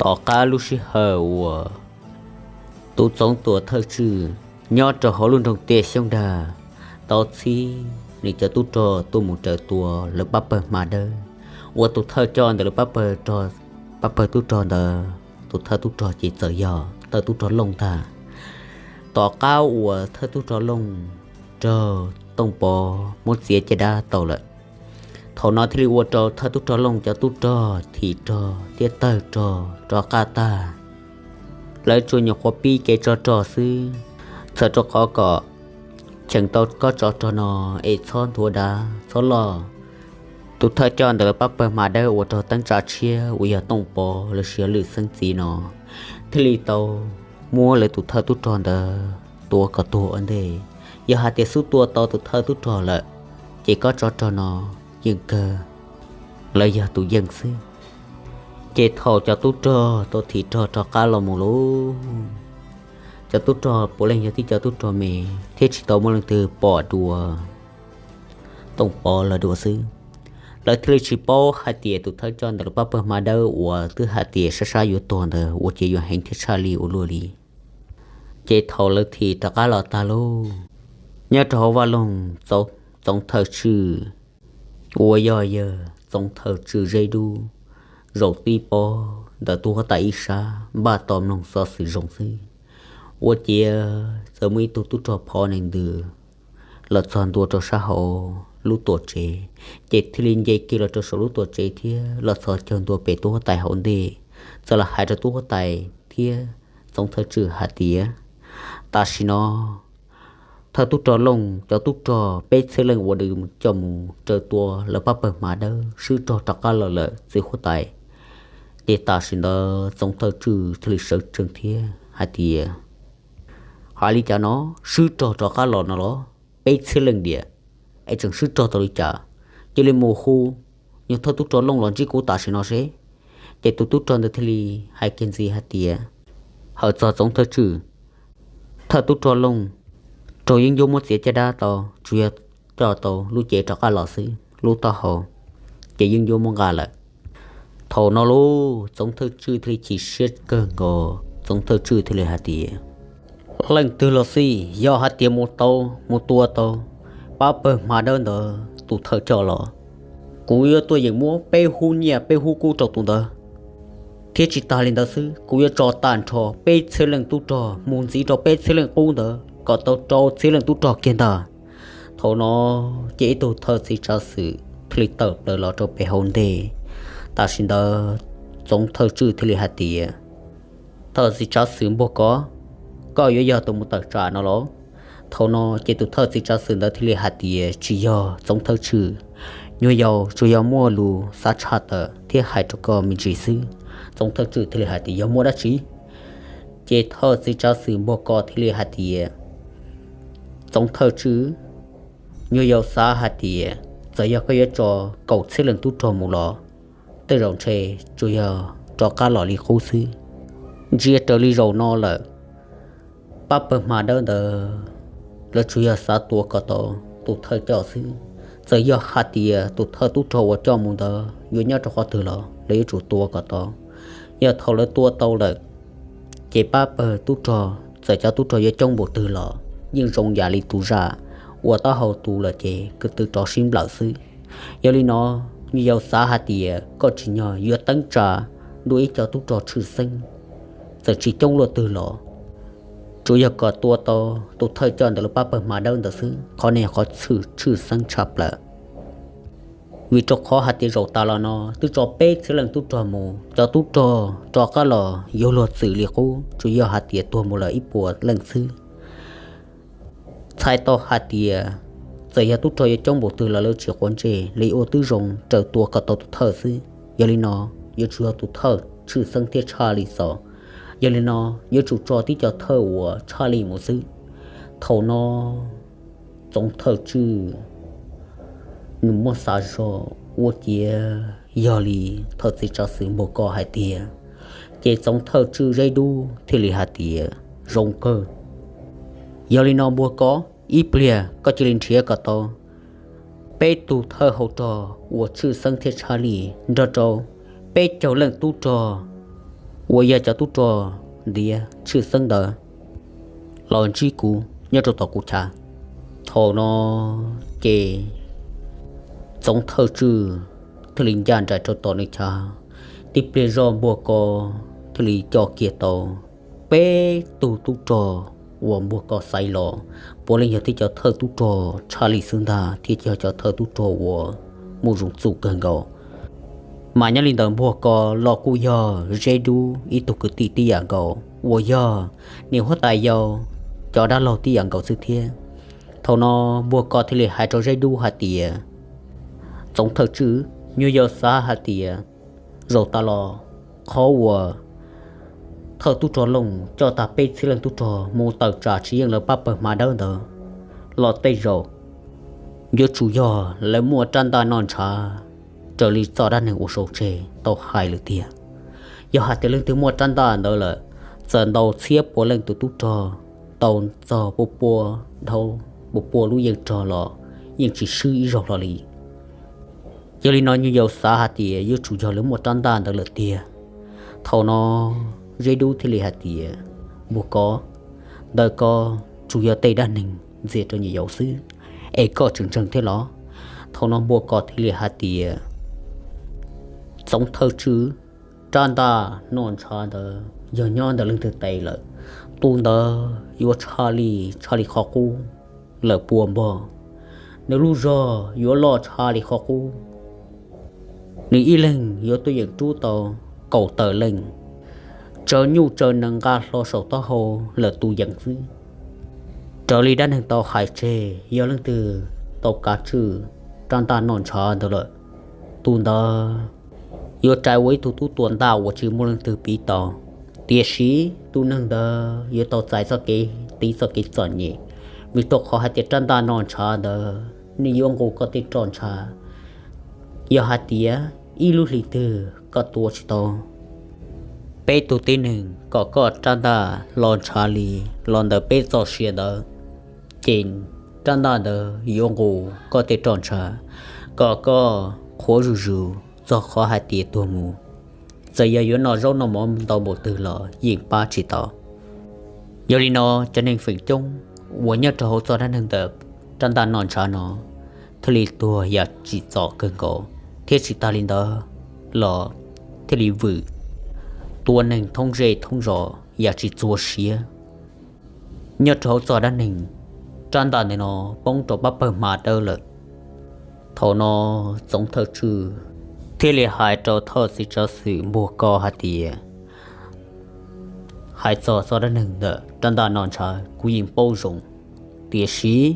Tom qab lub sij hawm uas tub Txoov Tuam thawj tswj nyob rau hauv lub nroog Tiaj Xyoob Dag tau txhib nws cov tub rog tuaj mus raws tua lawv pab pawg Hma Dawb, uas tus thawj coj ntawm lawv pab pawg, pab pawg tub rog ntawd, tus thawj tub rog ces txawm yog thawj tub rog Looj ntag. Tom qab uas thawj tub rog Looj raug Tooj Pov muab txiav caj dab tau lawm, thaum no thiaj li ua rau thawj tub rog Looj cov tub rog thim rog thiab tawg rog rov qab tag. Lawv tsuas nyuam qhuav pib kev tsov rog xwb, txhawm rau qhov kom cheem tau kob tsov rog no es txhob nthuav dav txhob loj. Tus thawj coj ntawm lawv pab pawg Hma Dawb uas raug teeb tsa tshiab uas yog Tooj Pov los sis yog Lwm Xeeb txiv no thiaj li tau muab lawv tus thawj tub rog ntawd tua kom tuag ua ntej. Yog hais tias xub tua tau tus thawj tub rog lawm, ces kob tsov rog no yeej kawg lawv yog tus yeej xwb. Ces thaum cov tub rog tau thim rog rov qab los mus lauj, cov tub rog puav leej yog tib cov tub rog me thiab tsis tau muaj leej twg pom dua Tooj Pov lawv dua xwb. Lawv thiaj li tsis paub hais tias tus thawj coj ntawm lawv pab pawg Hma Dawb uas twb hais tias sab sab yuav tuag ntawd ua ciav yuav heev thiab tshaj li ua luaj li. Ces thaum lawv thim rov qab los tag lauj, nyob rau hauv vaj loog, Txoov Thawj Tswj uas yog yawg Txoov Thawj Tswj Zeb Dub zaum tib pob ntawm tub huab tais ib sab npaj tos mloog xov xwm zoo xwb, ua ciav txawm muaj ib tug tub rog phov nees ntws los txog ntua rau sab hauv lub tuam tsev, ces thiaj li nce kiag los rau saum lub tuam tsev thiab los txog caug ntua pem tub huab tais hauv ntej, txawm los hais rau tub huab tais thiab Txoov Thawj Tswj hais tias, tam sim no thawj tub rog Looj cov tub rog peb txhiab leej uas nws coj mus raws tua lawv pab pawg Hma Dawb swb rog rov qab los lawm txiv huab tais. Ces tam sim ntawd Txoov Thawj Tswj thiaj li sawv tsees thiab hais tias, hais li cas no, swb rog rov qab los no los peb txhiab leej diam, es tseem swb rog tau li cas? Cia li mus hu nyuag thawj tub rog Looj los ntsib kuv tam sim no seb. Ces tus tub rog ntawd thiaj li hais kiag ntxiv hais tias, hawm txog Txoov Thawj Tswj, thawj tub rog Looj raug yeeb ncuab muab txiav caj dab tau, tsuas yog coj tau lub cev rov qab los xwb, lub taub hau ces yeeb ncuab muab nqa lawm. Thaum no lauj, Txoov Thawj Tswj thiaj li chim siab kawg nkaus, Txoov Thawj Tswj thiaj li hais tias, leej twg los xij, yog hais tias mus tau, mus tua tau pab pawg Hma Dawb ntawd tus thawj coj los, kuv yuav tuaj yeem muab peb hub nyiaj peb hub kub rau tus ntawd, thiab tsis tas li ntawd xwb, kuv yuav tso tag nrho peb txhiab leej tub rog mus ntxiv rau peb txhiab leej qub ntawd kom tau rau txhiab leej tub rog kiag ntag. Thaum no ces ib tug thawj txiv tsav xwm thiaj li tawm plaws los rau pem hauv ntej. Tam sim ntawd Txoov Thawj Tswj thiaj li hais tias, thawj txiv tsav xwm Npuag Kov, koj yuav yog tus mus tawm tsam no los? Thaum no ces tus thawj txiv tsav xwm ntawd thiaj li hais tias, tsis yog Txoov Thawj Tswj, nyuag yaus tsuas yog muaj lus xav tshaj tawm thiab hais rau koj me ntsis xwb. Txoov Thawj Tswj thiaj li hais tias, yog muaj dab tsi? Ces thawj txiv tsav xwm Npuag Kov thiaj li hais tias, Txoov Thawj Tswj, nyuag yaus xav hais tias txawm yog koj yuav tso kaum txhiab leej tub rog mus los tej zaum ntshe tsuas yog rov qab los li qub xwb. Ntsia raws li zaum no lawm, pab pawg Hma Dawb ntawd lawv tsuas yog xav tua kom tau tus thawj coj xwb. Txawm yog hais tias tus thawj tub rog uas coj mus ntawd yuav nyob rau qhov twg los lawv yuav tsum tua kom tau. Yog thaum lawv tua tau lawm, ces pab pawg tub rog txawm cov tub rog yuav coob npaum twg los yeej zoo yam li tus zaj uas taub hau tu lawm ces ko tw rov sib nplawm xwb. Yog li no, nyuag yaus xav hais tias koj tsim nyog yuav teeb tsa dua ib co tub rog tshwj xeeb, txawm tsis coob luaj twg los tsuas yog kom tua tau tus thawj coj ntawm lub pab pawg Hma Dawb ntawd xwb. Qhov no yog qhov tshwj xeeb tshaj plaws. Vim rau qhov hais tias zaum tas los no twb tso peb txhiab leej tub rog mus, cov tub rog rov qab los yuav luag txwm li qub, tsuas yog hais tias tuag mus lawm ib puas leej xwb. Txhais tau hais tias txawm yog tub rog yuav coob npaum twg los lawv tsis quav ntsej li, ua tib zoo raws tua kom tau tus thawj xwb. Yog li no, yuav tsum yog tus thawj tshwj xeeb thiab tshaj li xwb. Yog li no, yuav tsum tso tib co thawj uas tshaj li mus xwb. Thaum no Txoov Thawj Tswj nws muab xav zog ua ciav yog li thawj txiv tsav xwm Npuag Kov hais tiag, ces Txoov Thawj Tswj Zeb Dub thiaj li hais tias, zoo kawg. Yog li no Npuag Kov, ib pliag koj cia li nrhiav kom tau peb tug thawj hau rog uas tshwj xeeb thiab tshaj li nrog rau peb caug leej tub rog puas yog cov tub rog ntiav tshwj xeeb ntawd los ntsib kuv nyob rau tom kuv chav? Thaum no ces Txoov Thawj Tswj thiaj li ncaj nraim rau tom nws chav, tib pliag zoj npuag ko thiaj li coj kiag tau peb tug tub rog uas npuag ko xaiv los, puav leej yog tib cov thawj tub rog tshaj lij xwb ntag, thiab yog cov thawj tub rog uas muaj zoo txuj kawg nkaus. Mas nyob li ntawd npuag ko los kuj yog Zeb Dub ib tug kwv tij tib yam nkaus uas yog niam huab tais yau cov dab laug tib yam nkaus xwb thiab. Thaum no npuag ko thiaj li hais rau Zeb Dub hais tias, Txoov Thawj Tswj, nyuag yaus xav hais tias zaum tas los qhov uas thawj tub rog Looj coj tag peb txhiab leej tub rog mus tawm tsam tsis yeej lawv pab pawg hma dawb ntawd los tej zaum yuav tsum yog lawv muaj rab ntaj noj ntshav raws li txoj dab neeg uas sau tseg tau hais lawm tiag. Yog hais tias leej twg muaj rab ntaj ntawd lawm, txawm ntaus txhiab puas leej tus tub rog tau txog pua pua dhau pua pua lub yeej rog los yeej tsis swb ib zaug hlo li. Yog li no nyuag yaus xav hais tias yuav tsum yog lawv muaj rab ntaj ntawd lawm tiag. Thaum no Zeb Dub thiaj li hais tias, Npuag ko, ntawm ko tsuas yog tej dab neeg ntxias rau nyuag yaus xwb, es koj tseem ntseeg thiab los? Thaum no npuag ko thiaj li hais tias, Txoov Thawj Tswj, rab ntaj noj ntshav ntawd yog nyob ntawm leej twg tes lawm, tus ntawd yuav tshaj li, tshaj li qhov qub lawm pua npog. Nws lub zog yuav loj tshaj li qhov qub. Nws ib leeg yuav tuaj yeem rub tau kaum tawm leej, tsaws nyuj tsaws nees nqa hlo saum taub hau lawm tus yeem xwb. Raws li dab neeg tau hais tseg, yog leej twg tau kav tswj rab ntaj noj ntshav ntawd lawm, tus ntawd yuav rais ua ib tug tub tuam ntaj uas tsis muaj leej twg piv tau. Tiam sis tus neeg ntawd yuav tau txais txoj kev tiv, txoj kev txom nyem, vim rau qhov hais tias rab ntaj noj ntshav ntawd nws yuav nqus koj tej roj ntsha. Yog hais tias ib lub hlis twg koj tua tsis tau peb tug tib neeg kom koj rab ntaj los ntshav li los ntawm peb txoj sia ntawd, ces rab ntaj ntawd yuav nqus koj tej roj ntsha kom koj qhuav zuj zus txog qhov hais tias tuag mus. Txawm yog yuav noj zaub noj mov ntau npaum twg los yeej pab tsis tau. Yog li no, cov neeg feem coob uas nyob rau hauv txoj dab neeg ntawm rab ntaj noj ntshav no thiaj li tuag yam tsim txom kawg nkaus, thiab tsis tas li ntawd los thiaj li vwm tua neeg thoob zej thoob zos yam tsis txuag siab. Nyob rau hauv txoj dab neeg, rab ntaj ntawm no poob rau pab pawg hma dawb lawm. Thaum no Txoov Thawj Tswj thiaj li hais rau thawj txiv tsav xwm npuag ko hais tias, hais txog txoj dab neeg ntawm rab ntaj noj ntshav kuv yeej paub zoo, tiam sis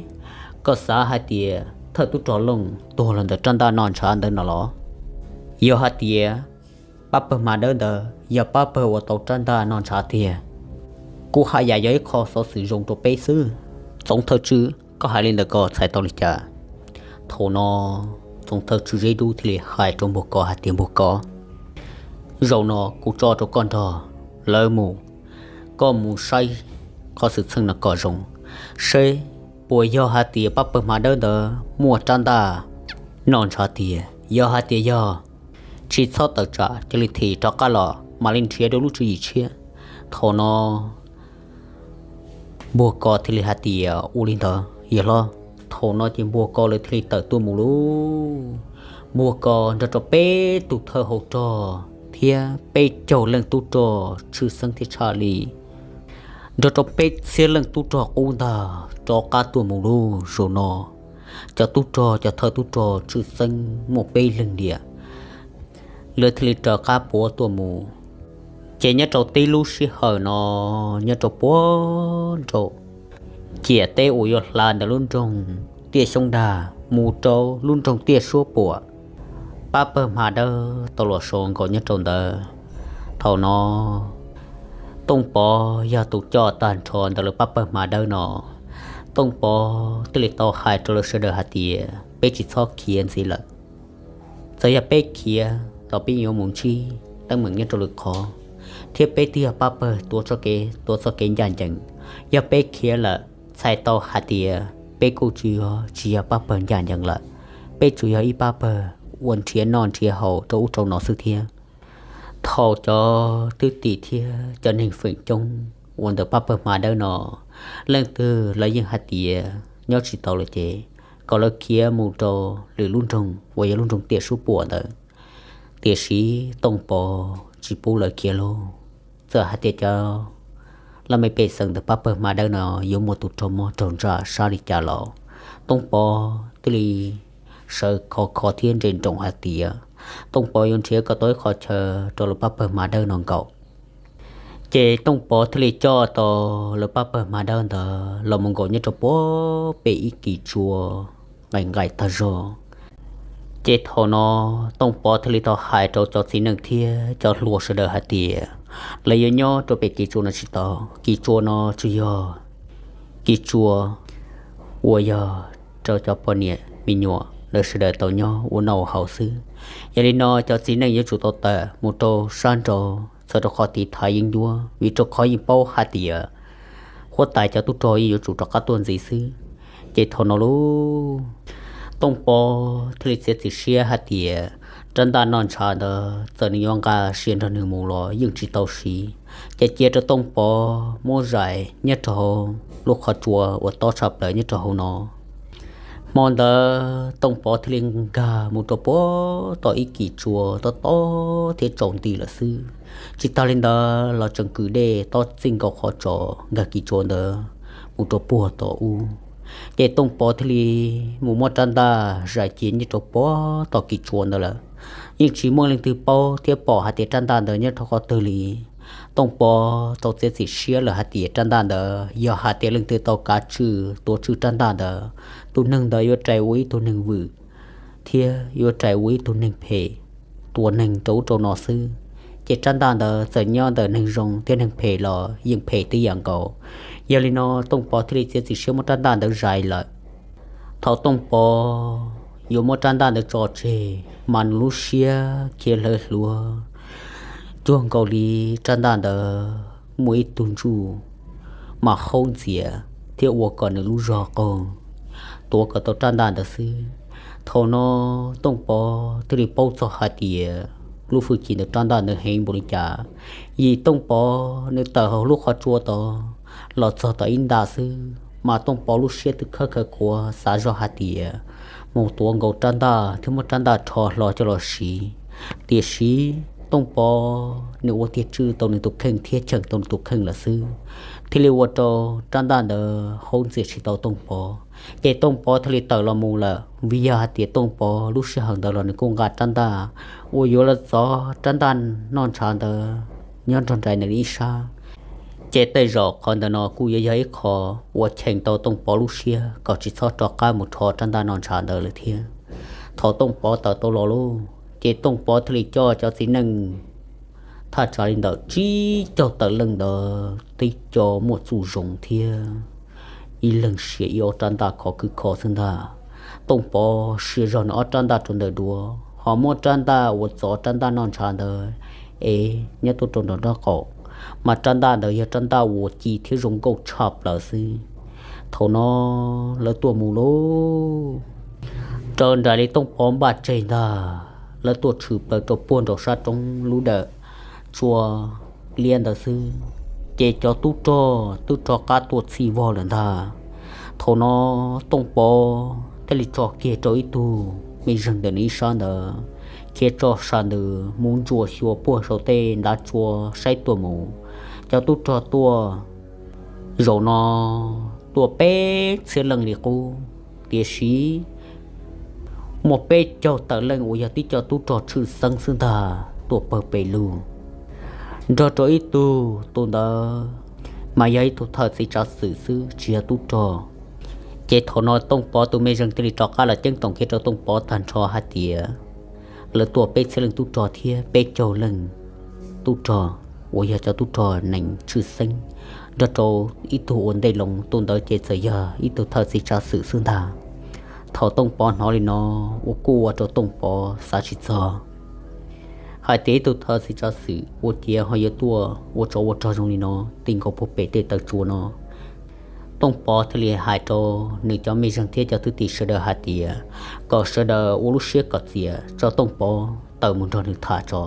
koj xav hais tias thawj tub rog Looj tuag los ntawm rab ntaj noj ntshav ntawd no los? Yog hais tias pab pawg hma dawb ntawd yog pab pawg uas tau rab ntaj noj ntshav tiag, kuv haj yam yog ib qho xov xwm zoo rau peb xwb. Txoov Thawj Tswj, koj hais li ntawd koj txhais tau li cas? Thaum no Txoov Thawj Tswj Zeb Dub thiaj li hais rau npuag ko hais tias, npuag ko, zaum no kuv tso rau koj nrog lawv mus, koj mus saib qhov xwm txheej no kom zoo, seb puas yog hais tias pab pawg hma dawb ntawd muaj rab ntaj noj ntshav tiag. Yog hais tias yog, tsis txhob tawm tsam, cia li thim rov qab los mam li nrhiav dua lub tswv yim tshiab. Thaum no npuag ko thiaj li hais tias, ua li ntawd yawg hlob. Thaum no ces npuag ko lawv thiaj li tawm tuaj mus lauj. Npuag ko nrog rau peb tus thawj hauv rog thiab peb caug leej tub rog tshwj xeeb thiab tshaj li, nrog rau peb txhiab leej tub rog qub ntag rov qab tuaj mus lauj. Zaum no cov tub rog, cov thawj tub rog tshwj xeeb muaj peb leeg tiag, lawv thiaj li raws qab puav tuaj mus. Ces nyob rau tib lub sij hawm no, nyob rau puag nraum ciam teb uas yuav hla ntawm lub nroog Tiaj Xyoob Dag mus rau lub nroog Tiaj Suab Puam, pab pawg hma dawb tau los so nkaus nyob rau ntawd. Thaum no Tooj Pov yog tus coj tag nrho ntawm lawv pab pawg hma dawb no. Tooj Pov thiaj li tau hais rau lawv sawv daws hais tias, peb tsis txhob khiav ntxiv lawm. Txawm yog peb khiav los peb yuav mus ntsib teeb meem nyob rau lwm qhov, thiab peb twb yog pab pawg tuav txoj kev, tuav txoj kev ncaj ncees. Yog peb khiav lawm, txhais tau hais tias peb kuj tsis yog, tsis yog pab pawg ncaj ncees lawm, peb tsuas yog ib pab pawg uas nrhiav noj nrhiav haus rau ub rau no xwb thiab. Thaum cov thwj tim thiab cov neeg feem coob uas ntawm pab pawg hma dawb no, leej twg lawv yeej hais tias nyob tsis tau lawm ces kom lawv khiav mus rau lwm lub nroog uas yog lub nroog Tiam Sub Puam ntawd. Tiam sis Tooj Pov tsis pub lawv khiav lauj. Txawm hais tias cov laj mej pej xeem ntawm pab pawg hma dawb no yuav muaj tus raug mob raug ntsaj sab li cas los Tooj Pov thiaj li sawv khov kho thiab nres nroos hais tias Tooj Pov yuav nrhiav kom tau ib qho chaw rau lawv pab pawg hma dawb no nkaum. Ces Tooj Pov thiaj li coj tau lawv pab pawg hma dawb ntawd los mus nkaum nyob rau puag pem ib kis tsua nqaim nqaim tag zog. Ces thaum no Tooj Pov thiaj li tau hais rau cov txiv neej thiab cov hluas sawv daws hais tias lawv yuav nyob rau pem kis tsua no tsis tau. Kis tsua no tsuas yog kis tsua uas yog rau cov poj niam me nyuam lawv sawv daws tau nyob ua noj ua haus xwb. Yog li no cov txiv neej yuav tsum tau tawm mus rau sab nraud txog rau qhov tiv thaiv yeeb ncuab, vim rau qhov yeej paub hais tias huab tais cov tub rog yeej yuav tsum rov qab tuaj ntxiv xwb. Ces thaum no lauj, Tooj Pov thiaj li txiav txim siab hais tias rab ntaj noj ntshav ntawd txawm nws yuav nqa sia nrog nws mus los yeej tsis tau siv. Ces cia rau Tooj Pov muab zais nyob rau hauv lub qhov tsua uas tob tshaj plaws nyob rau hauv no. Hmo ntawd Tooj Pov thiaj li nkag mus rau puag tom ib kis tsua tob tob thiab tsaus nti lawm xwb. Tsis tas li ntawd los tseem kwm dej tob txij nkaus qhov tsos nkag kis tsua ntawd mus rau puag tom ub. Ces Tooj Pov thiaj li mus muab rab ntaj zais cia nyob rau puag tom kis tsua ntawd lawm. Yeej tsis muaj leej twg paub thiab pom hais tias rab ntaj ntawd nyob rau qhov twg li. Tooj Pov tau txiav txim siab lawm hais tias rab ntaj ntawd yog hais tias leej twg tau kav tswj tuav tswj rab ntaj ntawd, tus neeg ntawd yuav rais ua ib tug neeg vwm thiab yuav rais ua ib tug neeg phem, tua neeg rau ub rau no xwb. Ces rab ntaj ntawd txawm nyob ntawm neeg zoo thiab neeg phem los yeej phem tib yam nkaus. Yog li no Tooj Pov thiaj li txiav txim siab muab rab ntaj ntawd zais lawm. Thaum Tooj Pov yuav muab rab ntaj ntawd tso tseg, mas nws lub siab khiav hlawv hluav cuag nkaus li rab ntaj ntawd muaj ib tug ntsuj mas haub ntxias thiab ua kom nws lub zog qaug, tuav kom tau rab ntaj ntawd xwb. Thaum no Tooj Pov thiaj li paub txog hais tias lub hwj chim ntawm rab ntaj ntawd heev npaum li cas. Yim Tooj Pov nws tawm hauv lub qhov tsua tod los txog tom ib nta xwb, mas Tooj Pov lub siab twb khawb khawv khuav xav zoj hais tias mus tuav nkaus rab ntaj thiab muab rab ntaj rho hlo coj los siv. Tiam sis Tooj Pov nws ua tiag tswj tau nws tus kheej thiab cheem tau nws tus kheej lawm xwb, thiaj li ua rau rab ntaj ntawd haub ntxias tsis tau Tooj Pov. Ces Tooj Pov thiaj li tawm los mus lawm, vim yog hais tias Tooj Pov lub sij hawm ntawd los nws kuj nqa rab ntaj uas yuav los txov rab ntaj noj ntshav ntawd nyob nrog nraim nws ib sab. Ces tej zaum qhov ntawd no kuj yuav yog ib qho uas cheem tau Tooj Pov lub siab kom tsis txhob rov qab mus rho rab ntaj noj ntshav ntawd lawm thiab. Thaum Tooj Pov tawm tau los lauj, ces Tooj Pov thiaj li coj cov txiv neej thaj tsam li ntawm tsib caug tawm leej ntawd, tib co muaj txuj zoov thiab ib leeg sia ib ob rab ntaj khov kwb kho xwb ntag. Tooj Pov sia zog nws ob rab ntaj rau ntawm duav, ho muab rab ntaj uas txov rab ntaj noj ntshav ntawd ev nyob tuaj rau nraum nraub qaum, mas rab ntaj ntawd yog rab ntaj uas ci thiab zoo nkauj tshaj plaws xwb. Thaum no lawv tuaj mus lauj, raws nraim li Tooj Pov npaj tseg ntag, lawv tuaj tshwm plaws rau puag nraum sab roob lub dawm tsua liab ntawd xwb, ces cov tub rog twb rov qab tuaj txhij vog lawm ntag. Thaum no Tooj Pov thiaj li tso kiag rau ib tug me zeeg ntawm nws ib sab ntawd, khiav tso sa ntws mus ntsuas xyuas puag saum tej ntav tsua saib tuaj mus. Cov tub rog tuaj zaum no tuaj peb txhiab leej li qub, tiam sis muaj peb caug tawm leej uas yog tib co tub rog tshwj xeeb xwb ntag tuaj pawg pes lug, nrog rau ib tug, tus ntawd mas yog ib tug thawj txiv tsav xwm xwb tsis yog tub rog. Ces thaum no Tooj Pov tus me zeeg thiaj li rov qab los ceeb toom kiag rau Tooj Pov tag nrho hais tias lawv tuaj peb txhiab leej tub rog thiab peb caug leej tub rog uas yog cov tub rog nees tshwj xeeb, nrog rau ib tug ua ntej loo, tus ntawd ces txawm yog ib tug thawj txiv tsav xwm xwb ntag. Thaum Tooj Pov hnov li no, ua kuj ua rau Tooj Pov xav tsis txog hais tias ib tug thawj txiv tsav xwm ua ciav ho yuav tuaj ua tsov ua rog zoo li no ti nkaus puag pem tej taw tsua no. Tooj Pov thiaj li hais rau nws cov mej zeeg thiab cov thwj tim sawv daws hais tias kom sawv daws ua lub siab kom txias tso Tooj Pov tawm mus nrog nws tham tso.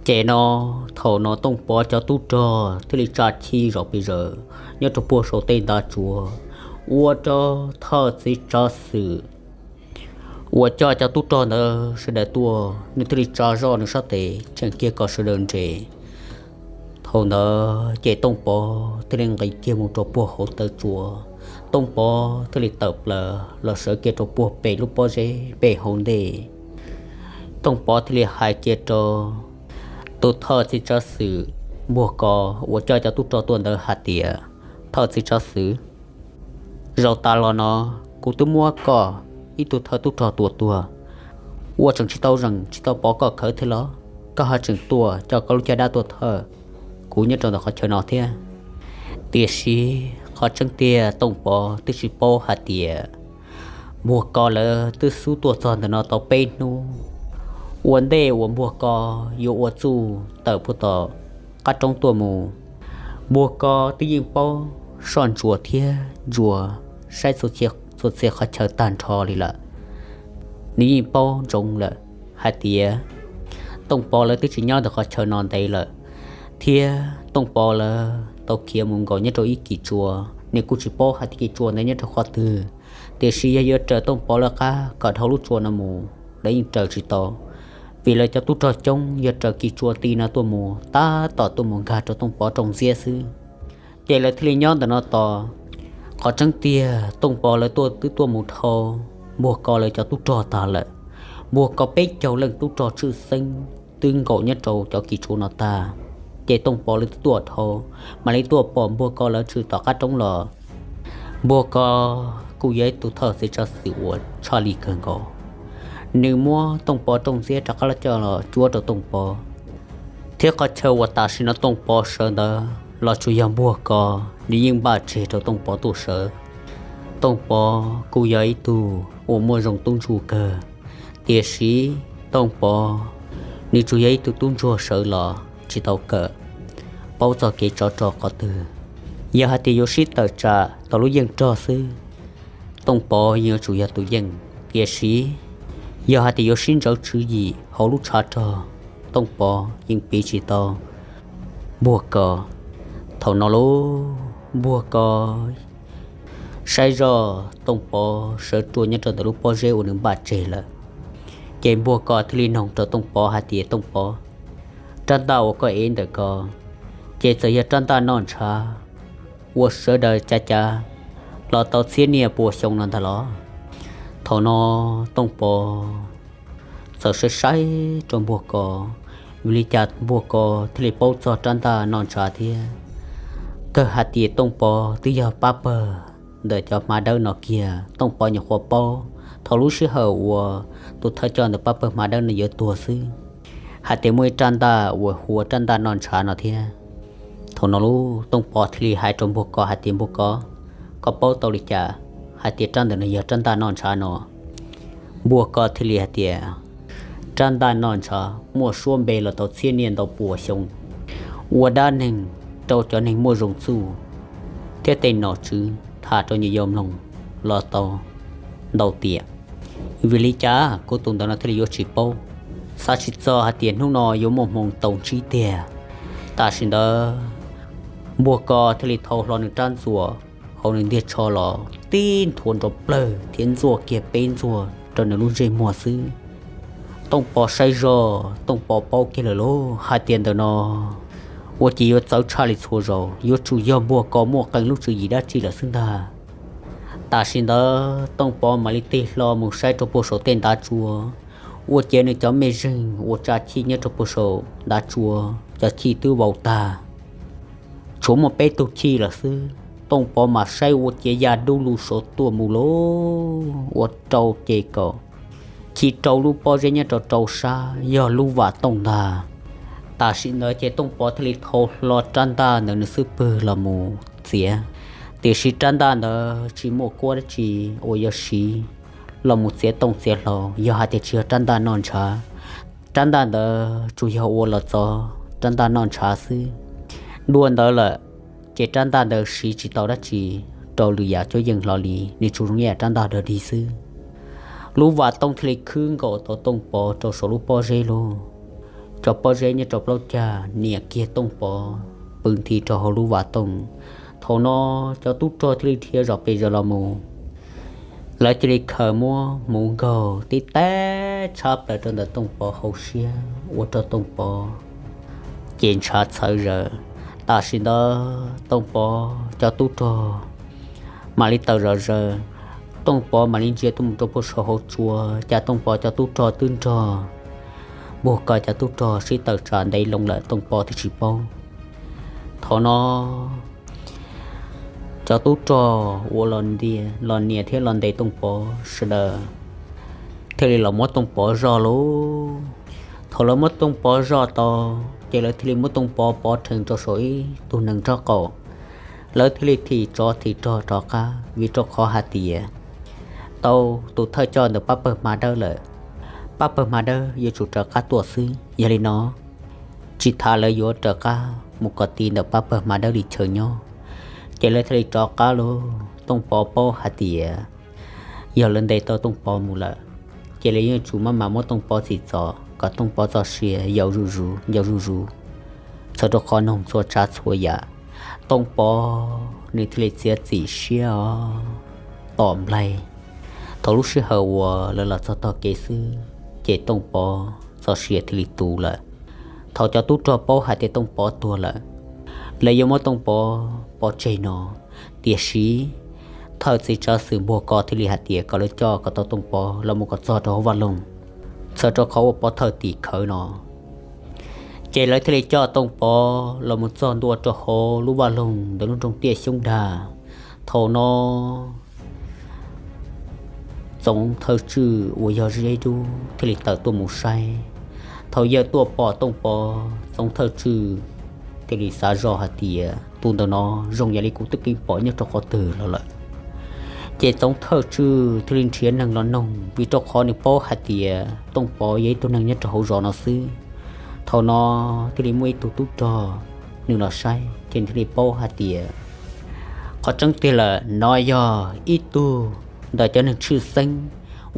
Ces no, thaum no Tooj Pov cov tub rog thiaj li tsa chij zom pes zaws nyob rau puag saum tej ntav tsuas, ua rau thawj txiv tsav xwm uas coj cov tub rog ntawd sawv daws tuaj, nws thiaj li tsa zoj nws sab tes tseem kiag kom sawv daws nres. Thaum ntawd ces Tooj Pov thiaj li nqis kiag mus rau puag hauv taw tsua. Tooj Pov thiaj li tawm plaws los sawv kiag rau puag pem lub pob zeb pem hauv ntej. Tooj Pov thiaj li hais kiag rau tus thawj txiv tsav xwm npuag ko uas coj cov tub rog tuaj ntawd hais tias, Thawj txiv tsav xwm, zaum tas los no kuv twb muab koj ib tug thawj tub rog tua tuag, ua tseem tsis tau zeem tsis tau pov koj khawv thiab los koj ho tseem tuaj coj koj lub caj dab tuaj thawj kuv nyob rau ntawm qhov chaw no thiab. Tiam sis qhov tseeb tiag Tooj Pov twb tsis paub hais tias npuag ko lawv twb xub tuaj txog ntawm no tau peb hnub. Ua ntej uas npuag ko yuav ua txuj tawm puag tom qab roob tuaj mus, npuag ko twb yeej paub soj ntsuas thiab ntsuas saib txhua txhia qhov chaw tag nrho li lawm. Nws yeej paub ntsoov lawm hais tias Tooj Pov lawv twb tsis nyob ntawm qhov chaw no ntev lawm, thiab Tooj Pov lawv tau khiav mus nkaum nyob rau ib kis tsua. Nws kuj tsis paub hais tias kis tsua ntawd nyob rau qhov twg, tiam sis yog yuav raws Tooj Pov lawv qab kom dhau lub tsua no mus lawv yeej raws tsis tau, vim lawv cov tub rog coob, yog raws kis tsua ti no tuaj mus tab tom tuaj mus nkag rau Tooj Pov rooj ntxiab xwb. Ces lawv thiaj li nyob ntawm no tos. Qhov tseeb tiag Tooj Pov lawv tuaj twb tuaj mus dhau npuag ko lawv cov tub rog tag lawm. Npuag ko peb caug leej tub rog tshwj xeeb twb nkaum nyob rau cov kis tsua no tag, ces Tooj Pov lawv twb tuaj dhau, mam li tuaj pom npuag ko lawv tshwm tom qab roob los. Npuag ko kuj yog ib tug thawj txiv tsav xwm uas tshaj li kawg nkaus. Nws muab Tooj Pov rooj ntxiab rov qab los coj los cuab rau Tooj Pov, thiab qhov chaw uas tam sim no Tooj Pov sawv ntawd los tsuas yog npuag ko, nws yeej npaj tseg rau Tooj Pov tuaj sawv. Tooj Pov kuj yog ib tug uas muaj zoo tub ntsuag kawg, tiam sis Tooj Pov nws tsuas yog ib tug tub ntsuag sawv los tsis tau kawm, paub txog kev tsov rog qhov twg. Yog hais tias yuav sib tawm tsam tau lub yeej rog xwb, Tooj Pov yeej yuav tsum yog tus yeej, tiam sis yog hais tias yuav sib ntsawv tswv yim hauv lub tshav rog, Tooj Pov yeej piv tsis tau npuag ko. Thaum no lub npuag ko saib zoj Tooj Pov sawv ruaj nyob rau ntawm lub pob zeb uas nws npaj tseg lawm, ces npuag ko thiaj li noog rau Tooj Pov hais tias, Tooj Pov, rab ntaj uas koj ev ntawm ko, ces txawm yog rab ntaj noj ntshav uas sawv daws cav cav los tau txhiab niaj pua xyoo no ntag los? Thaum no Tooj Pov txawm saib saib rau npuag ko, vim li cas npuag ko thiaj li paub txog rab ntaj noj ntshav thiab. Kawg hais tias Tooj Pov twb yog pab pawg ntawm cov hma dawb no kiag. Tooj Pov nyuam qhuav paub thaum lub sij hawm uas tus thawj coj ntawm pab pawg hma dawb no yuav tuag xwb, hais tias muaj ib rab ntaj uas hu ua rab ntaj noj ntshav no thiab. Thaum no lub Tooj Pov thiaj li hais rau npuag ko hais tias, Npuag ko, koj paub tau li cas hais tias rab ntawm no yog rab ntaj noj ntshav no? Npuag ko thiaj li hais tias, Rab ntaj noj ntshav muaj suab npe los tau txhiab niaj ntau pua xyoo, ua dab neeg rau cov neeg muaj zoo txuj thiab tej nom tswv tham rau nyias yau mloog los tau ntau tiam. Vim li cas kuv tus ntawd no thiaj li yuav tsis paub? Xav tsis txog hais tias hnub no yuav muaj hmoo tau ntsib tiag. Tam sim ntawd npuag ko thiaj li thau hlo nws rab ntxuam hauv nws ntiag tsho los tib nthuav nrov plawg thiab ntxuaj kiag peb ntxuaj rau nws lub ntsej muag xwb. Tooj Pov saib zoj, Tooj Pov paub kiag lawm lauj, hais tias ntawm no ua ciav yuav txawv tshaj li txhua zaus, yuav tsum yog npuag ko muaj qee lub tswv yim dab tsi lawm xwb ntag. Tam sim ntawd Tooj Pov mam li tig hlo mus saib rau puag saum tej ntav tsua, ua ciav nws cov mej zeeg uas tsa chij nyob rau puag saum ntav tsua, cov chij twb vau tag, tshuav muaj peb tug chij lawm xwb. Tooj Pov mas saib ua ciav ya dub lug saud tuaj mus lauj, ua rau ces kom chij rau lub pob zeb nyob rau rau sab yog lub vam tooj ntag. Tam sim ntawd ces Tooj Pov thiaj li thau hlo rab ntaj ntawd nws xub pwg los mus txiav, tiam sis rab ntaj ntawd tsis muaj kuab dab tsi uas yuav siv los mus txiav tooj txiav hlau, yog hais tias tsis yog rab ntaj noj ntshav. Rab ntaj ntawd tsuas yog ua los txog rab ntaj noj ntshav xwb. Dua ntawd lawm, ces rab ntaj ntawd siv tsis tau dab tsi rau lwm yam cuab yeej hlo li, nws tsuas zoo ib yam rab ntaj dog dig xwb. Lub vam tooj thiaj li khwb nkaus tau Tooj Pov rau saum lub pob zeb lauj. cov pob zeb nyob rau plaub cag nias kiag Tooj Pov pw nthi rau hauv lub vaj tooj. Thaum no cov tub rog thiaj li dhia zom pes zom los mus, lawv cia li khaws muab hmuv nkaug tib teb tshab plaws rau ntawm Tooj Pov hauv siab ua rau Tooj Pov ces ntshav txhawv zaws. Tam sim ntawd Tooj Pov cov tub rog mam li tawm zom zaws, Tooj Pov mam li ntsia tuaj mus rau puag saum hauv tsua, cas Tooj Pov cov tub rog twb nrog npuag ko cov tub rog sib tawm tsam ntev loo lawm Tooj Pov thiaj tsis paub. Thaum no cov tub rog uas los nias thiab los ntes Tooj Pov sawv daws thiaj li los muab Tooj Pov zoj lauj. Thaum lawv muab Tooj Pov zoj tau, ces lawv thiaj li muab Tooj Pov pov rhees rau saum ib tug nees nraub qaum. Lawv thiaj li thim tsov thim rog rov qab, vim rau qhov hais tias tau tus thawj coj ntawm pab pawg hma dawb lawm, pab pawg hma dawb yuav tsum rov qab tuaj xwb. Yog li no tsis tas lawv yuav rov qab mus kom ti ntawm pab pawg hma dawb li chaw nyob. Ces lawv thiaj li rov qab lauj. Tooj Pov paub hais tias yog lawv ntes tau Tooj Pov mus lawm, ces lawv yeej tsum maj mam muab Tooj Pov txim txom kom Tooj Pov txoj sia yau zuj zus yau zuj zus, txhawm rau qhov noog txhua tsav txhua yam. Tooj Pov nws thiaj li txiav txim siab os tom nplaig. Thaum lub sij hawm uas lawv los txog tog kev xwb, ces Tooj Pov txoj sia thiaj li tu lawm. Thaum cov tub rog paub hais tias Tooj Pov tuag lawm, lawv yuav muab Tooj Pov pov tseg no, tiam sis thawj txiv tsav xwm npuag ko thiaj li hais tias kom lawv coj kom tau Tooj Pov los mus kom txog rau hauv vaj loog, txhawm rau qhov ua pov thawj tim khawv no. Ces lawv thiaj li coj Tooj Pov los mus txog ntua rau hauv lub vaj loog ntawm lub nroog Tiaj Xyoob Dag. Thaum no Txoov Thawj Tswj uas yog Zeb Dub thiaj li tawm tuaj mus saib. Thaum yawg tuaj pom Tooj Pov, Txoov Thawj Tswj thiaj li xav zoj hais tias tus ntawm no zoo yam li kuv twb keev pom nyob rau qhov twg los lawm. Ces Txoov Thawj Tswj thiaj li nrhiav neeg los noog, vim rau qhov nws paub hais tias Tooj Pov yog ib tug neeg nyob rau hauv zos no xwb. Thaum no thiaj li muaj ib tug tub rog nws los saib, ces nws thiaj li paub hais tias qhov tseeb tiag lawm no yog ib tug ntawm cov neeg tshwj xeeb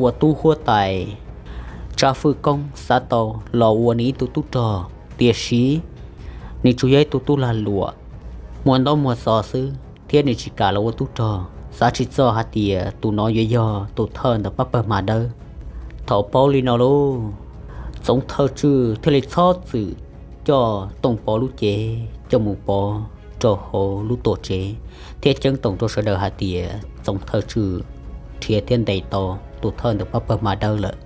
uas tub huab tais Tsab Fwj Koob xav tau los ua nws ib tug tub rog, tiam sis nws tsuas yog ib tug tub lag luam muaj ntaub muaj xov xwb, thiab nws tsis kam los ua tub rog. Xav tsis txog hais tias tus no yuav yog tus thawj ntawm pab pawg hma dawb. Thaum paub li no lauj, Txoov Thawj Tswj thiaj li txhob txwm coj Tooj Pov lub cev coj mus pov rau hauv lub tuam tsev, thiab ceeb toom rau sawv daws hais tias Txoov Thawj Tswj nrhiav thiab ntes tau tus thawj ntawm pab pawg hma dawb lawm,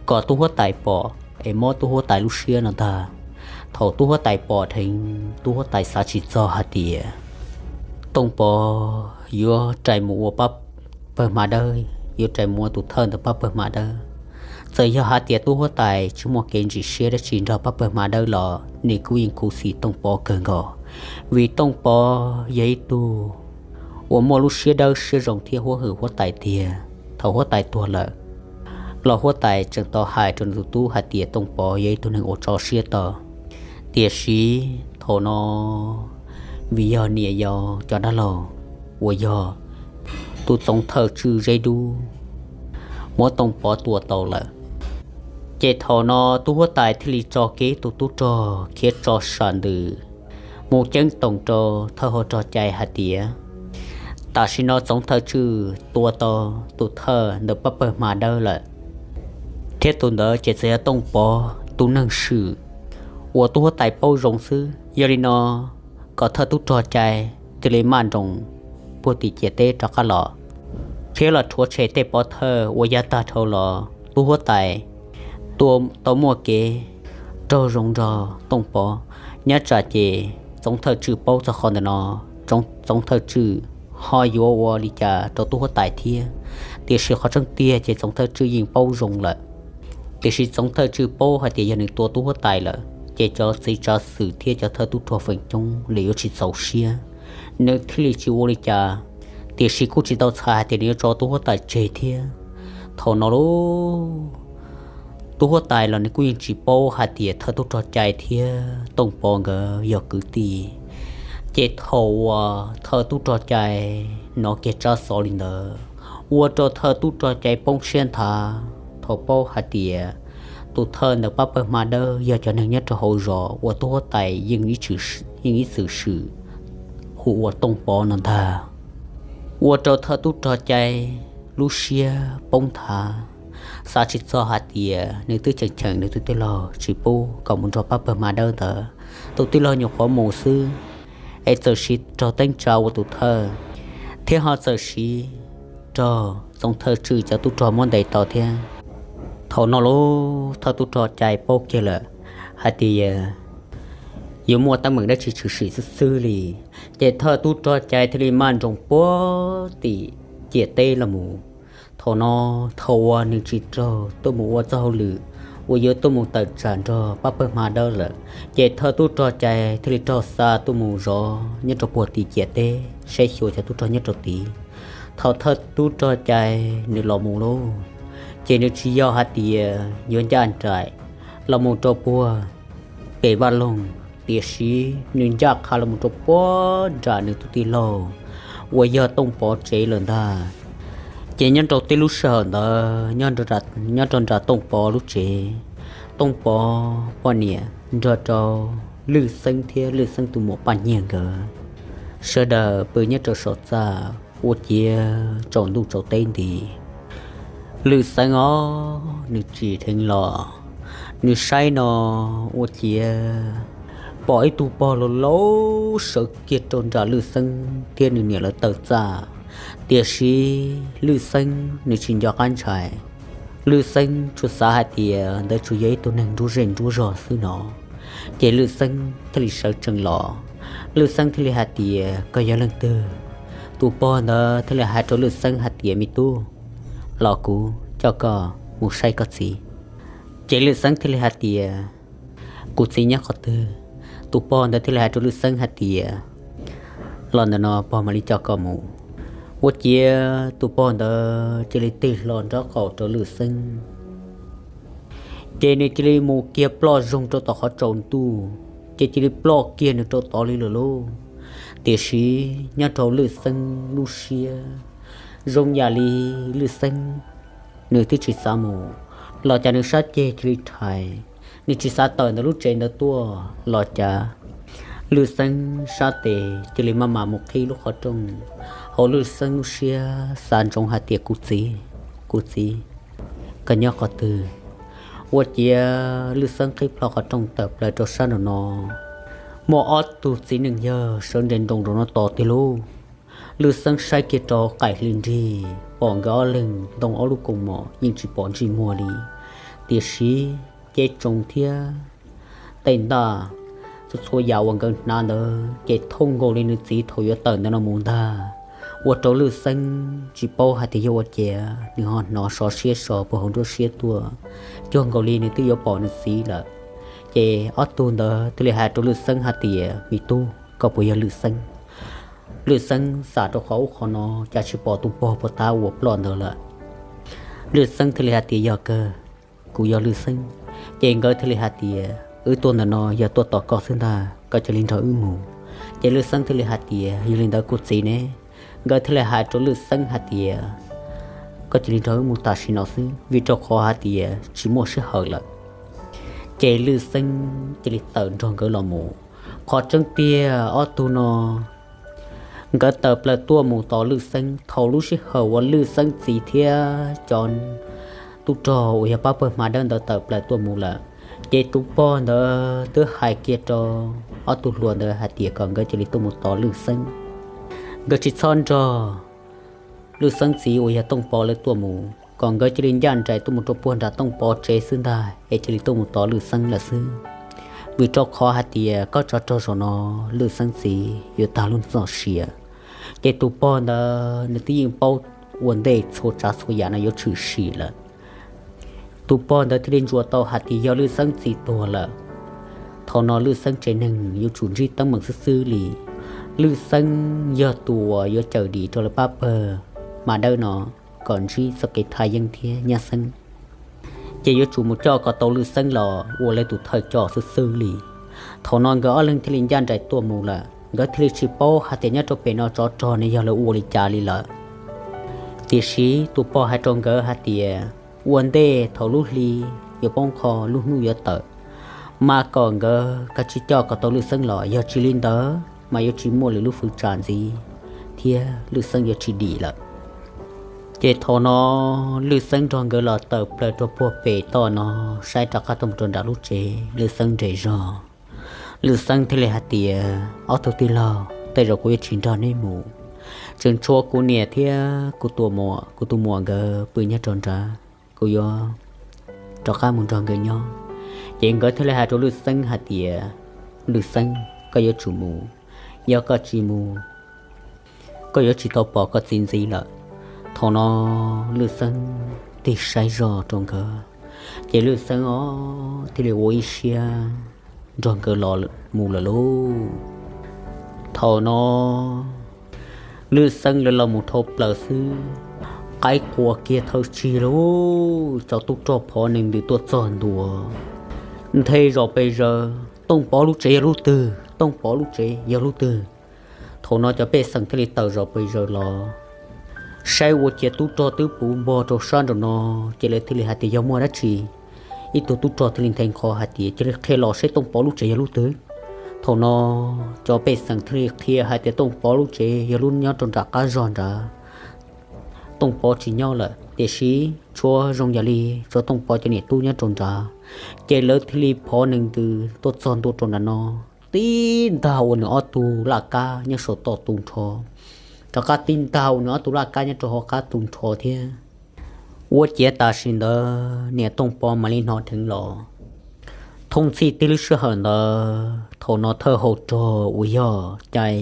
kom tub huab tais pom es mob tub huab tais lub siab no ntag. Thaum tub huab tais pom dheev, tub huab tais xav tsis txog hais tias Tooj Pov yuav rais mus ua pab pawg hma dawb, yuav rais mus ua tus thawj ntawm pab pawg hma dawb. Txawm yog hais tias tub huab tais tsis muaj kev ntsim siab dab tsi nrog pab pawg hma dawb los nws kuj yeej khuv xim Tooj Pov kawg nkaus, vim Tooj Pov yog ib tug uas muaj lub siab dawb siab zoo thiab huab hwm huab tais tiag. Thaum huab tais tuag lawm los huab tais tseem tau hais rau nws tus tub hais tias Tooj Pov yog ib tug neeg uas tso siab tau. Tiam sis thaum no vim yog niam yau cov dab laug uas yog tus Txoov Thawj Tswj Zeb Dub muab Tooj Pov tua tau lawm, ces thaum no tub huab tais thiaj li tso kiag tus tub rog khiav tso sam ntws mus ceeb toom rau thawj hauv rog cai hais tias tam sim no Txoov Thawj Tswj tua tau tus thawj ntawm pab pawg hma dawb lawm, thiab tus ntawd ces txawm yog Tooj Pov tus neeg swm uas tub huab tais paub zoo xwb. Yog li no kom thawj tub rog cai cia li maj nroos puag tim ciam teb rov qab los, thiab los rhuav tshem tej pov thawj uas yav tag dhau los tub huab tais tua tau muaj kev raug zoo nrog Tooj Pov. Nyob tsam ces Txoov Thawj Tswj paub txog qhov ntawm no, Txoov Thawj Tswj ho yuav ua li cas rau tub huab tais thiab. Tiam sis qhov tseeb tiag ces Txoov Thawj Tswj yeej paub zoo lawm, tiam sis Txoov Thawj Tswj paub hais tias yog nws tua tub huab tais lawm ces cov txiv tsav xwm thiab cov thawj tub rog feem coob lawv yuav tsis txaus siab, nws thiaj li tsis ua li cas. Tiam sis kuj tsis tau txhais hais tias nws yuav tso tub huab tais tseg thiab. Thaum no lauj, tub huab tais los nws kuj yeej tsis paub hais tias thawj tub rog cai thiab Tooj Pov nkawd yog kwv tij. Ces thaum uas thawj tub rog cai hnov kiag tsab xov li ntawd, ua rau thawj tub rog cai poob siab nthav thaum paub hais tias tus thawj ntawm pab pawg hma dawb yog cov neeg nyob rau hauv zos uas tub huab tais yeej ib txwm swm hu ua Tooj Pov no ntag. Ua rau thawj tub rog cai lub siab poob nthav, xav tsis txog hais tias nws twb cheem cheem nws tus tij laug tsis pub kom mus nrog pab pawg hma dawb ntawd, tus tij laug nyuam qhuav mus xwb, es txawm siv raug teeb tsa ua tus thawj, thiab ho txawm siv raug txoov thawj tswj cov tub rog muab ntes tau thiab. Thaum no lub thawj tub rog cai paub kiag lawm hais tias yuav muaj teeb meem dab tsi tshwm sim xwb xwb li, ces thawj tub rog cai thiaj li maj nroos puag tim ciam teb los mus. Thaum no, thaum uas nws tsis raug tuaj mus ua txoj hauj lwm uas yuav tuaj mus tawm tsam nrog pab pawg hma dawb lawm, ces thawj tub rog cai thiaj li raug xa tuaj mus zov nyob rau puag tim ciam teb saib xyuas cov tub rog nyob rau tid. Thaum thawj tub rog cai nws los mus lauj, ces nws tsis yog hais tias yuav ncaj nraim los mus rau puag pem vaj loog, tiam sis nws ncaj qha los mus rau puag nram nws tus tij laug uas yog Tooj Pov tsev lawm ntag. Ces nyob rau tib lub sij hawm ntawd, nyob rau nram Tooj Pov lub tsev, Tooj Pov poj niam nrog rau Lwj Xeeb thiab Lwj Xeeb tus muam Paj Nyiag nkawd, sawv daws pw nyob rau saum txaj ua ciav tsaus ntuj tsaus teb nti. Lwj Xeeb os, nws tsim dheev los, nws saib no ua ciav pom ib tug pog laus laus sawv kiag rau nram Lwj Xeeb thiab nws niam lawv taw txaj, tiam sis Lwj Xeeb nws tsis nco qab ntshai. Lwj Xeeb tsuas xav hais tias ntawd tsuas yog ib tug neeg nruab zej nruab zog xwb no, ces Lwj Xeeb thiaj li sawv tsees los. Lwj Xeeb thiaj li hais tias, koj yog leej twg? Tus pog ntawd thiaj li hais rau Lwj Xeeb hais tias, me tub, los kuv coj koj mus saib koj txiv. Ces Lwj Xeeb thiaj li hais tias, kuv txiv nyob qhov twg? Tus pog ntawd thiaj li hais rau Lwj Xeeb hais tias, los ntawm no pog mam li coj koj mus. Ua ciav tus pog ntawd cia li tig hlo nraub qaum rau Lwj Xeeb, ces nws cia li mus kiag ploj zoog rau tom qhov tsaus ntuj, ces cia li ploj kiag nws rau tod li lawm lauj. Tiam sis nyob rau Lwj Xeeb lub siab, zoo yam li Lwj Xeeb nws twb tsis xav mus los cas nws sab ceg cia li rhais, nws tsis xav tawm ntawm lub tsev ntawd tuaj los cas Lwj Xeeb sab tes cia li maj mam mus qhib lub qhov rooj. Hauv Lwj Xeeb lub siab xav ntsoov hais tias, kuv txiv, kuv txiv, koj nyob qhov twg? Ua ciav Lwj Xeeb qhib plho qhov rooj tawm plaws rau sab nraum no, muaj ob tug txiv neej yawg sawv nres nroos rau no tos tiag lauj. Lwj Xeeb saib kiag rau qaim hli nrig pom nkawd ob leeg ntoo ob lub kaus mom yeej tsis pom ntsej muag li, tiam sis cev tsoo thiab tej ntaj, txhua txhua yam uas nkawd hnav ntawd ces thooj nkaus li nws txiv thaum yuav tawm ntawm no mus ntag. Ua rau Lwj Xeeb tsis paub hais tias yog ua cas nws ho hnov sov siab so puag hauv nruab siab tuaj, cuag nkaus li nws twb yuav pom nws txiv lawm. Ces ob tug ntawd thiaj li hais rau Lwj Xeeb hais tias, me tub, koj puas yog Lwj Xeeb? Lwj Xeeb xam rau qhov ub qhov no cas tsis pom tus pog puag ta uas ploj ntawd lawm. Lwj Xeeb thiaj li hais tias, yog kawg, kuv yog Lwj Xeeb. Ces nkawd thiaj li hais tias, wb tuaj ntawm no yog tuaj tos koj xwb ntag, koj cia li nrog wb mus. Ces Lwj Xeeb thiaj li hais tias, yog li ntawd kuv txiv ne? Nkawd thiaj li hais rau Lwj Xeeb hais tias, koj cia li nrog wb mus tam sim no xwb, vim rau qhov hais tias tsis muaj sij hawm lawm. Ces Lwj Xeeb cia li tawm nrog nkawd los mus. Qhov tseeb tiag ob tug no nkawd tawm plaws tuaj mus tos Lwj Xeeb thaum lub sij hawm uas Lwj Xeeb txiv thiab cov tub rog uas yog pab pawg hma dawb ntawd tawm plaws tuaj mus lawm. Ces tus pog ntawd twb hais kiag rau ob tug hluas ntawd hais tias kom nkawd cia li tuaj mus tos Lwj Xeeb, nkawd tsis txhob nrog Lwj Xeeb txiv uas yog Tooj Pov lawv tuaj mus, kom nkawd cia li ncaj nraim tuaj mus rau puag nram Tooj Pov tsev xwb ntag, es cia li tuaj mus tos Lwj Xeeb lawm xwb. Vim rau qhov hais tias kob tsov rog saum no Lwj Xeeb txiv yuav tag lub txoj sia. Ces tus pog ntawd nws twb yeej paub ua ntej txhua tsav txhua yam no yuav tshwm sim lawm. Tus pog ntawd thiaj li ntsuas tau hais tias yog Lwj Xeeb txiv tuag lawm, thaum no Lwj Xeeb tsev neeg yuav tsum ntsib teeb meem xwb xwb li. Lwj Xeeb yog tus uas yuav cawm dim rau lawv pab pawg hma dawb no kom ntsib txoj kev thaj yeeb thiab nyab xeeb. Ces yuav tsum mus coj kom tau Lwj Xeeb los ua lawv tus thawj coj xwb xwb li. Thaum no nkawd ob leeg thiaj li ncaj nraim tuaj mus lawm, nkawd thiaj li tsis paub hais tias nyob rau pem no tsov rog ne yog lawv ua li cas li lawm. Tiam sis tus pog hais rau nkawd hais tias ua ntej thaum lub hli yuav poob qho, lub hnub yuav tawm, mas kom nkawd kav tsij coj kom tau Lwj Xeeb los, yog tsis li ntawd mas yuav tsis muaj lwm lub fwv tsam ntxiv thiab Lwj Xeeb yuav tsis dim lawm. Ces thaum no Lwj Xeeb nrog nkawd los tawm plaws rau puag pem toj no, saib rov qab tuaj mus rau nram lub tsev, Lwj Xeeb nres zog. Lwj Xeeb thiaj li hais tias, Ob tug tij laug, tej zaum kuv yuav tsis nrog neb mus, tseem tshuav kuv niam thiab kuv tus muam, kuv tus muam nkawd pw nyob rau nrad, kuv yuav rov qab mus nrog nkawd nyob. Ces nkawd thiaj li hais rau Lwj Xeeb hais tias, Lwj Xeeb, koj yuav tsum mus, yog koj tsis mus, koj yuav tsis tau pom koj txiv ntxiv lawm. Thaum no Lwj Xeeb tig saib zog rau nkawd, ces Lwj Xeeb os thiaj li ua ib siab nrog nkawd los mus lawm lauj. Thaum no Lwj Xeeb lawv los mus dhau plaws xwb, qaib qua kiag thawj tsig lauj, cov tub rog phov nees ntws tuaj txog ntua, nthe zos pes zaws, Tooj Pov lub tsev yog lub twg, Tooj Pov lub tsev yog lub twg. Thaum no cov pej xeem thiaj li tawm zos pes zaws los saib ua ciav tub rog twb puv npog rau sab nraum no, ces lawv thiaj li hais tias, Yog muaj dab tsi? Ib tug tub rog thiaj li nthe nqho hais tias, Cia li qhia los saib Tooj Pov lub tsev yog lub twg. Thaum no cov pej xeem thiaj li qhia hais tias Tooj Pov lub tsev yog lub nyob rau nram qab zog nrad, Tooj Pov tsis nyob lawm, tiam sis tshuav zoo yam li tshuav Tooj Pov cov niam tub nyob rau nrad. Ces lawv thiaj li phov nees ntws tuaj txog ntua rau nram no, tib ntag ua nws ob tug laj kab nyob saum toj tu nrho, rov qab tib ntag ua nws ob tug laj kab nyob rau hauv qab tu nrho thiab. Ua ciav tam sim ntawd niam Tooj Pov mam li hnov dheev los. Thooj txhij tib lub sij hawm ntawd thaum no thawj hau rog uas yog Cai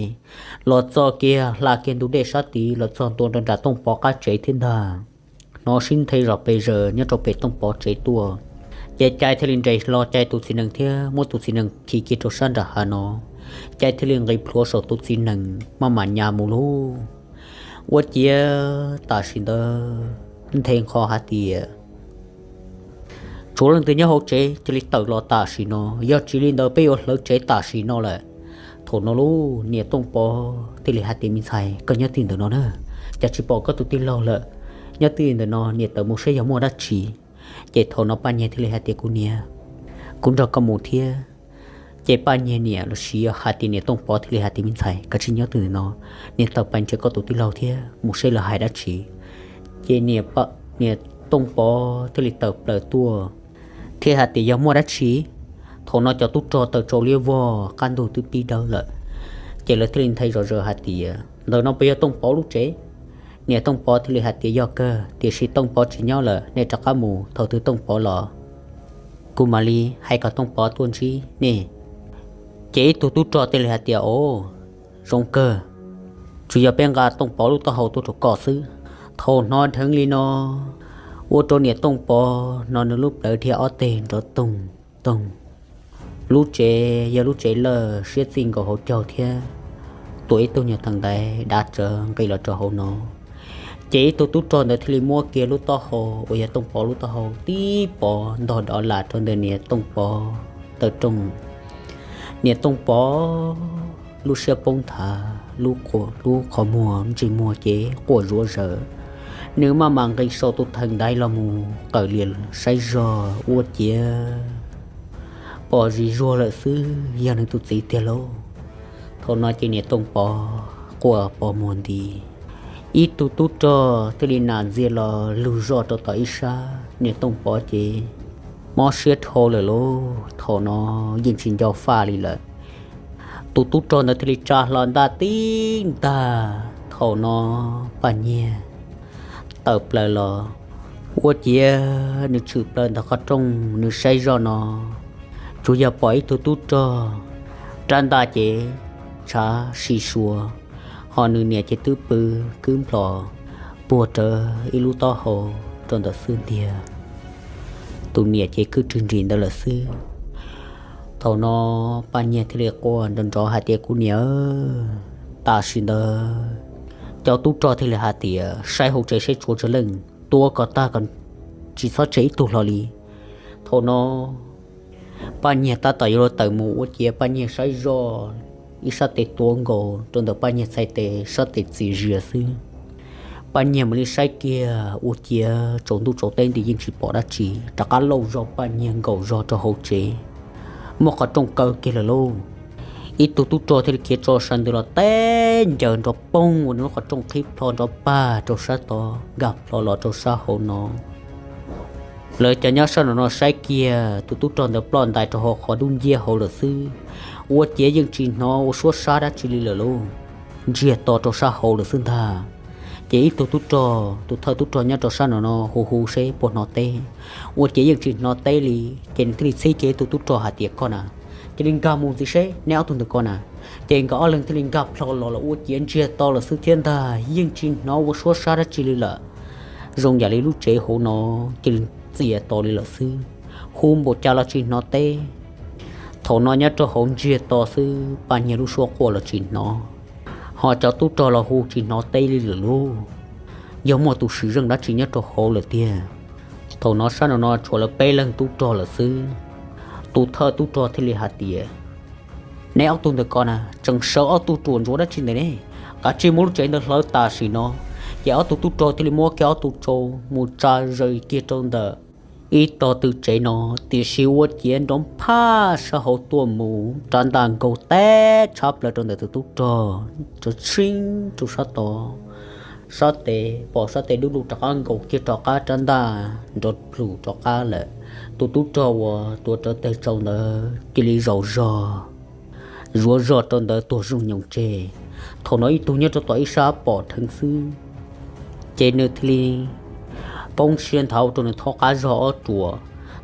los txog kiag hla kiag ntug dej sab tid los txog ntua rau nram Tooj Pov qab tsev thiab ntag. Hnov sib nthe zom pes zaws nyob rau pem Tooj Pov tsev tuaj. Ces Cai thiaj li nres hlo Cai tus txiv nees thiab muab tus txiv nees khi kiag rau sab nram hav no. Cai thiaj li nqis plhuav saum tus txiv nees maj mam nyas mus lauj. Ua ciav tam sim ntawd nthe nqho hais tias, Tshuav leej twg nyob hauv tsev cia li tawm los tam sim no, yog tsis li ntawd peb yuav hlawv tsev tam sim no lawm. Thaum no lauj, niam Tooj Pov thiaj li hais tias, Me ntxhais, koj nyob twj ywm ntawm no na, cas tsis pom koj tus tij laug lawm? Nyob twj ywm ntawm no, niam tawm mus saib yog muaj dab tsi. Ces thaum no Paj Nyiag thiaj li hais tias, Kuv niam, kuv nrog koj mus thiab. Ces Paj Nyiag niam los sis yog hais tias niam Tooj Pov thiaj li hais tias, Me ntxhais, koj tsis nyob twj ywm ntawm no, niam tawm pais nrhiav koj tus tij laug thiab mus saib lawv hais dab tsi. Ces niam Tooj Pov thiaj li tawm plaws tuaj thiab hais tias, Yog muaj dab tsi? Thaum no cov tub rog taws tsau liab vog, qab ntug twb pib dawb lawm. Ces lawv thiaj li nthe zom zaws hais tias, Ntawm no puas yog Tooj Pov lub tsev? Niam Tooj Pov thiaj li hais tias, Yog kawg, tiam sis Tooj Pov tsis nyob lawm, nej rov qab mus, thaum twg Tooj Pov los kuv mam li hais kom Tooj Pov tuaj ntsib nej. Ces ib tug tub rog thiaj li hais tias, Os, zoo kawg, tsuas yog peb nqa Tooj Pov lub taub hau tuaj rau koj xwb. Thaum hnov dheev li no, ua rau niam Tooj Pov no nws lub plawv dhia ob teg nrov toog toog. Lub tsev yog lub tsev lawj siab txij nkaus hauv caug thiab, tuav ib tug nyuag theem ntaiv dav tsawv nqis los rau hauv no. Ces ib tug tub rog ntawd thiaj li muab kiag lub taub hau uas yog Tooj Pov lub taub hau tib pov ntog dov lam rau ntawm niam Tooj Pov taw rooj. Niam Tooj Pov lub siab poob nthav, lub qhov muag ntsej muag ces quaj zuav zaws. Nws maj mam nqis saum tus theem ntaiv los mus qawm lias saib zog ua ciav pom zis zuag lawm xwb yog nws tus txiv tiag lauj. Thaum no ces niam Tooj Pov quaj pos muag nti. Ib tug tub rog thiaj li nam ntxias los lug zoj rau tom ib sab, niam Tooj Pov ces mob siab dhau lawm lauj. Thaum no yeej tsis nco faj li lawm. Tus tub rog ntawd thiaj li tsa hlo ntaj tib ntag. Thaum no Paj Nyiag tawm plaws los, ua ciav nws tshwm plaws ntawm qhov rooj, nws saib zoj no tsuas yog pom ib tug tub rog rab ntaj ces tshav si sua, ho nws niam ces twb pw kwb nplos puag rawv ib lub taub hau rau ntawm xub ntiag. Tus niam ces kwj rwg nrim ntawd lawm xwb. Thaum no Paj Nyiag thiaj li quaj nrov nrov hais tias, Kuv niam, tam sim ntawd cov tub rog thiaj li hais tias, Saib hauv tsev saib tshuav tsawg leej, tua kom tag kom tsis txhob tseg ib tug hlo li. Thaum no Paj Nyiag tab tom yuav luag tawm mus ua ciav Paj Nyiag saib zoj ib sab tes tuav nkaus rau ntawm Paj Nyiag txhais tes sab tes txias zias xwb. Paj Nyiag mam li saib kiag ua ciav tsaus ntuj tsaus teb nti yeej tsis pom dab tsi, rov qab lauj zog Paj Nyiag nkaum zog rau hauv tsev, muab qhov rooj kaw kiag lawm lauj. Ib tug tub rog thiaj li khiav tso saw ntws los teb ncaws nrov poog ua nws lub qhov rooj qhib plho nrov pag rau sab tod nkag plho los rau sab hauv no. Lawv cov nyob sab nraum no saib kiag tus tub rog ntawd ploj ntais rau hauv qhov dub nciab hauv lawm xwb, ua ciav yeej tsis hnov ua suab sab dab tsi li lawm lauj, ntsiag to rau sab hauv lawm xwb ntag. Ces ib tug tub rog, tus thawj tub rog nyob rau sab nraum no hu hu seb puas hnov teb, ua ciav yeej tsis hnov teb li. Ces nws thiaj li txhib kiag ib tug tub rog hais tias, Koj na, cia li nkag mus ntxiv seb neb ob tug ntawm ko na. Ces nkawd ob leeg thiaj li nkag plho los los ua ciav ntsiag to lawm xwb thiab ntag, yeej tsis hnov ua suab sab dab tsi li lawm. Zoo yam li lub tsev hauv no cia li txias to li lawm xwb, hu npaum cas los tsis hnov teb. Thaum no nyob rau hauv ntsiag to xwb, Paj Nyiag lub suab quaj los tsis hnov, ho cov tub rog los hu tsis hnov teb li lawm lauj. Yog muaj tus sim zeej dab tsi nyob rau hauv lawm tiag. Thaum no sab nraum no tshuav lawv peb leeg tub rog lawm xwb. Tus thawj tub rog thiaj li hais tias, Neb ob tug ntawm ko na, tseem sawv ob tug ruam ntsuav dab tsi ntawm ne? Kav tsij muab lub tsev ntawd hlawv tam sim no. Ces ob tug tub rog thiaj li muab kiag ob tug tsau mus tsa zaws kiag rau ntawm ib tog tw tsev no, tiam sis ua ciav nrov phaj sab hauv tuaj mus rab ntaj nkaug teb tshab plaws rau ntawm tus tub rog, tshib rau sab tod, sab tes pom sab tes dub lug rov qab nkaus kiag rov qab rab ntaj nrov plhum rov qab lawm. Tus tub rog uas tuav rawv teg tsau ntawd cia li zaum zog zuav zog rau ntawd tuag zooj nyoos tseg. Thaum no ib tug nyob rau tom ib sab pom dheev xwb, ces nws thiaj li poob siab nthav rau nws thaub qab zog ob ruam.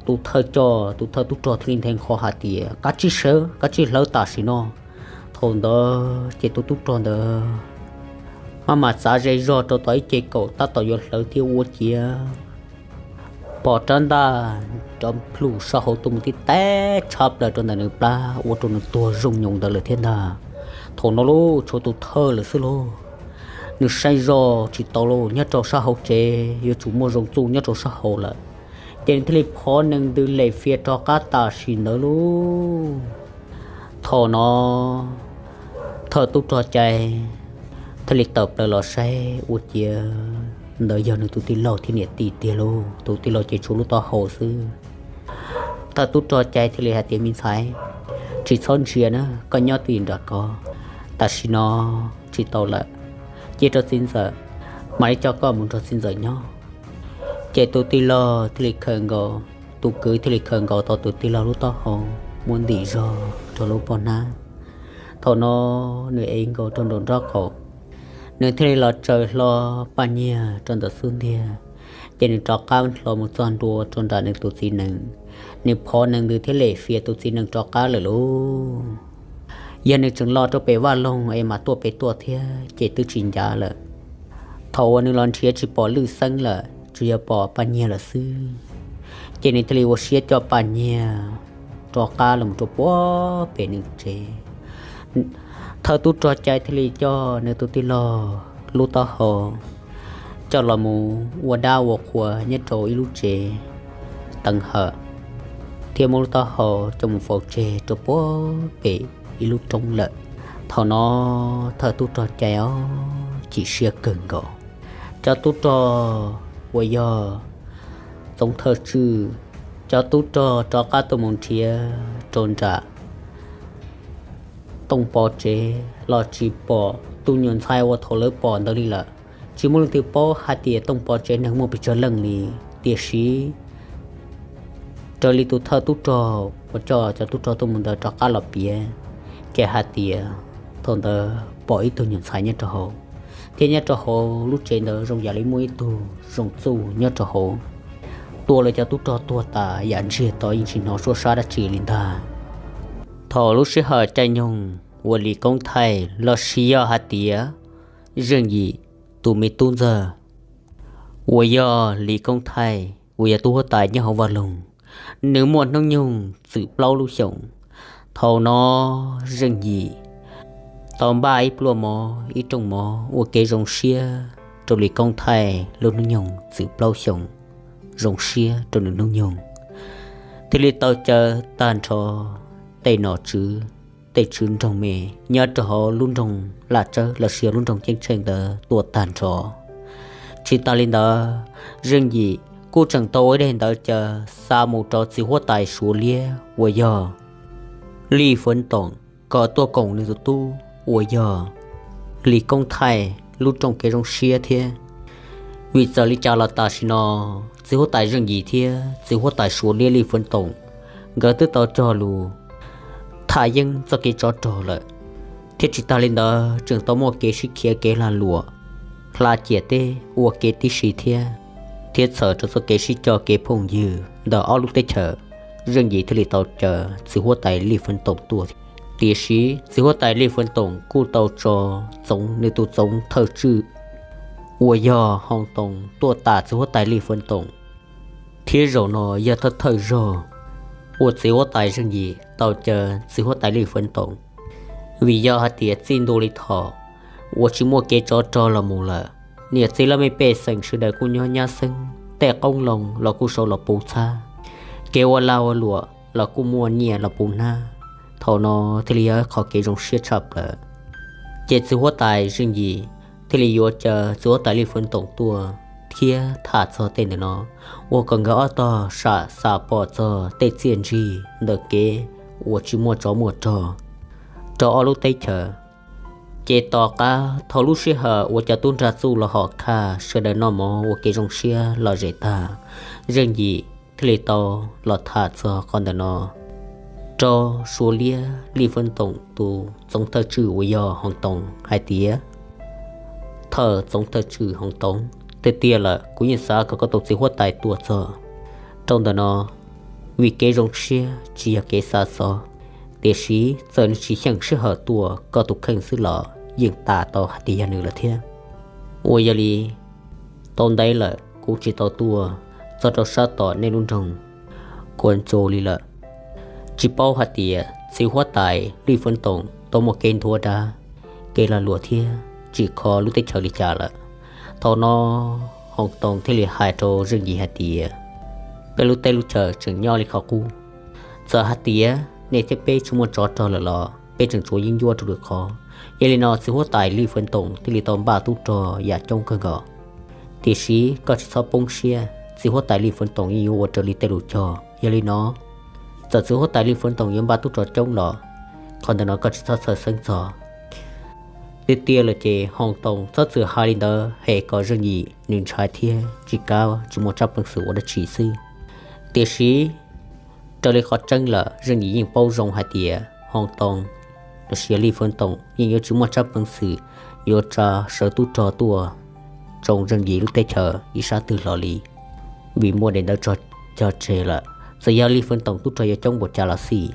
Tus thawj coj, tus thawj tub rog thiaj li nthe nqho hais tias, Kav tsij sawv, kav tsij hlawv tam sim no. Thaum ntawd ces tus tub rog ntawd maj mam txav ze zog rau tom ib ce kaum tab tom yuav hlawv thiab ua ciav pom rab ntaj nrov plhum sab hauv tuaj mus tib teb tshab plaws rau ntawm nws plab ua rau nws tuag zooj nyoos ntawd lawm thiab ntag. Thaum no lauj, tshuav tus thawj lawm xwb lauj. Nws saib zoj tsis tau lauj, nyob rau sab hauv tsev yuav tsum muaj zoo txuj nyob rau sab hauv lawm. Ces nws thiaj li phov nees ntws lem fias rov qab tam sim ntawd lauj. Thaum no thawj tub rog cai thiaj li tawm plaws los saib ua ciav ntawd yog nws tus tij laug thiab niam tij tiag lauj. Tus tij laug ces tshuav lub taub hau xwb. Thawj tub rog cai thiaj li hais tias, Me ntxhais, tsis txhob ntsia na, koj nyob twj ywm nram ko, tam sim no tsis tau lawm, cia rau txiv ntxawm, mam li coj koj mus nrog txiv ntxawm nyob. Ces tus tij laug thiaj li khaws nkaus, tus kwv thiaj li khaws nkaus tau tus tij laug lub taub hau, muab ntim zog rau lub poj hnab. Thaum no nws ev nkaus rau nraum nraub qaum, nws thiaj li los tsaws hlo Paj Nyiag rau ntawm xub ntiag, ces nws rov qab hlo mus txog ntua rau nram nws tus txiv nees. Nws phov nees ntws thiab lem fias tus txiv nees rov qab lawm lauj. Yog nws tseem los rau pem vaj loog es mam tuaj pem tuaj thiab ces twb tsis ncav lawm. Thaum uas nws los nrhiav tsis pom lwj xeeb lawm, tsuas yog pom Paj Nyiag lawm xwb, ces nws thiaj li ua siab coj Paj Nyiag rov qab los rau puag pem nws tsev. Thawj tub rog cai thiaj li coj nws tus tij laug lub taub hau coj los mus ua dab ua qhua nyob rau ib lub tsev teev hawm, thiab muab lub taub hau coj mus faus tseg rau puag pem ib lub roob lawm. Thaum no thawj tub rog cai os chim siab kawg nkaus. Cov tub rog uas yog Txoov Thawj Tswj, cov tub rog rov qab tuaj mus nrhiav rau nram Tooj Pov tsev los tsis pom tus nyuam ntxhais uas thaum lawv pom ntawd li lawm. Tsis muaj leej twg paub hais tias Tooj Pov tsev neeg muaj pes tsawg leej li, tiam sis raws li tus thawj tub rog uas coj cov tub rog tuaj mus ntawd rov qab los piav, ces hais tias thaum ntawd pom ib tug nyuam ntxhais nyob rau hauv, thiab nyob rau hauv lub tsev ntawd zoo yam li muaj ib tug zoo txuj nyob rau hauv, tua lawv cov tub rog tuag tas yam ntsiag to yeej tsis hnov suab sab dab tsi li ntag. Thaum lub sij hawm caij nyoog uas Lis Koob Thaij los sis yog hais tias Zeej Yim tus me tub ntxawg uas yog Lis Koob Thaij uas yog tub huab tais nyob hauv vaj loog, nws muaj hnub nyoog txwm plaub lub xyoos. Thaum no Zeej Yim tau npaj ib pluaj mov ib rooj mov ua kev zoo siab rau Lis Koob Thaij lub hnub nyoog txwm plaub xyoos, zoo siab rau nws hnub nyoog, thiaj li tau caw tag nrho tej nom tswv, tej tswv nroog me nyob rau hauv lub nroog Laj Tsawb los sis lub nroog Ceeb Tsheej ntawd tuaj tag nrho. Tsis tas li ntawd, Zeej Yim kuj tseem tau ua ib daim ntawv caw xa mus rau txiv huab tais Suav Liab uas yog Lij Fwv Toom kom tuaj koom nws tus tub uas yog Lis Koob Thaij lub rooj kev zoo siab thiab. Vim txawm li cas los tam sim no txiv huab tais Zeej Yim thiab txiv huab tais Suav Liab Lij Fwv Toom nkawd twb tau cog lus tham yeeb txoj kev tsov rog lawm, thiab tsis tas li ntawd tseem tau muaj kev sib khiav kev lag luam hla ciam teb ua ke tib si thiab, thiab txhawm rau txoj kev sib coj kev phooj ywg ntawm ob lub teb chaws, Zeej Yim thiaj li tau caw txiv huab tais Lij Fwv Toom tuaj. Tiam sis txiv huab tais Lij Fwv Toom kuj tau tso txoov nws tus txoov thawj tswj uas yog Hoo Toos tuaj tas txiv huab tais Lij Fwv Toom, thiab zaum no yog thawj thawj zaug uas txiv huab tais Zeej Yim tau caw txiv huab tais Lij Fwv Toom. Vim yog hais tias txij ntua li thaum uas tsis muaj kev tsov rog los mus lawm, niam txiv laj mej pej xeem sawv daws kuj nyob nyab xeeb, tej qoob loo los kuj sau los puv txhab, kev ua lag ua luam los kuj muaj nyiaj los puv hnab. Thaum no thiaj li yog qhov kev zoo siab tshaj plaws. Ces txiv huab tais Zeej Yim thiaj li yuav caw txiv huab tais Lij Fwv Toom tuaj thiab tham txog tej ntawm no, ua kom nkawd ob tog sam xav pom txog tej txiaj ntsig ntawm kev uas tsis muaj tsov muaj rog rau ob lub teb chaws. Ces tom qab thaum lub sij hawm uas cov tub nrag txuj los hom khaj sawv daws noj mov ua kev zoo siab lom zem tag, Zeej Yim thiaj li tau los tham txog qhov ntawm no rau Suav Liab Lij Fwv Toom tus txoov thawj tswj uas yog Hoo Toos hais tias, Thawj txoov thawj tswj Hoo Toos, tiag tiag lawm kuv yeej xav kom koj tus txiv huab tais tuaj txog rau ntawm no, vim kev zoo siab tsis yog kev xa xov. Tiam sis txawm nws tsis xyeej sij hawm tuaj, koj tus kheej xwb los yeej tas tau hais tias yog nws lawm thiab. Uas yog li tau ntev lawm kuv tsis tau tuaj txog rau sab tom nej lub nroog Kuas Ntsu li lawm. Tsis paub hais tias txiv huab tais Lij Fwv Toom tau muaj kev nthuav dab, kev lag luam thiab tsim kho lub teb chaws li cas lawm. Thaum no Hoo Toos thiaj li hais rau Zeej Yim hais tias, Peb lub teb lub chaws tseem nyob li qhov qub. Txawm hais tias nej thiab peb tsis muaj tsov rog lawm los peb tseem tshuav yeeb ncuab rau lwm qhov. Yog li no txiv huab tais Lij Fwv Toom thiaj li tau npaj tub rog yam coob kawg nkaus. Tiam sis koj tsis txhob poob siab, txiv huab tais Lij Fwv Toom yeej yuav ua raws li tej lus cog. Yog li no txawm txiv huab tais Lij Fwv Toom yuav npaj tub rog coob los qhov ntawm no koj tsis txhob txhawj xeeb txog. Tiag tiag lawm ces Hoo Toos txhob txwm hais li ntawd hem kom Zeej Yim nws ntshai thiab tsis kav tsis muaj tsab peev xwm ua dab tsi xwb. Tiam sis raws li qhov tseeb lawm Zeej Yim yeej paub zoo hais tias Hoo Toos los sis Lij Fwv Toom yeej yuav tsis muaj tsab peev xwm yuav tsa sawv tub rog tuaj tsoo Zeej Yim lub teb chaws ib sab twg hlo li, vim muaj daim ntawv tso cog tseg lawm, txawm yog Lij Fwv Toom tub rog yuav coob npaum cas los xij.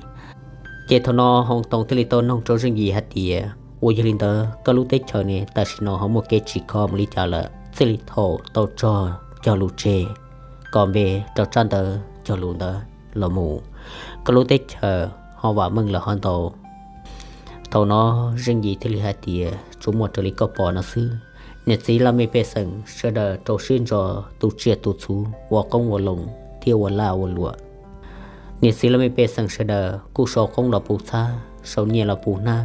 Ces thaum no Hoo Toos thiaj li tau noog rau Zeej Yim hais tias, Uas yog li ntawd koj lub teb chaws ne tam sim no ho muaj kev tsim kho mus li cas lawm? Txij li thaum tau tso cog lus tseg kom npe rau tsab ntawv cog lus ntawd los mus, koj lub teb chaws ho vam meej lawm ho ntau? Thaum no Zeej Yim thiaj li hais tias, Tsuas muaj raws li koj pom no xwb. Niam txiv laj mej pej xeem sawv daws rau siab ntso tu tsiaj tu txhuv, ua qoob ua loo thiab ua laj ua luam. Niam txiv laj mej pej xeem sawv daws kuj sau qoob los puv txhab, sau nyiaj los puv hnab.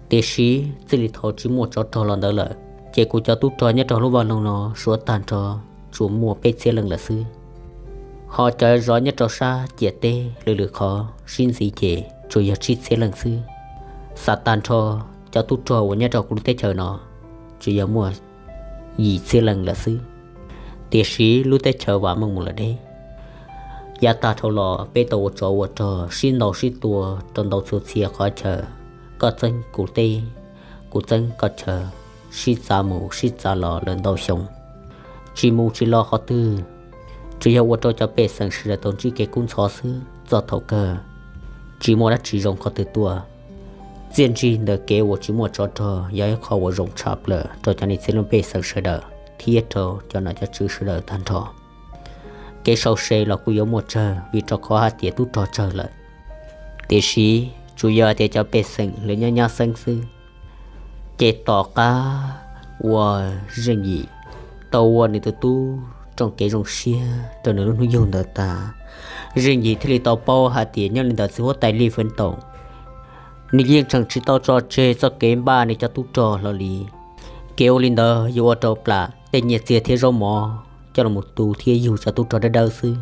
Tiam sis txij li thaum tsis muaj tsov rog los ntawd lawm, ces kuv cov tub rog nyob rau lub vaj loog no suav tag nrho tsuas muaj peb txhiab leej lawm xwb. Ho cov zov nyob rau sab ciam teb lwm lwm qhov sib ntxiv ces tsuas yog tsib txhiab leej xwb. Xav tag nrho cov tub rog uas nyob rau kuv lub teb chaws no tsuas yog muaj yim txhiab leej lawm xwb. Tiam sis lub teb chaws vam meej mus lawm deb. Yav tag dhau los peb tau ua tsov ua rog sib ntaus sib tua rau ntau txhua txhia qhov chaw, koj txeeb kuv teb, kuv txeeb koj chaw, sib txav mus sib txav los lawm ntau xyoo, tsis mus tsis los qhov twg. Tsuas yog ua rau cov pej xeem sawv daws tau ntsib kev kub ntxhov xwb txog thaum kawg, tsis muaj dab tsi zoo qhov twg tuaj. Txiaj ntsig ntawm kev uas tsis muaj tsov rog yog ib qho uas zoo tshaj plaws rau cov niam txiv laj mej pej xeem sawv daws thiab rau cov nom cov tswv sawv daws tag nrho. Kev sau se los kuj yuav muaj tsawg vim rau qhov hais tias tub rog tsawg lawm. Tiam sis tsuas yog hais tias cov pej xeem lawv nyob nyab xeeb xwb. Ces tom qab uas Zeej Yim tau ua nws tus tub rooj kev zoo siab rau nws lub hnub yug ntawd tas, Zeej Yim thiaj li tau paub hais tias nyob li ntawm txiv huab tais Lij Fwv Toom, nws yeej tseem tsis tau tso tseg txoj kev npaj nws cov tub rog hlo li. Kev ua li ntawd yuav ua rau plam tej nyiaj txiag thiab zaub mov coj los tu thiab yug cov tub rog dawb dawb xwb.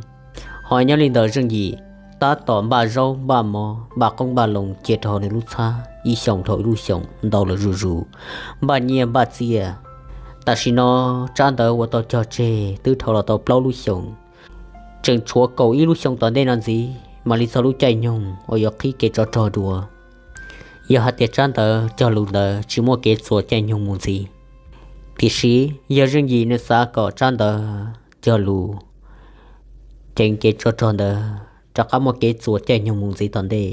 Ho nyob li ntawm Zeej Yim tab tom npaj zaub npaj mov npaj qoob npaj loo cia rau hauv nws lub txhab ib xyoos dhau ib lub xyoos ntau lawm zuj zus, npaj nyiaj npaj txiaj. Tam sim no tsab ntawv uas tau cog tseg twb dhau los tau plaub lub xyoos, tseem tshuav kaum ib lub xyoo tom ntej no ntxiv mam li txog lub caij nyoog uas yuav qhib kev tsov rog dua. Yog hais tias tsab ntawv cog lus ntawd tsis muaj kev txuas caij nyoog mus ntxiv, tiam sis yog Zeej Yim nws xav kom tsab ntawv cog lus ceev kev tsov rog ntawd rov qab muaj kev txuas caij nyoog mus ntxiv tom ntej,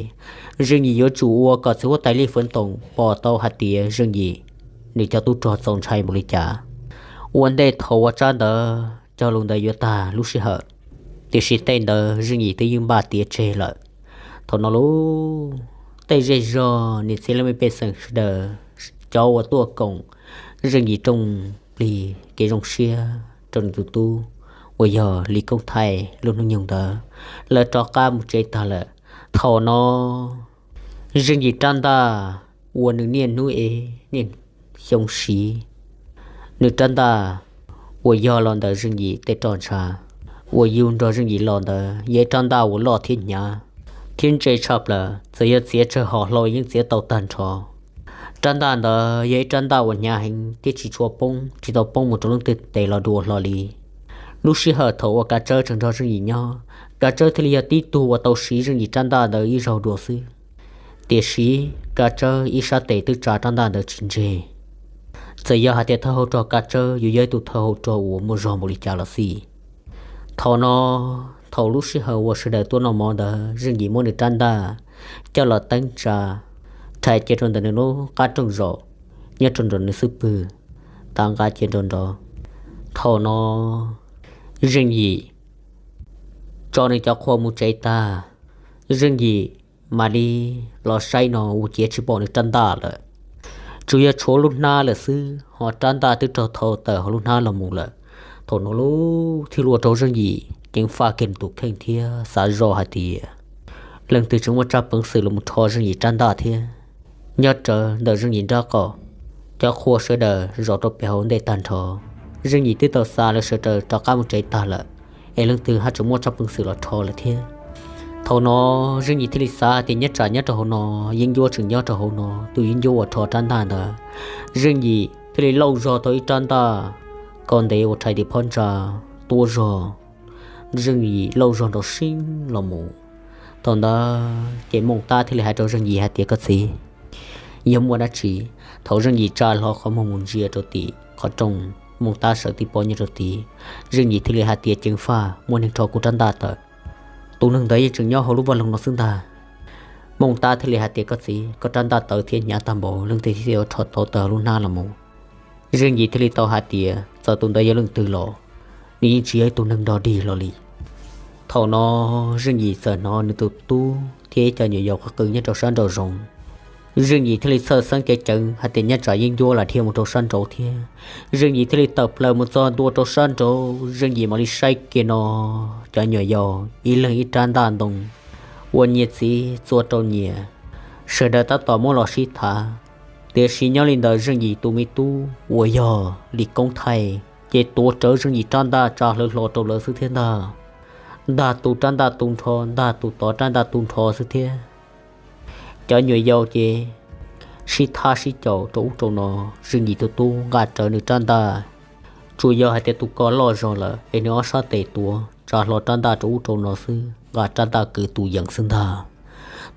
Zeej Yim yuav tsum ua kom txiv huab tais Lij Fwv Toom pom tau hais tias Zeej Yim nws cov tub rog txaus ntshai npaum li cas. Ua ntej thaum uas tsab ntawv cog lus ntawd yuav tag lub sij hawm, tiam sis tej ntawd Zeej Yim twb yeej npaj tiav tseg lawm. Thaum no lub tej zej zog niam txiv leej pej xeem sawv daws, cov uas tuaj koom Zeej Yim rooj plig kev zoo siab rau nws tus tub uas yog Lis Koob Thaij lub hnub nyoog ntawd, lawv rov qab mus tsev tag lawm. Thaum no Zeej Yim rab ntaj uas nws niaj hnub ev niaj xyoo siv, nws rab ntaj uas yog los ntawm Zeej Yim tej roj ntsha, uas yug nrog Zeej Yim los ntawd yog ib rab ntaj uas loj thiab hnyav thiab ntse tshaj plaws, txawm yog txiav tsawg hom hlau yeej txiav tau tag nrho. Rab ntaj ntawd yog ib rab ntaj uas hnyav heev thiab tsis tshua poob, tsis tau poob mus rau leej twg tes los dua hlo li. Lub sij hawm thaum uas Kav Tsawb tseem nrog Zeej Yim nyob, Kav Tsawb thiaj li yog tib tug uas tau siv Zeej Yim rab ntaj ntawd ib zaug dua xwb. Tiam sis Kav Tsawb ib sab tes twb tsa rab ntaj ntawd tsis ntseg. Txawm yog hais tias thawj hauv rog Kav Tsawb yuav yog ib tug thawj hauv rog uas muaj zog npaum li cas los xij, thaum no, thaum lub sij hawm uas sawv daws tuaj noj mov ntawd Zeej Yim muab nws rab ntaj coj los teeb tsa, rhais cia rau ntawm nws lub qab rooj zaum, nyob rau nram nws xub pwg, tav nqa cia rau nrov. Thaum no Zeej Yim tso nws cov qhua mus tsev tag, Zeej Yim mam li los saib no ua ciav tsis pom nws rab ntaj lawm. Tsuas yog tshuav lub hnab lawm xwb, ho rab ntaj twb raug thau tawm hauv lub hnab los mus lawm. Thaum no lub thiaj ua rau Zeej Yim ceev faj kiag nws tus kheej thiab xav zoj hais tias leej twg tseem muaj tsaj peev xwm los mus rho Zeej Yim rab ntaj thiab. Nyob rawv ntawm Zeej Yim nraub qaum, cov qhua sawv daws zaum rau pem hauv ntej tag nrho. Zeej Yim twb tau xa lawv sawv daws rov qab mus tsev tag lawm, es leej twg haj tseem muaj tsaj peev xwm los rho lawm thiab. Thaum no Zeej Yim thiaj li xav tias nyob tsam nyob rau hauv no, yeeb ncuab tseem nyob rau hauv no, tus yeeb ncuab uas rho rab ntaj ntawd. Zeej Yim thiaj li lauj zog tau ib rab ntaj kaus ntev uas rhais tim phab ntsa tuab zog. Zeej Yim lauj zog nrov siab los mus. Thaum ntawd ces Mooj Tab thiaj li hais rau Zeej Yim hais tias, koj txiv, yog muaj dab tsi? Thaum Zeej Yim tsa hlo qhov muag mus ntsia rau tim qhov rooj, Mooj Tab sawv tib pob nyob rau tid. Zeej Yim thiaj li hais tias, ceev faj, muaj neeg rho kuv rab ntaj tawm. Tus neeg ntawd yeej tseem nyob hauv lub vaj loog no xwb ntag. Mooj Tab thiaj li hais tias, koj txiv, koj rab ntaj tawv thiab hnyav tag npaum, leej twg thiaj yuav rho tau tawm hauv lub hnab los mus? Zeej Yim thiaj li tau hais tias txawm tus ntawd yog leej twg los nws yeej tsis yog ib tug neeg dog dig hlo li. Thaum no Zeej Yim txawm hnov nws tus tub thiab ib co nyuam yaus qw qw nyob rau sab nraum zoov. Zeej Yim thiaj li txhawj xeeb ceev ceev hais tias nyob tsam yeeb ncuab lam dhia mus rau sab nraud thiab. Zeej Yim thiaj li tawm plaws mus txog ntua rau sab nraud, Zeej Yim mam li saib kiag no, cov nyuam yaus ib leeg ib rab ntaj ntoo uas nyias txiv txua rau nyias, sawv daws tab tom muab los sib thav. Tiam sis nyob li ntawm Zeej Yim tus me tub uas yog Lis Koob Thaij ces tuav rawv Zeej Yim rab ntaj tsa hlawv hlo rau lawv xwb thiab ntag. Ntag tus rab ntaj tu nrho, ntag tus tod rab ntaj tu nrho xwb thiab. Cov nyuam yaus ces sib thab sib caum rau ub rau no, Zeej Yim tus tub nqa rawv nws rab ntaj, tsuas yog hais tias tus ko loj zog lawm es nws ob sab tes tuav tsa hlo rab ntaj rau ub rau no xwb, nqa rab ntaj kwv tus yees xwb ntag.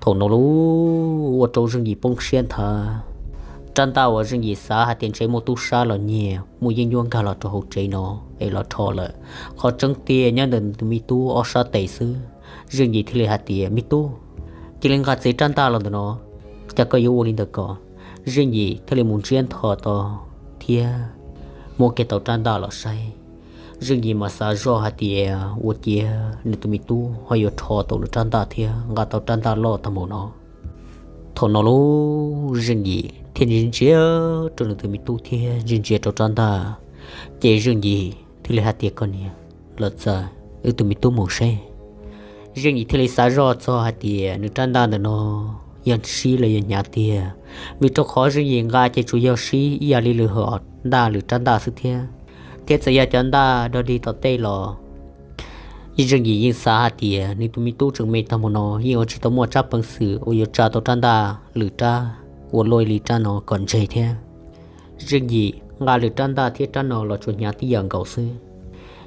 Thaum no lub ua rau Zeej Yim poob siab nthav. Rab ntaj uas Zeej Yim xav hais tias ntshe muaj tub sab los nyiag, muaj yeeb ncuab nkag los rau hauv tsev no es los rho lawm, qhov tseeb tiag nyob ntawm nws tus me tub ob sab tes xwb. Zeej Yim thiaj li hais tias, me tub, cia li nqa txiv rab ntaj los ntawm no. Cas koj yuav ua li ntawd ko? Zeej Yim thiaj li mus ntsiab nthos to thiab muab kiag tau rab ntaj los saib. Zeej Yim mas xav zoj hais tias ua ciav nws tus me tub ho yuav rho tau nws rab ntaj thiab nqa tau rab ntaj loj tag npaum no. Thaum no lub Zeej Yim thiaj ntsia ntsia rau nws tus me tub thiab ntsia ntsia rau rab ntaj, ces Zeej Yim thiaj li hais tias, koj niam, los txawm wb tus me tub mus seb. Zeej Yim thiaj li xav zoj txog hais tias nws rab ntaj ntawm no yog sib los yog hnyav tiag, vim rau qhov Zeej Yim nqa ces tsuas yog sib ib yam li lwm hom ntaj lwm rab ntaj xwb thiab. Thiab txawm yog cov ntaj dog dig tom tej los Zeej Yim yeej xav hais tias nws tus me tub tseem me tag mus no yeej ua tsis tau muaj tsab peev xwm uas yuav tsa tau rab ntaj lwm rab uas luaj li rab no kom ntseg thiab. Zeej Yim nqa lwm rab ntaj thiab rab no los tsuas hnyav tib yam nkaus xwb.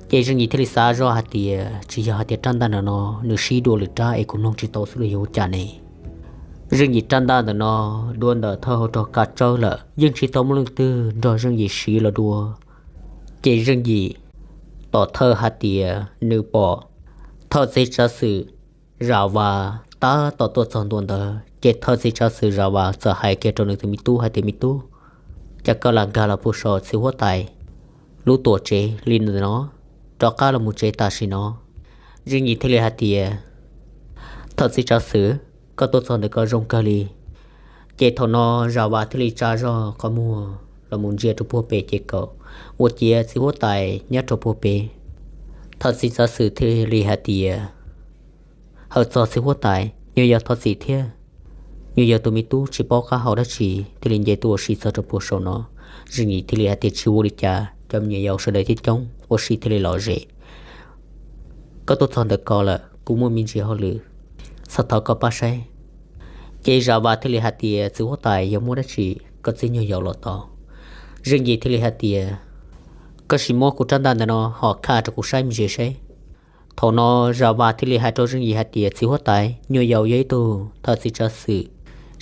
Ces Zeej Yim thiaj li xav zoj hais tias tsis yog hais tias rab ntaj ntawm no nws sib dua lwm rab es kuv mloog tsis tau xwb los yog ua cas ne. Zeej Yim rab ntaj ntawm no dua ntawm thawj hauv rog kav tsawb lawm, yeej tsis tau muaj leej twg nrog Zeej Yim siv los dua. Ces Zeej Yim tom thawj hais tias nws pom thawj txiv tsav xwm Zam Vas tab tom tuaj txog ntua ntawd, ces thawj txiv tsav xwm Zam Vas txawm hais kiag rau nws tus me tub hais tias, Me tub, cas koj lam nkag los puag saum txiv huab tais lub tuam tsev li ntawm no, rov qab los mus tsev tam sim no. Zeej Yim thiaj li hais tias, Thawj txiv tsav xwm, koj tuaj txog ntawm ko zoo kawg li. Ces thaum no Zam Vas thiaj li tsa zog qhov muag los mus ntsia rau puag pem ces kaum ua ciav txiv huab tais nyob rau puag pem. Thawj txiv tsav xwm thiaj li hais tias, Hawm txog txiv huab tais, nyuag yaus thov txim thiab. Nyuag yaus tus me tub tsis paub qab hau dab tsi thiaj li nce tuaj ua si txog rau puag saum no. Zeej Yim thiaj li hais tias, Tsis ua li cas, cov me nyuam yaus sawv daws coob coob, ua si thiaj li lom zem. Koj tuaj txog ntawm ko lawm, kuv muaj me ntsis hauj lwm, xav thov koj pab saib. Ces Zam Vas thiaj li hais tias, Txiv huab tais, yog muaj dab tsi koj txib nyuag yaus los tau. Zeej Yim thiaj li hais tias, Koj sim muab kuv rab ntaj ntawm no ho khaj rau kuv saib me ntsis seb. Thaum no Zam Vas thiaj li hais rau Zeej Yim hais tias, Txiv huab tais, nyuag yaus yog ib tug thawj txiv tsav xwm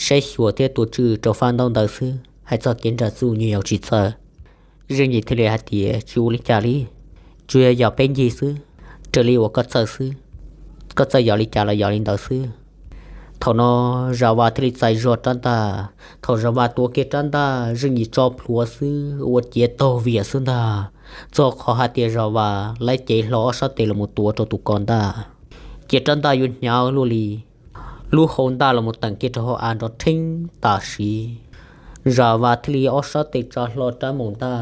saib xyuas thiab tua tswj rau fab ntaub ntawv xwb, hais txog kev nram txuj nyuag yaus tsis txawj. Zeej Yim thiaj li hais tias, Tsis ua li cas li, tsuas yog yam peb ncig xwb, raws li uas koj txawj xwb, koj txawj yam li cas los yam li ntawd xwb. Thaum no Zam Vas thiaj li txais zog rab ntaj. Thaum Zam Vas tuav kiag rab ntaj, Zeej Yim tso plhuav xwb ua ciav taug viam xwb ntag. Txog qhov hais tias Zam Vas laib cev hlo ob sab tes los mus tuav rau tus ko ntaj, ces rab ntaj yuav hnyav luaj li. Lub hau ntaj los mus teem kiag rau hauv av nrov rheeb tam sim. Zam Vas thiaj li ob sab tes tsa hlo rab maum ntaj,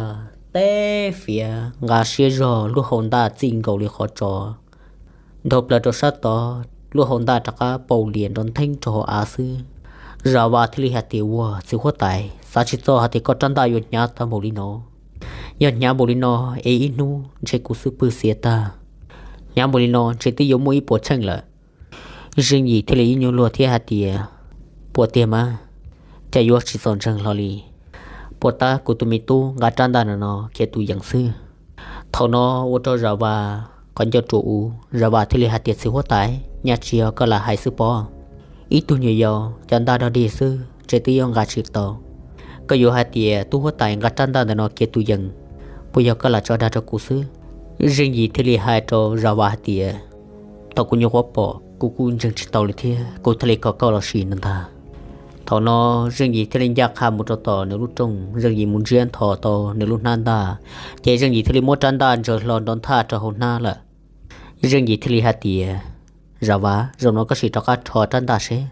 teb fiav nqa siab zog lub hau ntaj txij nkaus li qhov tso ntaug plaws rau sab tod, lub hau ntaj rov qab paum lias nrov ntheeb rau hauv av xwb. Zam Vas thiaj li hais tias, Ua txiv huab tais, xav tsis txog hais tias koj rab ntaj yuav hnyav tag npaum li no. Yog hnyav npaum li no es ib hnub ntshe kuv xub pwg xiav tag. Hnyav npaum li no ntshe twb yuav muaj ib puas tsheej lawm. Zeej Yim thiaj li ib nyuag luag thiab hais tias, Puas tiag mas, cas yuav tsis txaus ntseeg hlo li. Puas tab kuv tus me tub nqa rab ntaj no no khiav tus yees xwb. Thaum no ua rau Zam Vas qhov ncauj ruam ub, Zam Vas thiaj li hais tias, Txiv huab tais, nyaj tsis yog koj lam hais xwb pob. Ib tug nyuam yaus cov ntaj dog dig xwb ntshe twb yuav nqa tsis tau. Koj yuav hais tias tub huab tais nqa rab ntaj ntawm no khiav tus yees, puas yog koj lam tso dag rau kuv xwb? Zeej Yim thiaj li hais rau Zam Vas hais tias, Thaum kuv nyuam qhuav pom kuv kuj ntseeg tsis tau li thiab, kuv thiaj li kom koj los sim no ntag. Thaum no Zeej Yim thiaj li ncaj qha mus rau tom nws lub rooj, Zeej Yim mus ntsiab nthos tau nws lub hnab ntaj, ces Zeej Yim thiaj li muab rab ntaj ntsaws hlo nrov nthaj rau hauv hnab lawm. Zeej Yim thiaj li hais tias, Zam Vas, zaum no koj sim rov qab rho rab ntaj seb.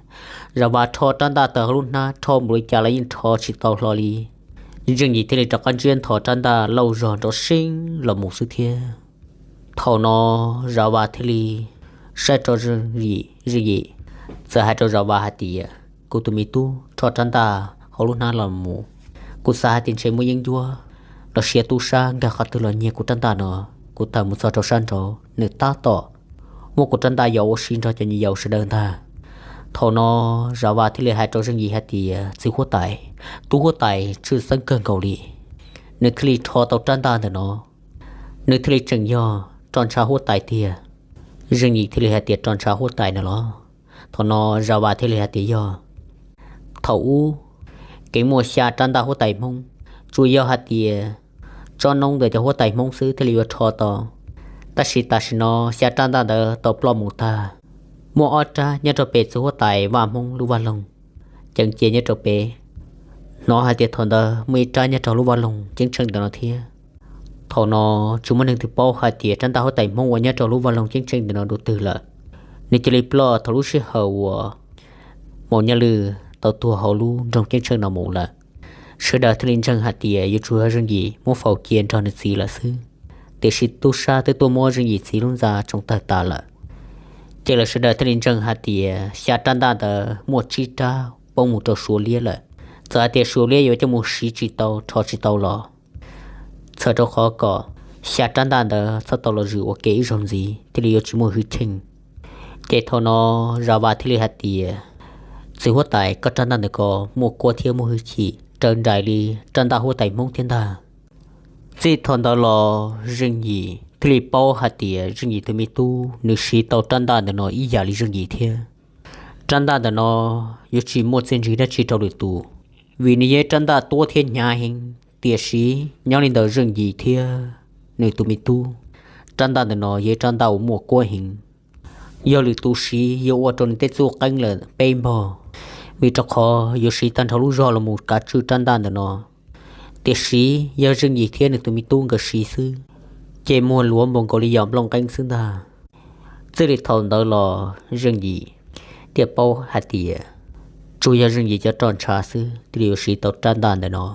Zam Vas rho rab ntaj tawm hauv lub hnab, rho npaum li cas los yeej rho tsis tau hlo li. Zeej Yim thiaj li rov qab ntsiab nthos rab ntaj lauj zog nrov seeb los mus xwb thiab. Thaum no Zam Vas thiaj li saib rau Zeej Yim, Zeej Yim txawm hais rau Zam Vas hais tias, Kuv tus me tub rho rab ntaj hauv lub hnab los mus, kuv xav hais tias ntshe muaj yeeb ncuab los sis tub sab nkag qhov twg los nyiag kuv rab ntaj no. Kuv tawm mus txog rau sab nraud, nws tab tom muab kuv rab ntaj yos ua si nrog cov nyuam yaus sawv daws ntag. Thaum no Zam Vas thiaj li hais rau Zeej Yim hais tias, Txiv huab tais, tub huab tais tshwj xeeb kawg nkaus li, nws thiaj li rho tau rab ntaj ntawm no, nws thiaj li tseem yog roj ntsha huab tais tiag. Zeej Yim thiaj li hais tias, Roj ntsha huab tais no los? Thaum no Zam Vas thiaj li hais tias, Yog. Thaum ub kev muaj xya rab ntaj huab tais Hmoob, tsuas yog hais tias tsob noob ntawm cov huab tais Hmoob xwb thiaj li yuav rho tau. Tab sis tam sim no xya rab ntaj ntawd tau ploj mus tag, muaj ob rab nyob rau pem txiv huab tais Vaj Hmoob lub vaj loog ceev cia nyob rau pem. Hnov hais tias thaum ntawd muaj ib rab nyob rau lub vaj loog ceeb tsheej ntawm no thiab. Thaum no tsis muaj neeg twg paub hais tias rab ntaj huab tais Hmoob uas nyob rau lub vaj loog ceeb tsheej ntawm no dua twg lawm. Nws cia li ploj thaum lub sij hawm uas Maum Nyaj Lwm tau tuag hauv lub nroog ceeb tsheej no mus lawm. Sawv daws thiaj li ntseeg hais tias yuav tsum yog Zeej Yim muab faus cia nrog nws txiv lawm xwb, tiam sis tub sab twb tuaj muab Zeej Yim txiv lub ntxa tsoo tawg tas lawm. Ces lawv sawv daws thiaj li ntseeg hais tias xya rab ntaj ntawd muaj tsib rab poob mus rau Suav liab lawm. Txawm hais tias Suav liab yuav coj mus siv tsis tau rho tsis tau los, txhawm rau qhov kom xya rab ntaj ntawd txhob tau los zwm ua ke ib zaug ntxiv thiaj li yuav tsis muaj hwj chim. Ces thaum no Zam Vas thiaj li hais tias, Txiv huab tais, koj rab ntaj ntawm ko muaj kuab thiab muaj hwj chim raws nraim li rab ntaj huab tais Hmoob thiab ntag. Txij thaum ntawd los Zeej Yim thiaj li paub hais tias Zeej Yim tus me tub nws siv tau rab ntaj ntawm no ib yam li Zeej Yim thiab. Rab ntaj ntawm no yuav tsis muaj txiaj ntsig dab tsi rau lwm tus, vim nws yog rab ntaj tuab thiab hnyav heev, tiam sis nyob li ntawm Zeej Yim thiab nws tus me tub, rab ntaj ntawm no yog rab ntaj uas muaj kuab heev. Yog lwm tus siv yuav ua rau nws tej txuj qeeb lawm peb npog, vim rau qhov yuav siv tag nrho lub zog los mus kav tswj rab ntaj ntawm no. Tiam sis yog Zeej Yim thiab nws tus me tub nkawd siv xwb, ces muag luav npaum nkaus li yog nplooj qeeb xwb ntag. Txij li thaum ntawd los Zeej Yim thiaj paub hais tias tsuas yog Zeej Yim cov roj ntshav xwb thiaj li yuav siv tau rab ntaj ntawm no.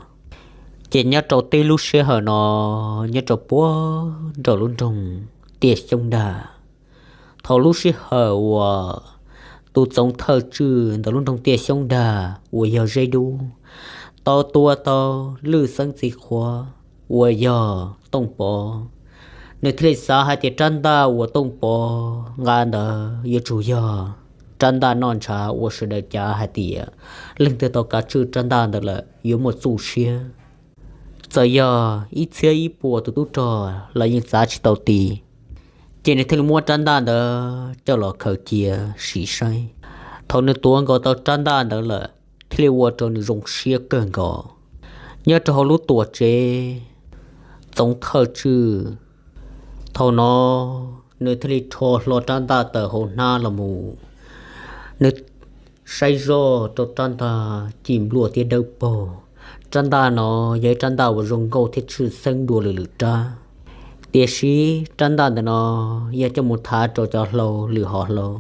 Ces nyob rau tib lub sij hawm no, nyob rau puag nram lub nroog Tiaj Xyoob Dag, thaum lub sij hawm uas tus txoov thawj tswj ntawm lub nroog Tiaj Xyoob Dag uas yog Zeb Dub tau tua tau Lwj Xeeb txiv qhuav uas yog Tooj Pov, nws thiaj li xav hais tias rab ntaj uas Tooj Pov nqa ntawd yuav tsum yog rab ntaj noj ntshav uas sawv daws cav hais tias leej twg tau kav tswj rab ntaj ntawd lawm yuav muaj txuj siab. Txawm yog ib txhiab ib puas tus tub rog los yeej txav tsis tau ti. Ces nws thiaj li muab rab ntaj ntawd coj los khaws cia sim saib. Thaum nws tuav nkaus tau rab ntaj ntawd lawm, thiaj li ua rau nws zoo siab kawg nkaus. Nyob rau hauv lub tuam tsev, txoov thawj tswj thaum no nws thiaj li rho hlo rab ntaj tawm hauv hnab los mus. Nws saib zoj rau rab ntaj ci npluaj thiab dawb paug. Rab ntaj no yog ib rab ntaj uas zoo nkauj thiab tshwj xeeb dua lwm lwm rab. Tiam sis rab ntaj ntawm no yog coj mus thav rau cov hlau lwm hom hlau,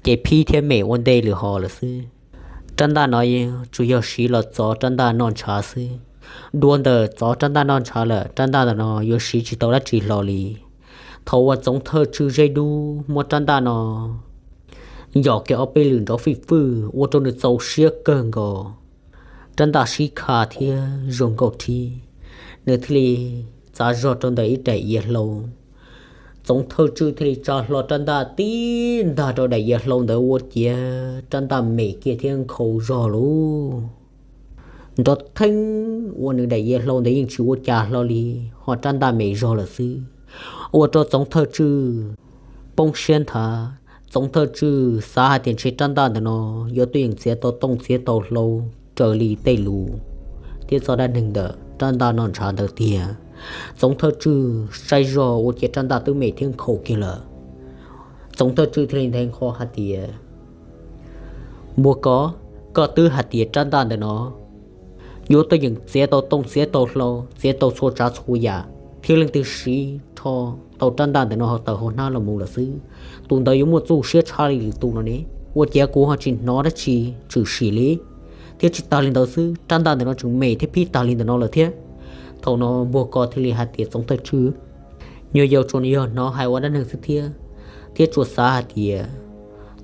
ces phib thiab mem ua ntej lwm hom lawm xwb. Rab ntaj no tsuas yog siv los txov rab ntaj noj ntshav xwb. Dua ntawm txov rab ntaj noj ntshav lawm, rab ntaj ntawm no yuav siv tsis tau dab tsi hlo li. Thaum uas txoov thawj tswj Zeb Dub muab rab ntaj no ncom kiag ob peb lwm nrov fij fwj ua rau nws txaus siab kawg nkaus. Rab ntaj sib kha thiab zoo nkauj thiab, nws thiaj li txav zog rau ntawm ib daim iav hlau. Txoov thawj tswj thiaj li tsa hlo rab ntaj tib ntag rau daim iav hlau ntawd ua ciav rab ntaj mem kiag thiab nkhaus zog lawm. Nrov theeb ua nws daim iav hlau ntawd yeej tsis ua cas hlo li, ho rab ntaj mem zog lawm xwb, ua rau txoov thawj tswj poob siab nthav. Txoov thawj tswj xav hais tias ntshe rab ntaj ntawm no yuav tuaj yeem txiav tau tooj txiav tau hlau raws li tej lus thiab txoj dab neeg ntawm rab ntaj noj ntshav ntawd tiag. Txoov thawj tswj saib zog ua ciav rab ntaj twb mem thiab nkhaus kiag lawm. Txoov thawj tswj thiaj li nthe nqho hais tias, Npua koj, koj twb hais tias rab ntaj ntawm no yuav tuaj yeem txiav tau tooj txiav tau hlau, txiav tau txhua tsav txhua yam, thiab leej twg siv rho tau rab ntaj ntawm no tawm hauv hnab los mus lawm xwb, tus ntawd yuav muaj txuj siab tshaj li lwm tus no ne. Ua ciav kuv ho tsis hnov dab tsi tshwm sim li. Thiab tsis tas li ntawd xwb, rab ntaj ntawm no tseem mem thiab phib tag li ntawm no lawm thiab. Thaum no npua koj thiaj li hais tias, Txoov thawj tswj, nyuag yaus tsuas yog hnov hais ua dab neeg xwb thiab, thiab tsuas xav hais tias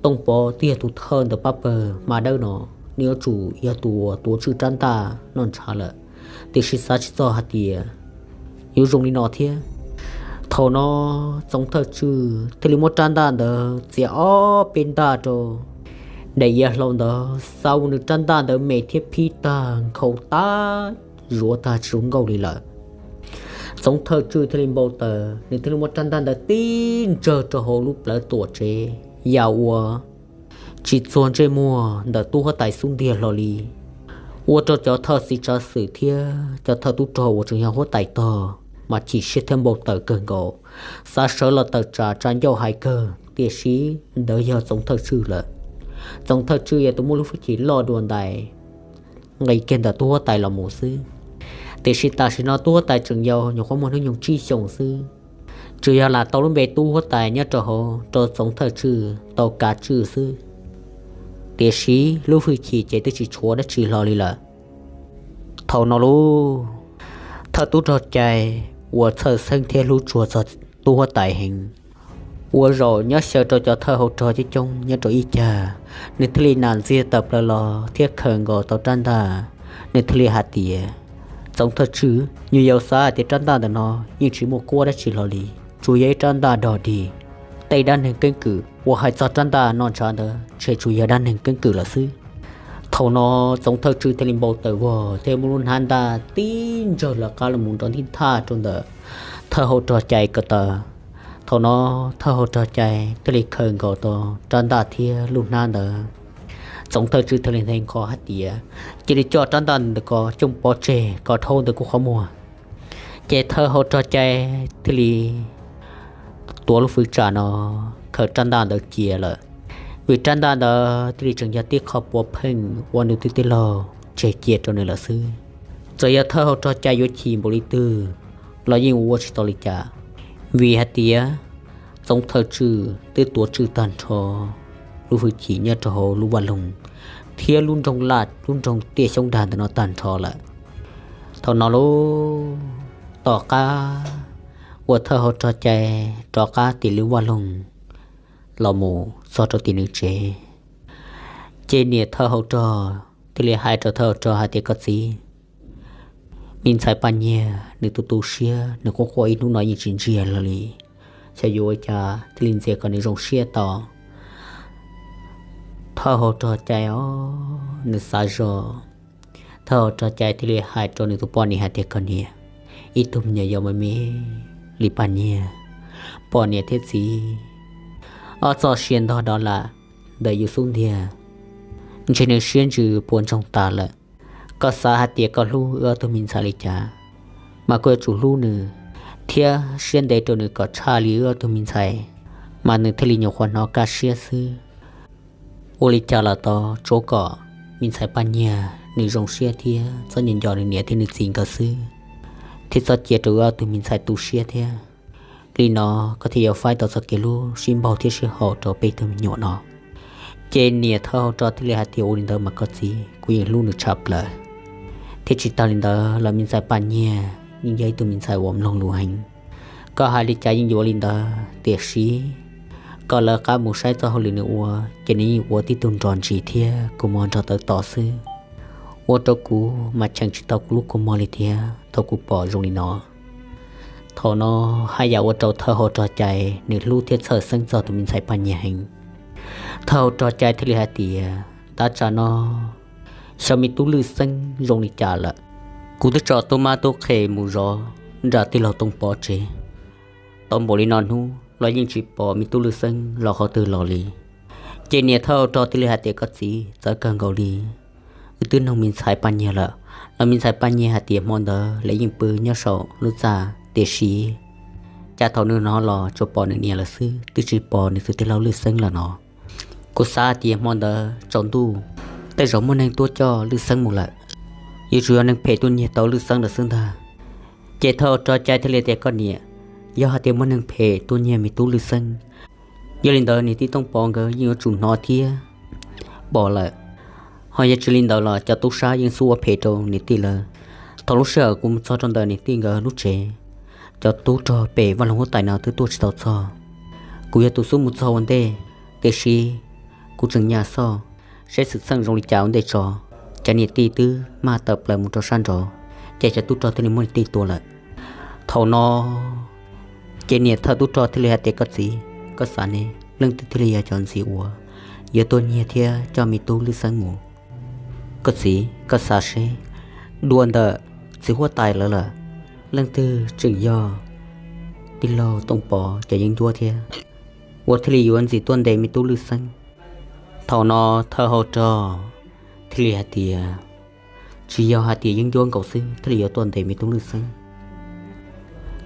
Tooj Pov twb yog tus thawj ntawm pab pawg hma dawb no, nws yuav tsum yog tus uas tuav tswj rab ntaj noj ntshav lawm, tiam sis xav tsis txog hais tias yuav zoo li no thiab. Thaum no txoov thawj tswj thiaj li muab rab ntaj ntawd txiav ob peb ntaj rau daim iav hlau ntawd, xav ua nws rab ntaj ntawd mem thiab phib tag nkhaus tag, zuav tag tsis zoo nkauj li lawm. Txoov thawj tswj thiaj li npau taws, nws thiaj li muab rab ntaj ntawd tib ntsawg rau hauv lub plawv tuam tsev, yam uas tsis txuag ntsej muag ntawm tub huab tais xub ntiag hlo li, ua rau cov thawj txiv tsav xwm thiab cov thawj tub rog uas tseem yog huab tais tog mas chim siab thiab npau taws kawg nkaus, xav sawv los tawm tsam tsa ncauj hais kawg, tiam sis ntawd yog txoov thawj tswj lawm. Txoov thawj tswj yog tus muaj lub hwj chim loj dua ntais, nqis kiag ntawm tub huab tais los mus xwb. Tiam sis tam sim no tub huab tais tseem yau, nyuam qhuav muaj hnub nyoog tsib xyoos xwb, tsuas yog lam tau lub npe tub huab tais nyob rau hauv rau txoov thawj tswj tau kav tswj xwb, tiam sis lub hwj chim ces twb tsis tshuav dab tsi hlo li lawm. Thaum no lub thawj tub rog cai uas txhawj xeeb thiab hlub tshua txog tub huab tais heev, ua zaum nyob xyaw rau cov thawj hauv rog coob coob nyob rau ib cag, nws thiaj li nam ntxiag tawm plaws los thiab khaws nkaus tau rab ntaj. Nws thiaj li hais tias, Txoov thawj tswj, nyuam yaus xav hais tias rab ntaj ntawm no yeej tsis muaj kuab dab tsi hlo li, tsuas yog ib rab ntaj dog dig. Tej dab neeg keeb kwm uas hais txog rab ntaj no ntshav ntawd ntshe tsuas yog dab neeg keeb kwm lawm xwb. Thaum no txoov thawj tswj thiaj li npau taws vog thiab muab lub hnab ntaj tib ntsawg lawv qab los mus nrov ntij thaj rau ntawm thawj hau rog cai ko taw. Thaum no thawj hau rog cai thiaj li khaws nkaus tau rab ntaj thiab lub hnab ntawd. Txoov thawj tswj thiaj li nthe nqho hais tias cia li coj rab ntaj ntawm ko coj pov tseg kom dhau ntawm kuv qhov muag. Ces thawj hau rog cai thiaj li tuav lub fwv tsam no khaws rab ntaj ntawd cia lawm, vim rab ntaj ntawd thiaj li tseem yog tib qho puav pheej ua nws tus tij laug tseg cia rau nws lawm xwb. Txawm yog thawj hau rog cai yuav chim npaum li twg los yeej ua ua tsis tau li cas, vim hais tias txoov thawj tswj twb tuav tswj tag nrho lub hwj chim nyob rau hauv lub vaj loog thiab lub nroog laj lub nroog tiaj xyoob dag ntawm no tag nrho lawm. Thaum no lub tom qab uas thawj hau rog cai rov qab tim lub vaj loog los mus txog rau tim nws tsev, ces niam thawj hau rog thiaj li hais rau thawj hau rog hais tias, koj txiv, me ntxhais Paj Nyiag nws tu tu siab, nws quaj quaj ib hnub no yeej tsis ntsiag los li. Xyov yuav ua cas thiaj li ntxias kom nws zoo siab tau. Thawj hau rog cai os, nws xav zog, thawj hau rog cai thiaj li hais rau nws tus poj niam hais tias, koj niam, ib tug me nyuam yaus me me li Paj Nyiag, poj niam thiab txiv ob txoj sia ntog dov lam ntawm yus xub ntiag, ntshe nws siab ntsws puas ntsoog tas lawm. Koj xav hais tias koj hlub wb ob tug me ntxhais li cas, mas koj yuav tsum hlub nws thiab siab ntev rau nws kom tshaj li wb ob tug me ntxhais, mas nws thiaj li nyuam qhuav hnov kaj siab xwb. Ua li cas los tau, tsuav kom me ntxhais Paj Nyiag nws zoo siab thiab txhob nco nco nws niam thiab nws txiv nkawd xwb, thiab txhob cia rau wb ob tug me ntxhais tu siab thiab. Li no koj thiaj yuav faib tau txoj kev hlub sib npaug thiab sib haum rau peb tug me nyuam no. Ces niam thawj hau rog thiaj li hais tias, ua li ntawd mas koj txiv, kuv yeej hlub nws tshaj plaws. Thiab tsis tas li ntawd los me ntxhais Paj Nyiag yeej yog ib tug me ntxhais uas mloog lus heev. Koj hais li cas yeej yuav li ntawd, tiam sis koj lawv qab mus saib txoj hauj lwm nws ua, ces nws yeej ua tib tug nrog ntsis thiab kua muag nrog tawv tos xwb. Ua rau kuv mas cheem tsis tau kuv lub kua muag li thiab thaum kuv pom zoo li no. Thaum no haj yam ua rau thawj hau rog cai nws hlub thiab txhawj xeeb txog tus me ntxhais Paj Nyiag heev. Thawj hau rog cai thiaj li hais tias, tab tsam no xyov me tub Lwj Xeeb zoo li cas lawm. Kuv twb tso tub mab tub qhe mus zov nram tij laug Tooj Pov tsev tau npaum li no hnub los yeej tsis pom me tub Lwj Xeeb los qhov twg los li. Ces niam thawj hau rog thiaj li hais tias, koj txiv, txawv kawg nkaus li. Wb twb noog me ntxhais Paj Nyiag lawm, los me ntxhais Paj Nyiag hais tias hmo ntawd lawv yeej pw nyob saum lub txaj, tiam sis cas thaum nws hnov los tsuas pom nws niam lawm xwb, twb tsis pom nws tus tij laug Lwj Xeeb lawm no. Kuv xav hais tias hmo ntawd tsaus ntuj tej zaum muaj neeg tuaj coj Lwj Xeeb mus lawm, yuav tsum yog neeg phem tuaj nyiag tau Lwj Xeeb lawm xwb ntag. Ces thawj hau rog cai thiaj li tias, koj niam, yog hais tias muaj neeg phem tuaj nyiag me tub Lwj Xeeb, yog li ntawd niam tij Tooj Pov nkawd yeej yuav tsum hnov thiab pom lawm. Ho yog tsis li ntawd los cov tub sab yeej xub ua phem rau niam tij lawv. Thaum lub sij hawm kuv mus txog rau ntawm niam tij nkawd lub tsev, cov tub rog pem vaj loog huab tais no twb tuaj tsis tau txog. Kuv yog tus xub mus txog ua ntej, tiam sis kuv tseem nyas xoj, saib xwm txheej zoo li cas ua ntej tso, cas niam tij twb maj tawm plaws mus rau sab nraud, ces cov tub rog thiaj li muab niam tij tua lawm. Thaum no ces niam thawj tub rog thiaj li hais tias, koj txiv, koj xav ne, leej twg thiaj li yog cov ntxim uas yuav tuaj nyiag thiab coj me tub Lwj Xeeb mus? Koj txiv, koj xav seb, dua ntawm txiv huab tais lawv lawm, leej twg tseem yog tij laug Tooj Pov cov yeeb ncuab thiab uas thiaj li yuav ntxim tuaj ntes me tub Lwj Xeeb? Thaum no thawj hau rog thiaj li hais tias, tsis yog hais tias yeeb ncuab nkaus xwb thiaj li yuav tuaj ntes me tub Lwj Xeeb.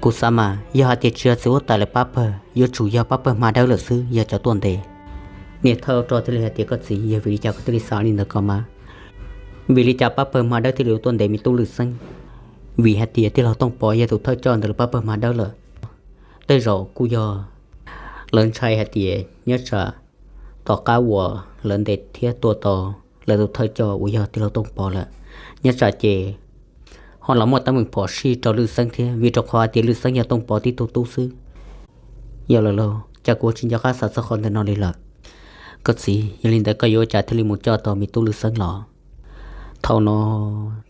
Kuv xav mas yog hais tias tsis yog txiv huab tais lawv pab pawg, yuav tsum yog pab pawg hma dawb lawm xwb yog cov tuaj ntes. Niam thawj hau rog thiaj li hais tias, koj txiv, yog vim li cas koj thiaj li xav li ntawd ko mas? Vim li cas pab pawg hma dawb thiaj li yuav tuaj ntes me tub Lwj Xeeb? Vim hais tias tij laug Tooj Pov yog tus thawj coj ntawm lawv pab pawg hma dawb lawm. Tej zaum kuj yog lawv ntshai hais tias nyob tsam tom qab uas lawv ntes thiab tua tau lawv tus thawj coj uas yog tij laug Tooj Pov lawm, nyob tsam ces ho los muaj teeb meem phom sij rau Lwj Xeeb thiab, vim rau qhov hais tias Lwj Xeeb yog Tooj Pov tib tug tub xwb. Yog lawm lauj, cas kuv tsis nco qab xav txog qhov ntawm no li lawm. Koj txiv, yog li ntawd koj yuav ua cas thiaj li mus coj tau me tub Lwj Xeeb los? Thaum no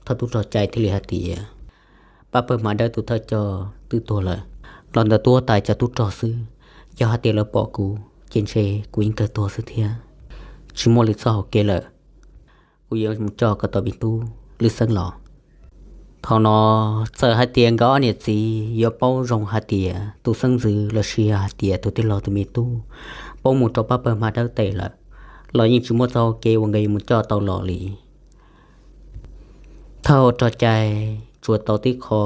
thawj tub rog cai thiaj li hais tias, pab pawg hma dawb tus thawj coj twb tuag lawm, los ntawm tub huab tais cov tub rog xwb. Yog hais tias lawv pom kuv ces ntshe kuv yeej kawg tuag xwb thiab, tsis muaj lwm txoj hauv kev lawm. Kuv yuav mus coj koj tus me tub Lwj Xeeb los. Thaum no txawm hais tias nkawd ob niam txiv yuav paub zoo hais tias tus xeeb ntxwv los sis hais tias tus tij laug tus me tub paub mus rau pab pawg hma dawb tes lawm, los yeej tsis muaj txoj hauv kev uas nkawd yuav mus coj tau los li. Thawj hauv rog cai tsuas tau tib qho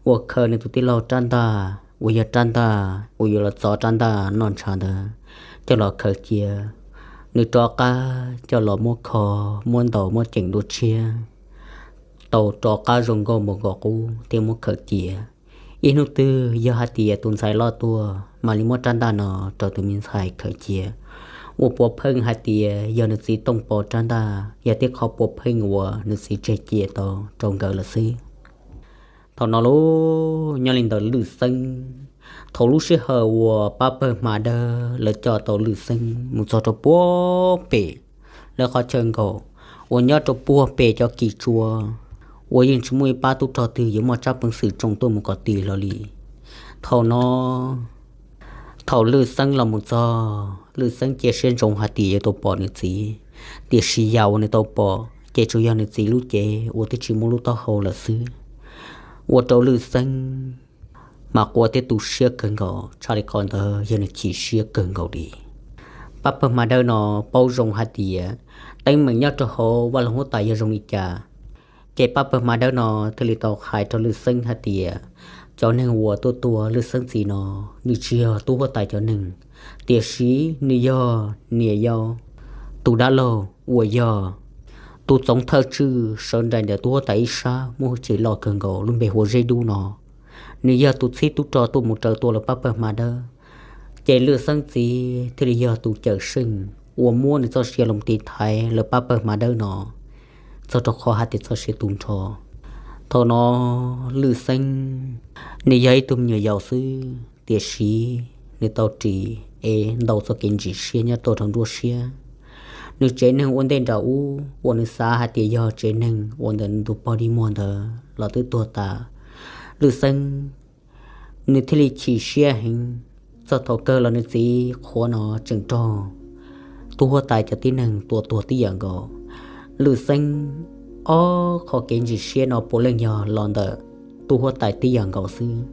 uas khaws nws tus tij laug rab ntaj uas yog rab ntaj uas yuav los txov rab ntaj noj ntshav ntawd coj los khaws cia. Nws rov qab coj los muab kho, muab ntaus, muab ceem dua tshiab, tau rov qab zoo nkauj npaum nkaus qub thiab muab khaws cia. Ib hnub twg yog hais tias tus ntxhais loj tuaj mam li muab rab ntaj no rau tus me ntxhais khaws cia, uas puav pheej hais tias yog nws txiv Tooj Pov rab ntaj, yog tib qho puav pheej uas nws txiv tseg cia tau rau nkawd lawm xwb. Thaum no lauj, nyob li ntawm Lwj Xeeb, thaum lub sij hawm uas pab pawg hma dawb lawv coj tau Lwj Xeeb mus txog rau puag pem lawv qhov chaw nkaum uas nyob rau puag pem cov kis tsua uas yeej tsis muaj ib pab tub rog twg yuav muaj tsab peev xwm tsoo tuaj mus kom tis hlo li. Thaum no, thaum Lwj Xeeb los mus txog, Lwj Xeeb cia siab ntsoov hais tias yuav tau pom nws txiv, tiam sis yam uas nws tau pom ces tsuas yog nws txiv lub cev uas twb tsis muaj lub taub hau lawm xwb, ua rau Lwj Xeeb mas quaj thiab tu siab kawg nkaus, tshaj li qhov ntawd yog nws chim siab kawg nkaus li. Pab pawg hma dawb no paub zoo hais tias teeb meem nyob rau hauv vaj loog huab tais yog zoo li cas, ces pab pawg hma dawb no thiaj li tau hais rau Lwj Xeeb hais tias cov neeg uas tuaj tua Lwj Xeeb txiv no, nws tsis yog tub huab tais cov neeg, tiam sis nws yog niam yau tus dab laug uas yog tus txoov thawj tswj sawv nraim ntawm tub huab tais ib sab muaj hwj chim loj kawg nkaus lub npe hu ua Zeb Dub no. Nws yog tus txhib tub rog tuaj mus raws tua lawv pab pawg hma dawb, ces Lwj Xeeb txiv thiaj li yog tus cawm seej uas muab nws txoj sia los tiv thaiv lawv pab pawg hma dawb no txog rau qhov hais tias txoj sia tu nrho. Thaum no Lwj Xeeb, nws yog ib tug me nyuam yaus xwb, tiam sis nws tau ris es ntau txoj kev ntsim siab nyob tuaj rau nruab siab. Nws tsev neeg ua ntej nram ub uas nws xav hais tias yog tsev neeg uas ntawm nws tus pog dig muag ntawd los twb tuag tas. Lwj Xeeb, nws thiaj li chim siab heev, txog thaum kawg los nws txiv qhuav no tseem raug tub huab tais cov tib neeg tua tuag tib yam nkaus. Lwj Xeeb, ob qho kev ntsim siab no puav leej yog los ntawm tub huab tais tib yam nkaus xwb,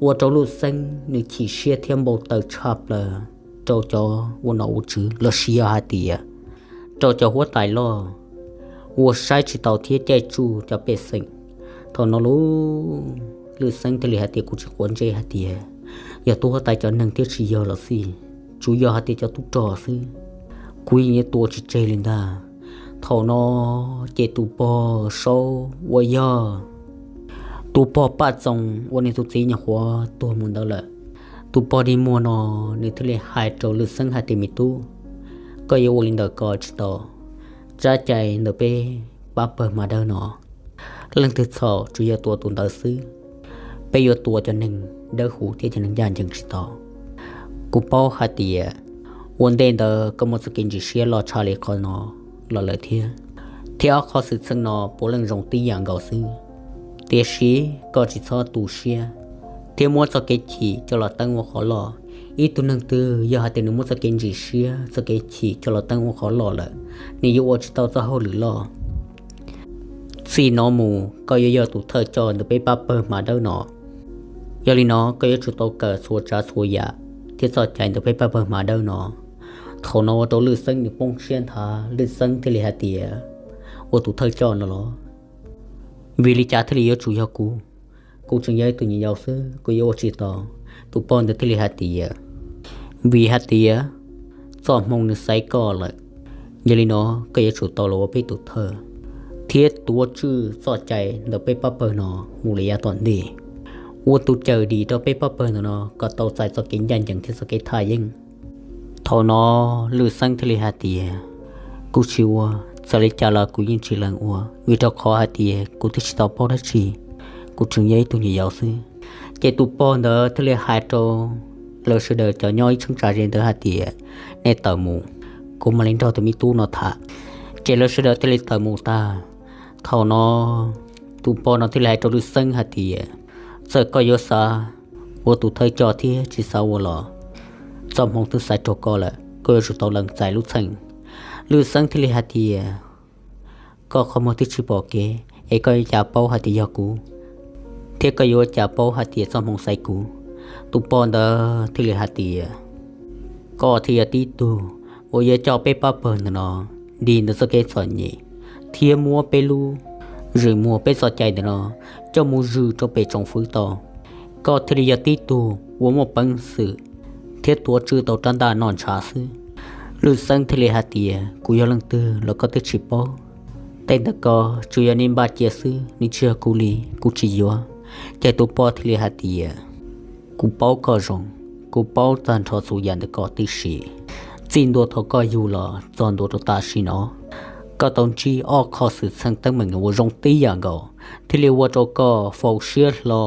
ua rau Lwj Xeeb nws chim siab thiab npau taws tshaj plaws rau cov ua nom ua tswv los sis yog hais tias rau cov huab tais loj uas saib tsis taus thiab caij tsuj cov pej xeem. Thaum no lauj, Lwj Xeeb thiaj li hais tias kuv tsis quav ntsej hais tias yog tub huab tais cov neeg thiab tsis yog los xij, tsuas yog hais tias cov tub rog xwb, kuv yeej yuav tua tsis tseg li ntag. Thaum no ces tus pog Saub uas yog tus pog Paj Txoos uas nws tus txiv nyuam qhuav tuag mus ntawd lawm, tus pog dig muag no nws thiaj li hais rau Lwj Xeeb hais tias me tub, koj yuav ua li ntawd ko tsis tau. Tsab cai ntawm peb pab pawg hma dawb no, leej twg txhaum tsuas yog tua tus ntawd xwb. Peb yuav tua cov neeg dawb huv thiab cov neeg ncaj ncees tsis tau. Kuv paub hais tias ua ntej ntawd koj muaj txoj kev ntsim siab loj tshaj li qhov no los lawm thiab, thiab ob qho xwm txheej no puav leej zoo tib yam nkaus xwb. Tiam sis koj tsis txhob tu siab thiab muab txoj kev chim coj los teeb ua qhov loj. Ib tug neeg twg yog hais tias nws muab txoj kev ntsim siab txoj kev chim coj los teeb ua qhov loj lawm, nws yuav ua tsis tau txoj hauj lwm loj. Txij no mus koj yuav yog tus thawj coj ntawm peb pab pawg hma dawb no. Yog li no koj yuav tsum tau kawm txhua tsav txhua yam thiab txoj cai ntawm peb pab pawg hma dawb no. Thaum no ua rau Lwj Xeeb nws poob siab nthav, Lwj Xeeb thiaj li hais tias, ua tus thawj coj no los? Vim li cas thiaj li yuav tsum yog kuv? Kuv tseem yog ib tug nyuam yaus xwb, kuv yuav ua tsis tau. Tus pog ntawd thiaj li hais tias, vim hais tias txoj hmoo nws xaiv koj lawm. Yog li no koj yuav tsum tau los ua peb tus thawj thiab tuav tswj txoj cai ntawm peb pab pawg no mus li yav tom ntej, ua tus cawm dim rau peb pab pawg ntawm no kom tau txais txoj kev ncaj ncees thiab txoj kev thaj yeeb. Thaum no Lwj Xeeb thiaj li hais tias, kuv tsis ua, txawm li cas los kuv yeej tsis lees ua, vim rau qhov hais tias kuv twb tsis tau paub dab tsi, kuv tseem yog ib tug nyuam yaus xwb. Ces tus pog ntawd thiaj li hais rau lawv sawv daws cov nyob ib cheeb tsam ze ntawd hais tias, nej tawm mus, kuv mam li nrog tus me tub no tham. Ces lawv sawv daws thiaj li tawm mus tag. Thaum no Tus pog no thiaj li hais rau Lwj Xeeb hais tias, txawm koj yuav xav ua tus thawj coj thiab tsis xav ua los, txoj hmoo twb xaiv raug koj lawm, koj yuav tsum tau lees txais lub txheej. Lwj Xeeb thiaj li hais tias, koj qhov muag twb tsis pom kev es koj yuav cas paub hais tias yog kuv, thiab koj yuav cas paub hais tias txoj hmoo xaiv kuv? Tus pog ntawd thiaj li hais tias, koj thiaj yog tib tug uas yuav coj peb pab pawg ntawm no dim ntawm txoj kev txom nyem, thiab muab peb lub zwm muag peb txoj cai ntawm no coj mus zwm rau pem tsoom fwv tau. Koj thiaj li yog tib tug uas muaj peev xwm thiab tuav tswj tau rab ntaj noj ntshav xwb. Lwj Xeeb thiaj li hais tias, kuv yog leej twg los koj twb tsis paub. Tej ntawd ko tsuas yog nej npaj cia xwb, nws tsis yog kuv li, kuv tsis yuav. Ces tus pog thiaj li hais tias, kuv paub koj zoo, kuv paub tag nrho txhua yam ntawm koj tib si, txij ntua thaum koj yug los txog ntua rau tam sim no, koj tau ntsib ob qho xwm txheej teeb meem uas zoo tib yam nkaus, thiaj li ua rau koj faus siab hlo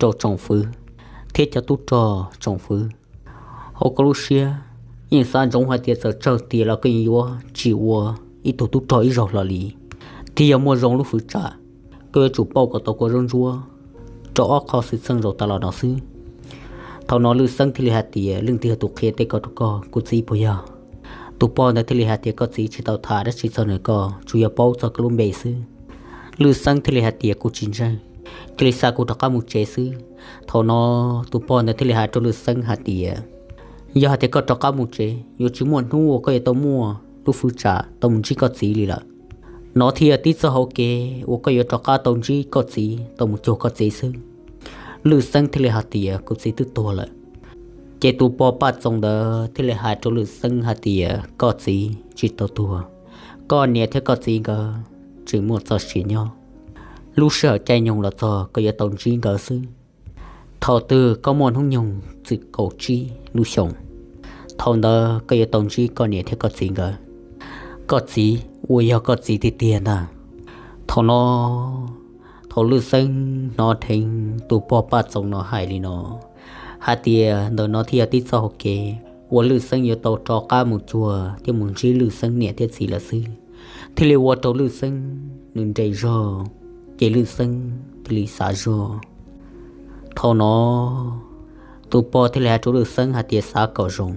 rau tsoom fwv thiab cov tub rog tsoom fwv. Hauv koj lub siab yeej xav ntsoov hais tias txawm tsawg tiam los koj yeej yuav tsis ua ib tug tub rog ib zaug hlo li. Thiab yog muaj zoo lub fwv tsam, koj yuav tsum pauj kom tau kua zaub ntsuab rau ob qho xwm txheej zaum tas los no xwb. Thaum no Lwj Xeeb thiaj li hais tias, leej twg yog tus qhia tej ko rau koj, kuv txiv puas yog? Tus pog ntawd thiaj li hais tias, koj txiv tsis tau tham dab tsi txog nws, koj tsuas yog paub txog koj lub npe xwb. Lwj Xeeb thiaj li hais tias, kuv tsis ntseeg, cia li xa kuv rov qab mus tsev xwb. Thaum no tus pog ntawd thiaj li hais rau Lwj Xeeb hais tias, yog hais tias koj rov qab mus tsev, yuav tsis muaj hnub uas koj yuav tau muaj lub fwv tsam tau mus ntsib koj txiv li lawm. No thiaj yog tib txoj hauv kev uas koj yuav rov qab tau ntsib koj txiv, tau mus cuag koj txiv xwb. Lwj Xeeb thiaj li hais tias, kuv txiv twb tuag lawm. Ces tus pog Paj Txoos ntawd thiaj li hais rau Lwj Xeeb hais tias, koj txiv tsis tau tuag, koj niam thiab koj txiv nkawd tseem muaj txoj sia nyob. Lub sij hawm caij nyoog los txog koj yuav tau ntsib nkawd xwb. Thaum twg koj muaj hnub nyoog txwm kaum tsib lub xyoos, thaum ntawd koj yuav tau ntsib koj niam thiab koj txiv nkawd. Koj txiv uas yog koj txiv tiag tiag ntag. Thaum no, thaum Lwj Xeeb hnov dheev tus pog Paj Txoos no hais li no, hais tias ntawm no thiaj yog tib txoj hauv kev uas Lwj Xeeb yuav tau rov qab mus cuag thiab mus ntsib Lwj Xeeb niam thiab txiv lawm xwb, thiaj li ua rau Lwj Xeeb nws nres zog, ces Lwj Xeeb thiaj li xav zog. Thaum no, tus pog thiaj li hais rau Lwj Xeeb hais tias, xav kom zoo,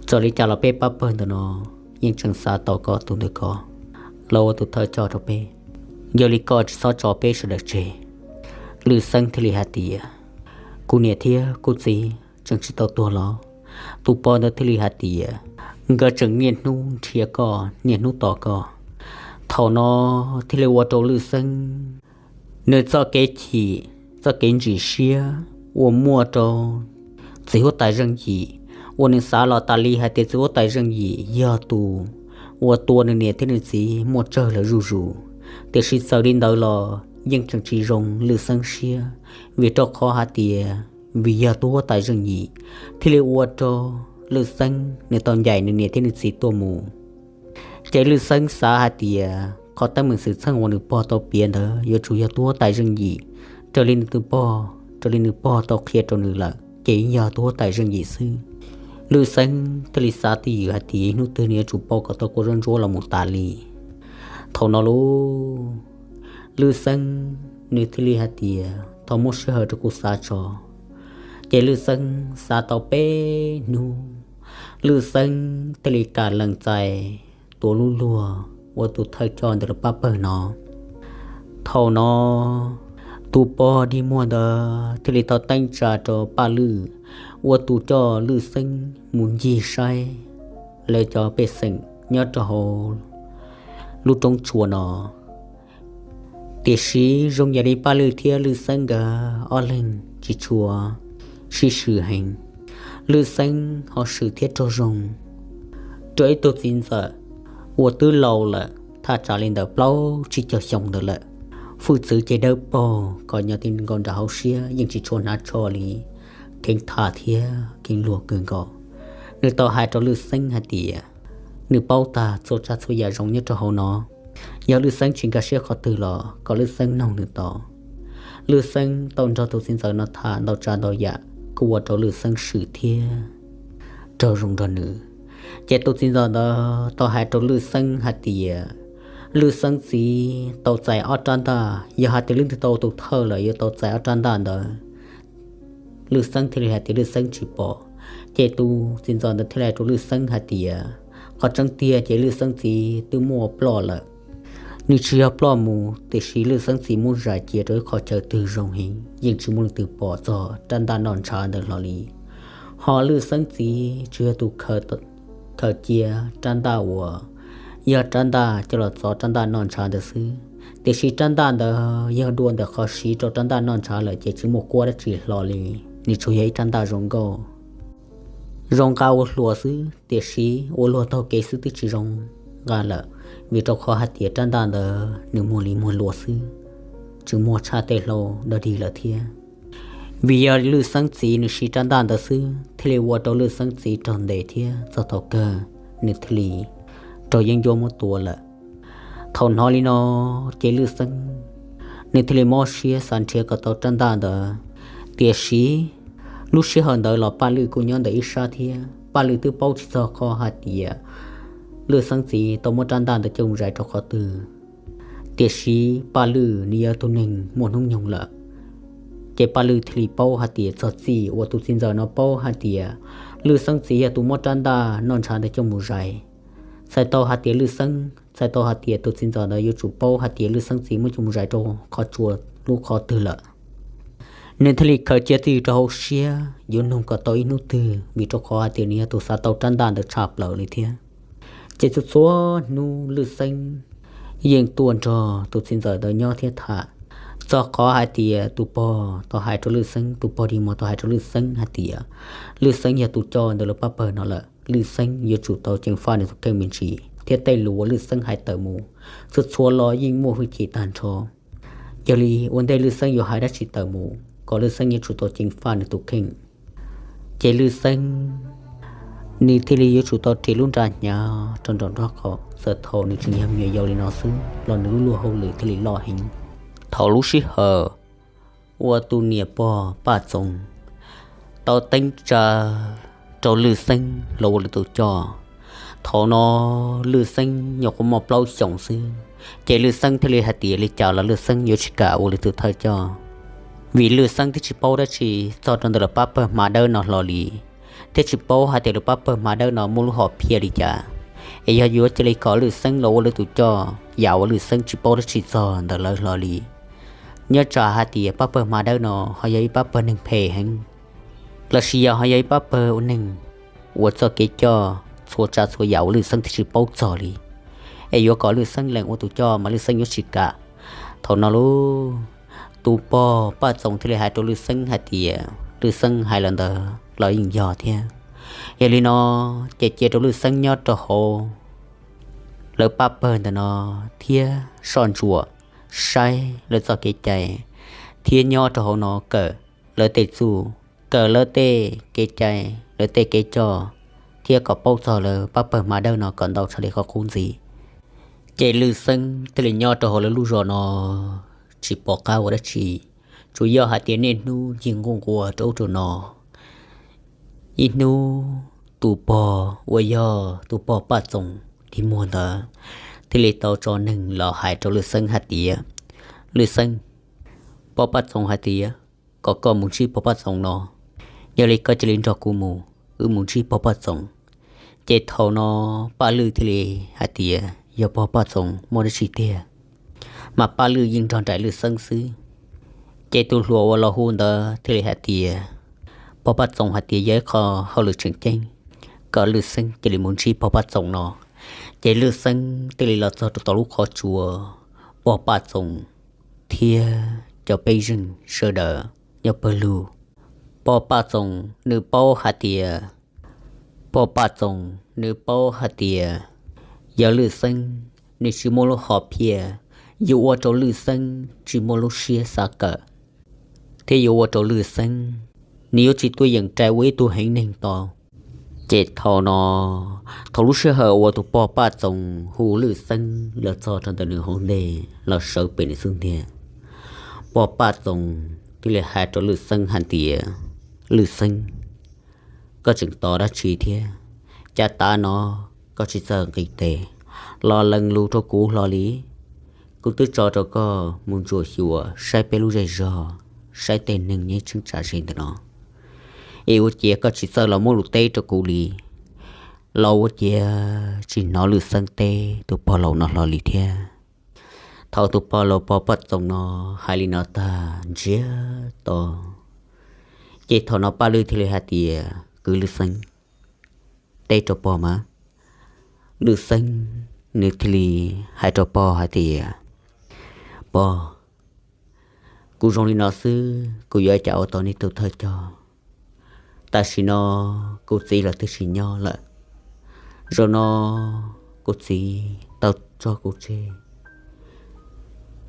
txawm li cas los peb pab pawg ntawm no yeej tseem xav tau koj tus ntawm ko los ua tus thawj coj rau peb. Yog li koj tsis txhob tso peb sawv daws tseg. Lwj Xeeb thiaj li hais tias, kuv niam thiab kuv txiv tseem tsis tau tuag los? Tus pog ntawd thiaj li hais tias, nkawd tseem niaj hnub nrhiav koj, niaj hnub tos koj. Thaum no thiaj li ua rau Lwj Xeeb nws txoj kev chim, txoj kev ntsim siab uas muaj rau txiv huab tais Zeej Yim, uas nws xav los tas li hais tias txiv huab tais Zeej Yim yog tus uas tua nws niam thiab nws txiv muaj tsawg lawm zuj zus. Tiam sis txawm li ntawd los yeej tseem tsis zoo Lwj Xeeb siab, vim rau qhov hais tias vim yog tus huab tais Zeej Yim thiaj li ua rau Lwj Xeeb nws tau ncaim nws niam thiab nws txiv tuaj mus. Ces Lwj Xeeb xav hais tias qhov teeb meem xwm txheej uas nws pog tau piav ntawd yuav tsum yog tus huab tais Zeej Yim, raws li nws tus pog, raws li nws pog tau qhia rau nws lawm ces yog tus huab tais Zeej Yim xwb. Lwj Xeeb thiaj li xav twj ywm hais tias hnub twg nws yuav tsum pauj kom tau kua zaub ntsuab los mus tas li. Thaum no lauj, Lwj Xeeb nws thiaj li hais tias, thov muab sij hawm rau kuv xav tso. Ces Lwj Xeeb xav tau peb hnub, Lwj Xeeb thiaj li kam lees txais tuav lub luag ua tus thawj coj ntawm lawv pab pawg no. Thaum no, tus pog dig muag ntawd thiaj li tau teeb tsa rau Paj Lwj ua tus coj Lwj Xeeb mus ncig saib lawv cov pej xeem nyob rau hauv lub roob tshua no. Tiam sis zoo yam li Paj Lwj thiab Lwj Xeeb nkawd ob leeg tsis tshua sib swm heev. Lwj Xeeb ho swm thiab raug zoo rau ib tug txiv ntxawm uas twb laus lawm thaj tsam li ntawm plaub tsib caug xyoo ntawd lawm. Hwj txwv ces dawb paug, kom nyob ti nkaus nram hauv siab yeej tsis tshua hnav tsho li, kheev tham thiab kheev luag kawg nkaus. Nws tau hais rau Lwj Xeeb hais tias nws paub tag txhua tsav txhua yam zoo nyob rau hauv no. Yog Lwj Xeeb tsis nkag siab qhov twg los kom Lwj Xeeb noog nws tau. Lwj Xeeb tau nrog tus txiv ntxawm no tham ntau tsav ntau yam kuj ua rau Lwj Xeeb swm thiab raug zoo nrog nws. Ces tus txiv ntxawm ntawd tau hais rau Lwj Xeeb hais tias Lwj Xeeb txiv tau txais ob rab ntaj, yog hais tias leej twg tau tus thawj lawm yuav tau txais ob rab ntaj ntawd. Lwj Xeeb thiaj li hais tias Lwj Xeeb tsis pom. Ces tus txiv ntxawm ntawd thiaj li hais rau Lwj Xeeb hais tias, qhov tseeb tiag ces Lwj Xeeb txiv twb muaj ploj lawm. Nws tsis yog ploj mus, tiam sis Lwj Xeeb txiv muab zais cia rau ib qho chaw twg zoo heev, yeej tsis muaj leej twg pom txog rab ntaj noj ntshav ntawd hlo li. Ho Lwj Xeeb txiv tsuas yog tus khaws cia rab ntaj uas yog rab ntaj coj los txov rab ntaj noj ntshav ntawd xwb. Tiam sis rab ntaj ntawd yog dua ntawm qhov siv rau rab ntaj noj ntshav lawm ces tsis muaj kuab dab tsi hlo li, nws tsuas yog ib rab ntaj zoo nkauj, zoo nqa ua hluas xwb, tiam sis ua luag taug kev xwb twb tsis zoo nqa lawm, vim rau qhov hais tias rab ntaj ntawd nws muag li muag luas xwb, tsis muag tshaj tej hlau dog dig lawm thiab. Vim yog Lwj Xeeb txiv nws siv rab ntaj ntawd xwb thiaj li ua rau Lwj Xeeb txiv raug ntes thiab txog thaum kawg nws thiaj li raug yeeb ncuab muab tua lawm. Thaum hnov li no ces Lwj Xeeb nws thiaj li mob siab xav nrhiav kom tau rab ntaj ntawd. Tiam sis lub sij hawm ntawd los Paj Lwj kuj nyob ntawm ib sab thiab. Paj Lwj twb paub tsis txog qhov hais tias Lwj Xeeb txiv tau muab rab ntaj ntawd coj mus zais rau qhov twg. Tiam sis Paj Lwj nws yog tus neeg muaj hnub nyoog lawm, ces Paj Lwj thiaj li paub hais tias txog txij uas tus txiv ntxawm no paub hais tias Lwj Xeeb txiv yog tus muab rab ntaj noj ntshav ntawd coj mus zais, txhais tau hais tias Lwj Xeeb, txhais tau hais tias tus txiv ntxawm ntawd yuav tsum paub hais tias Lwj Xeeb txiv muab coj mus zais rau qhov tsua lub qhov twg lawm. Nws thiaj li khaws cia twj ywm rau hauv siab yuav nug kom tau ib hnub twg, vim rau qhov hais tias nws yog tus xav tau rab ntaj ntawd tshaj plaws li thiab. Ces txhua txhua hnub Lwj Xeeb yeej tuaj nrog tus txiv ntxawm ntawd nyob thiab tham. Txog qhov hais tias tus pog tau hais rau Lwj Xeeb, tus pog Dig Mog tau hais rau Lwj Xeeb hais tias Lwj Xeeb yog tus coj ntawm lawv pab pawg no lawm, Lwj Xeeb yuav tsum tau ceev faj nws tus kheej me ntsis thiab tej lus uas Lwj Xeeb hais tawm mus txhua txhua los yeej muaj hwj chim tag nrho. Yog li ua ntej Lwj Xeeb yuav hais dab tsi tawm mus kom Lwj Xeeb yuav tsum tau ceev faj nws tus kheej. Ces Lwj Xeeb nws thiaj li yuav tsum tau ris lub nra hnyav rau nraum nraub qaum, txawm thaum nws tseem yog me nyuam yaus li no xwb los nws lub luag hauj lwm thiaj li loj heev. Thaum lub sij hawm uas tus niam pog Paj Txoos tau teeb tsa rau Lwj Xeeb los ua lwm tus coj, thaum no Lwj Xeeb nyuam qhuav muaj plaub xyoos xwb, ces Lwj Xeeb thiaj li hais tias li cas los Lwj Xeeb yuav tsis kam ua lwm tus thawj coj, vim Lwj Xeeb twb tsis paub dab tsi txog rau ntawm lawv pab pawg Hma Dawb no hlo li, thiab tsis paub hais tias lawv pab pawg Hma Dawb no muaj lub hom phiaj li cas, es yog yuav cia li kom Lwj Xeeb los ua lwm tus coj yam uas Lwj Xeeb tsis paub dab tsi txog ntawm lawv hlo li. Nyob tsam hais tias pab pawg Hma Dawb no ho yog ib pab pawg neeg phem heev, lossis yog ho yog ib pab pawg ua neeg ua txoj kev coj txhua tsav txhua yam uas Lwj Xeeb twb tsis paub txog li, es yuav kom Lwj Xeeb lees ua tus coj mas Lwj Xeeb yuav tsis kam. Thaum no lub tus pog Paj Txoos thiaj li hais rau Lwj Xeeb hais tias Lwj Xeeb hais los ntawd los yeej yog thiab. Yog li no ces cia rau Lwj Xeeb nyob rau hauv lawv pab pawg ntawm no thiab soj ntsuam saib lawv txoj kev cai, thiab nyob rau hauv no kawm lawv tej txuj, kawm lawv tej kev cai, lawv tej kev coj, thiab kom paub txog lawv pab pawg Hma Dawb no kom ntau tshaj li qhov qub ntxiv. Ces Lwj Xeeb thiaj li nyob rau hauv lawv lub zos no tsis pom qab ua dab tsi, tsuas yog hais tias niaj hnub ncig nquj nquas rau ub rau no. Ib hnub tus pog uas yog tus pog Paj Txoos dig muag ntawd thiaj li tau tso neeg los hais rau Lwj Xeeb hais tias, Lwj Xeeb, pog Paj Txoos hais tias kom koj mus ntsib pog Paj Txoos no, yog li koj cia li nrog kuv mus, wb mus ntsib pog Paj Txoos. Ces thaum no Paj Lwj thiaj li hais tias yog pog Paj Txoos muaj dab tsi tiag, mas Paj Lwj yeej nrog nraim Lwj Xeeb xwb. Ces tus hluas uas los hu ntawd thiaj li hais tias, pog Paj Txoos hais tias yog ib qho hauj lwm tseem ceeb, kom Lwj Xeeb cia li mus ntsib pog Paj Txoos no. Ces Lwj Xeeb thiaj li los txog rau tom lub qhov tsua, pog Paj Txoos thiab cov pej xeem sawv daws nyob pawg lug. Pog Paj Txoos nws paub hais tias, pog Paj Txoos nws paub hais tias yog Lwj Xeeb nws tsis muaj lub hom phiaj, yuav ua rau Lwj Xeeb tsis muaj lub siab xav kawm, thiab yuav ua rau Lwj Xeeb nws yuav tsis tuaj yeem rais ua ib tug heev neeg tau. Ces thaum no, thaum lub sij hawm uas tus pog Paj Txoos hu Lwj Xeeb los txog rau ntawm nws hauv ntej los sawv pem nws xub ntiag, pog Paj Txoos thiaj li hais rau Lwj Xeeb hais tias, Lwj Xeeb, koj tseem tos dab tsi thiab? Cas tav no koj tsis txawj nqis tes, los lees lus rau kuv hlo li. Kuv twb tso rau koj mus ntsuam xyuas saib peb lub zej zog, saib tej neeg nyob tsheej tsam ze ntawm no, es ua ciav koj tsis txawj los muab lus teb rau kuv li, los ua ciav tsis hnov Lwm Xeeb teb tus pog laus no hlo li thiab. Thaum tus pog laus pog Paj Txoos no hais li no tag ntsiag to, ces thaum no Paj Lwm thiaj li hais tias, Kwv Lwm Xeeb, teb rau pog mas. Lwm Xeeb nws thiaj li hais rau pog hais tias, Pog, kuv zoo li no xwb kuv yuav ua cas ua tau nej tus thawj coj? Tam sim no kuv txiv los twb tsis nyob lawm. Zaum no kuv txiv tau tso kuv tseg,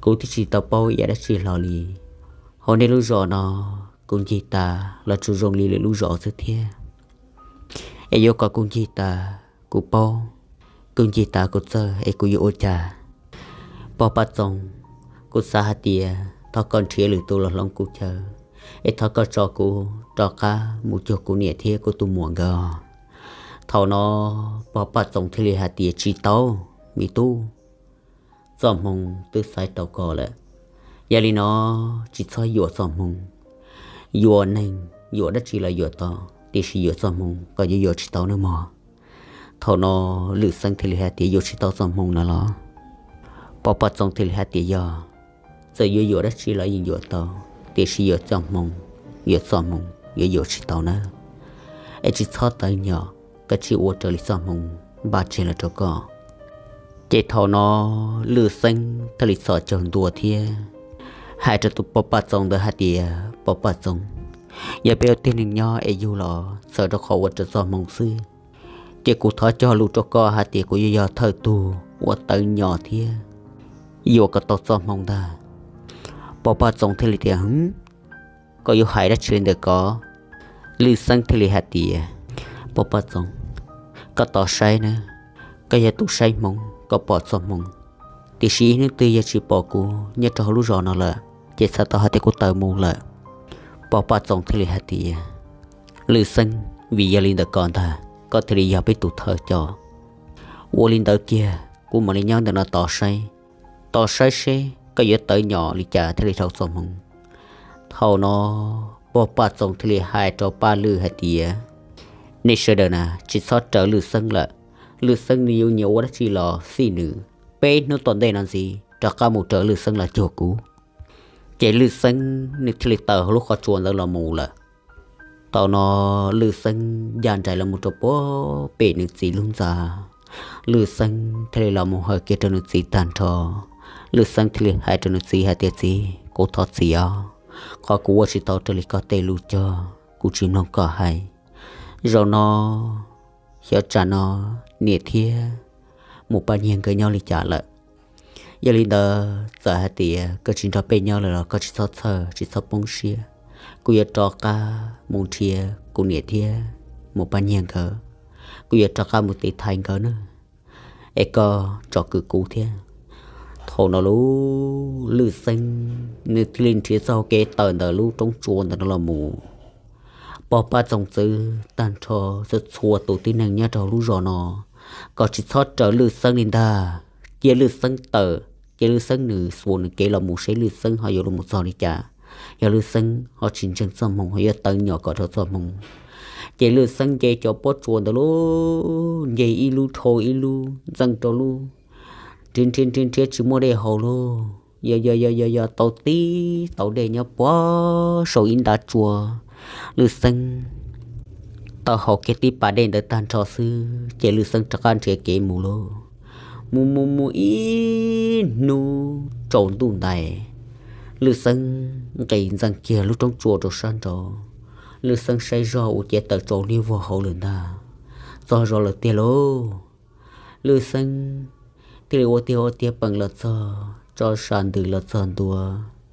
kuv twb tsis tau paub ib yam dab tsi hlo li. Hauv nej lub zos no kuv ncig tas los tsuas zoo li lwm lub zos xwb thiab. Es yuav kom kuv ncig tas kuv paub, kuv ncig tas kuv txawj es kuv yuav ua cas? Pog Paj Txoos, kuv xav hais tias thov koj nrhiav lwm tus los hloov kuv chaw, es thov koj tso kuv rov qab mus cuag kuv niam thiab kuv tus muam nkawd. Thaum no pog Paj Txoos thiaj li hais tias, Tsis tau, me tub, txoj hmoo twb xaiv tau koj lawm. Yog li no tsis txhob yuam txoj hmoo. Yuam neeg yuam dab tsi los yuam tau, tiam sis yuam txoj hmoo koj yuav yuam tsis tau nawb mog. Thaum no Lwm Xeeb thiaj li hais tias, Yuam tsis tau txoj hmoo no los? Pog Paj Txoos thiaj li hais tias, Yog, txawm yuav yuam dab tsi los yeej yuam tau, tiam sis yuam txoj hmoo, yuam txoj hmoo yuav yuam tsis tau nawb. Es tsis txhob tawv nyom, koj cia ua raws li txoj hmoo npaj tseg los rau koj. Ces thaum no Lwm Xeeb thiaj li txhos caug ntua thiab hais rau tus pog Paj Txoos ntawd hais tias, Pog Paj Txoos, yog peb ua tib neeg nyob es yug los txhawm rau qhov ua raws txoj hmoo xwb, ces kuv thov cog lus rau koj hais tias kuv yuav yog thawj tug uas tawv nyom thiab yuam kom tau txoj hmoo ntag. Pog Paj Txoos thiaj li tias, Hwv, koj yuav hais dab tsi li ntawm ko? Lwm Xeeb thiaj li hais tias, Pog Paj Txoos, koj tos saib na, koj yog tus saib hmoo koj pom txoj hmoo, tiam sis ib hnub twg yog tsis pom kuv nyob rau hauv lub zos no lawm ces txhais tau hais tias kuv tawm mus lawm. Pog Paj Txoos thiaj li hais tias, Lwm Xeeb, vim yog li ntawm ko ntag koj thiaj li yog peb tus thawj coj. Ua li ntawd kiag kuv mam li nyob ntawm no tos saib, tos saib seb koj yuav tawv nyom li cas thiaj li dhau txoj hmoo. Thaum no pog Paj Txoos thiaj li hais rau Paj Lwm hais tias, Nej sawv daws na tsis txhob raws Lwm Xeeb lawm. Lwm Xeeb nws yuav nyiam ua dab tsi los xij nws. Peb hnub tom ntej no ntxiv rov qab mus raws Lwm Xeeb los cuag kuv. Ces Lwm Xeeb nws thiaj li tawm hauv lub qhov tsua ntawd los mus lawm. Thaum no Lwm Xeeb ncaj nraim los mus rau puag pem nws txiv lub ntxa. Lwm Xeeb thiaj li los mus hawm kiag rau nws txiv tag nrho. Lwm Xeeb thiaj li hais rau nws txiv hais tias, Txiv, kuv thov txim os, qhov kuv ua tsis tau raws li koj tej lus cog, kuv tsis mloog koj hais. Zaum no xyov tsam no niam thiab mus pab nyiag nkawd nyob li cas lawm. Yog li ntawd txawm hais tias koj tsis nrog peb nyob lawm los koj tsis txhob txhawj tsis txhob poob siab. Kuv yuav rov qab mus nrhiav kuv niam thiab mus pab nyiag nkawd. Kuv yuav rov qab mus tiv thaiv nkawd na, es koj tsom kwm kuv thiab. Thaum no lub Lwm Xeeb nws thiaj li nrhiav txoj hau kev tawm ntawm lub roob tsua ntawm no los mus. Pog Paj Txoos txwv tag nrho txhua txhua tus tib neeg nyob rau hauv lub zos no kom tsis txhob raws Lwm Xeeb li ntag. Cia Lwm Xeeb tawm, cia Lwm Xeeb nws xuas nws kev los mus seb Lwm Xeeb ho yuav los mus txog li cas. Yog Lwm Xeeb ho tsis ntseeg txoj hmoo ho yuav tawv nyom kom dhau txoj hmoo. Ces Lwm Xeeb nce cov pob tsuas ntawd lub, nce ib lub dhau ib lub, ntxeej rau lub, nrhiav nrhiav nrhiav nrhiav tsis muaj dej haus lauj. Yog yog yog yog yog tau tib tau dej nyob puag saum ib nta tsua. Lwm Xeeb tau haus kiag tib pas dej ntawd tag nrho xwb ces Lwm Xeeb rov qab nrhiav kev mus lauj. Mus mus mus ib hnub tsaus ntuj ntais, Lwm Xeeb nqis ntxees kiag lub roob tsua rau sab nraud. Lwm Xeeb saib zog ua ciav tawm tsaus liab vog hauv lawm ntag. Txog zos lawm tiag lauj. Lwm Xeeb thiaj li ua tiag ua tiag peem los txog tso sa ntws los txog ntua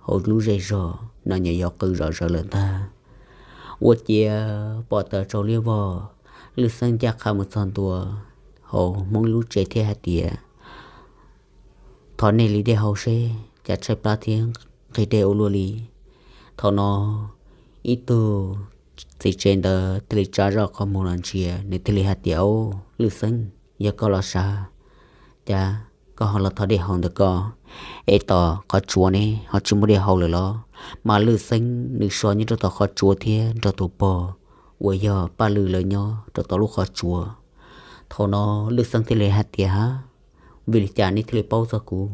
hauv lub zej zog no nyuam yaus qw zom zaws lawm ntag. Ua ciav pom tawm tsaus liab vog, Lwm Xeeb ncaj qha mus txog ntua hauv Hmoob lub tsev thiab hais tias, Thov nej li dej haus seb cas tshaib plab thiab nqhis dej ua luaj li. Thaum no ib tug txiv tsev ntawd thiaj li tsa zoj qhov muag los ntsia, nws thiaj li hais tias, Au, Lwm Xeeb, yog koj los sav, Cas koj ho los thov dej haus ntawm ko, es tom qhov tsua ne ho tsis muaj dej haus lawm los? Mas Lwj Xeeb nws so nyob rau tom qhov tsua thiab nrog tus pog uas yog Paj Lwm lawv nyob rau tom lub qhov tsua. Thaum no Lwj Xeeb thiaj li hais tias, Ha, vim li cas neb thiaj li paub txog kuv?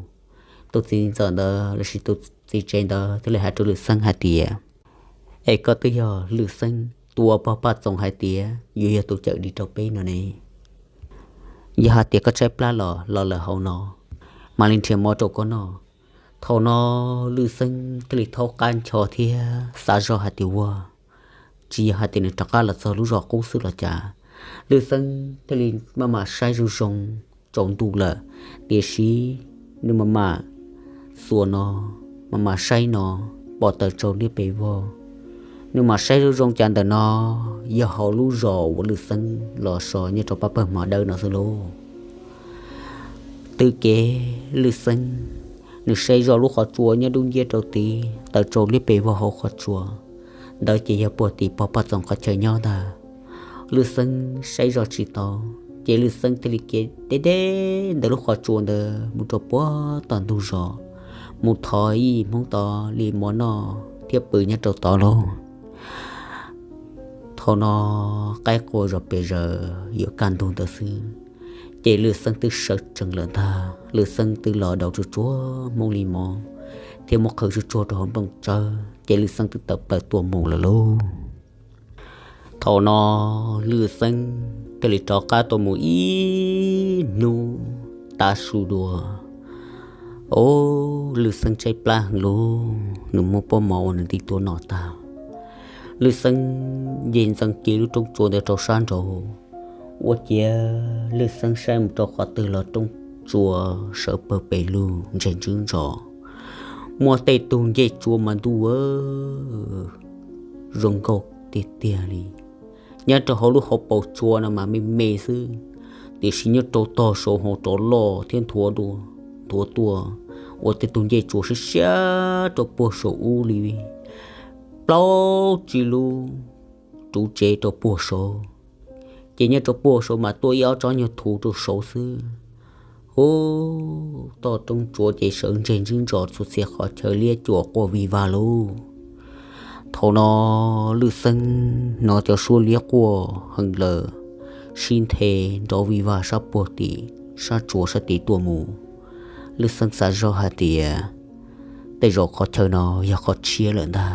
Tus txiv ntxawm ntawd lossis tus txiv tsev ntawd thiaj li hais rau Lwj Xeeb hais tias, Es koj twb yog Lwj Xeeb tus uas pog Paj Txoos hais tias yuav yog tus cawm dim rau peb no ne. Yog hais tias koj tshaib plab los los lawm hauv no, mam li nrhiav mov rau koj noj. Thaum no Lwj Xeeb thiaj li thaub qab ncho thiab xav zoj hais tias, Ua, tsis yog hais tias nws rov qab los txog lub zos qub xwb los cas? Lwj Xeeb thiaj li maj mam saib zoo zoo, tsaus ntuj lawm, tiam sis nws maj mam xuas no, maj mam saib no, pom taws tsau liab pes vog. Nws mam saib zoo zoo cas ntawm no yog hauv lub zos uas Lwj Xeeb los so nyob rau pab pawg hmo dawb no xwb lauj. Twb kev Lwj Xeeb nws saib zoj lub qhov tsua nyob dub nciab rau tid, taws tsau liab pes vog hauv qhov tsua. Ntawd ces yog puag tim pog Paj Txoos qhov chaw nyob ntag. Lwj Xeeb saib zoj tsis tau, ces Lwj Xeeb thiaj li kev deb deb ntawm lub qhov tsua ntawd mus rau puag tom ntug zos, mus thov ib hmoob tod li mov noj thiab pw nyob rau tod lauj. Thaum no qaib qua zos pes zaws yuav kaj ntug ntawd xwb, ces Lwj Xeeb twb sawv tsees lawm ntag. Lwj Xeeb twb los daus tsuag tsuag hmoob li mov thiab muab qhwv tsuag tsuag rau hauv nplooj tsawb, ces Lwj Xeeb twb tawm plaws tuaj mus lawm lauj. Thaum no Lwj Xeeb thiaj li rov qab tuaj mus ib hnub tav su dua. Au, Lwj Xeeb tshaib plab heev lauj, nws muab pob mov uas nws ntim tuaj noj tag. Lwj Xeeb nce ntxeev kiag lub roob tsua ntawd rau sab nraud, ua ciav Lwj Xeeb saib mus rau qhov twg los roob tsua sawv pawg pes lug ntseg ntswb ntsos, muaj tej tug ncej tsua mas ntuj aw, zoo nkauj tiag tiag li. Nyob rau hauv lub hauv paus tsua no mas me me xwb, tiam sis nyob rau tog saud ho rov loj thiab nthuav dua nthuav tuaj, ua tej tug ncej tsua siab siab rau puag saum ub li plaub tsib lub ruv tsev rau puag saud. Ces nyob rau puag saud mas tuaj ib ob tsob nyuag thuv rau saud xwb. Ub, toj roob tsua ces sawv ntseg ntswb ntsos txhua txhia qhov chaw, liab cuam quaj vig vag lauj. Thaum no Lwj Xeeb hnov cov suab liab quaj heev lawm, sib nthe nrov vig vag sab puag tim sab tsua sab tid tuaj mus. Lwj Xeeb xav zoj hais tias tej zaum qhov chaw no yog qhov tshiab lawm ntag.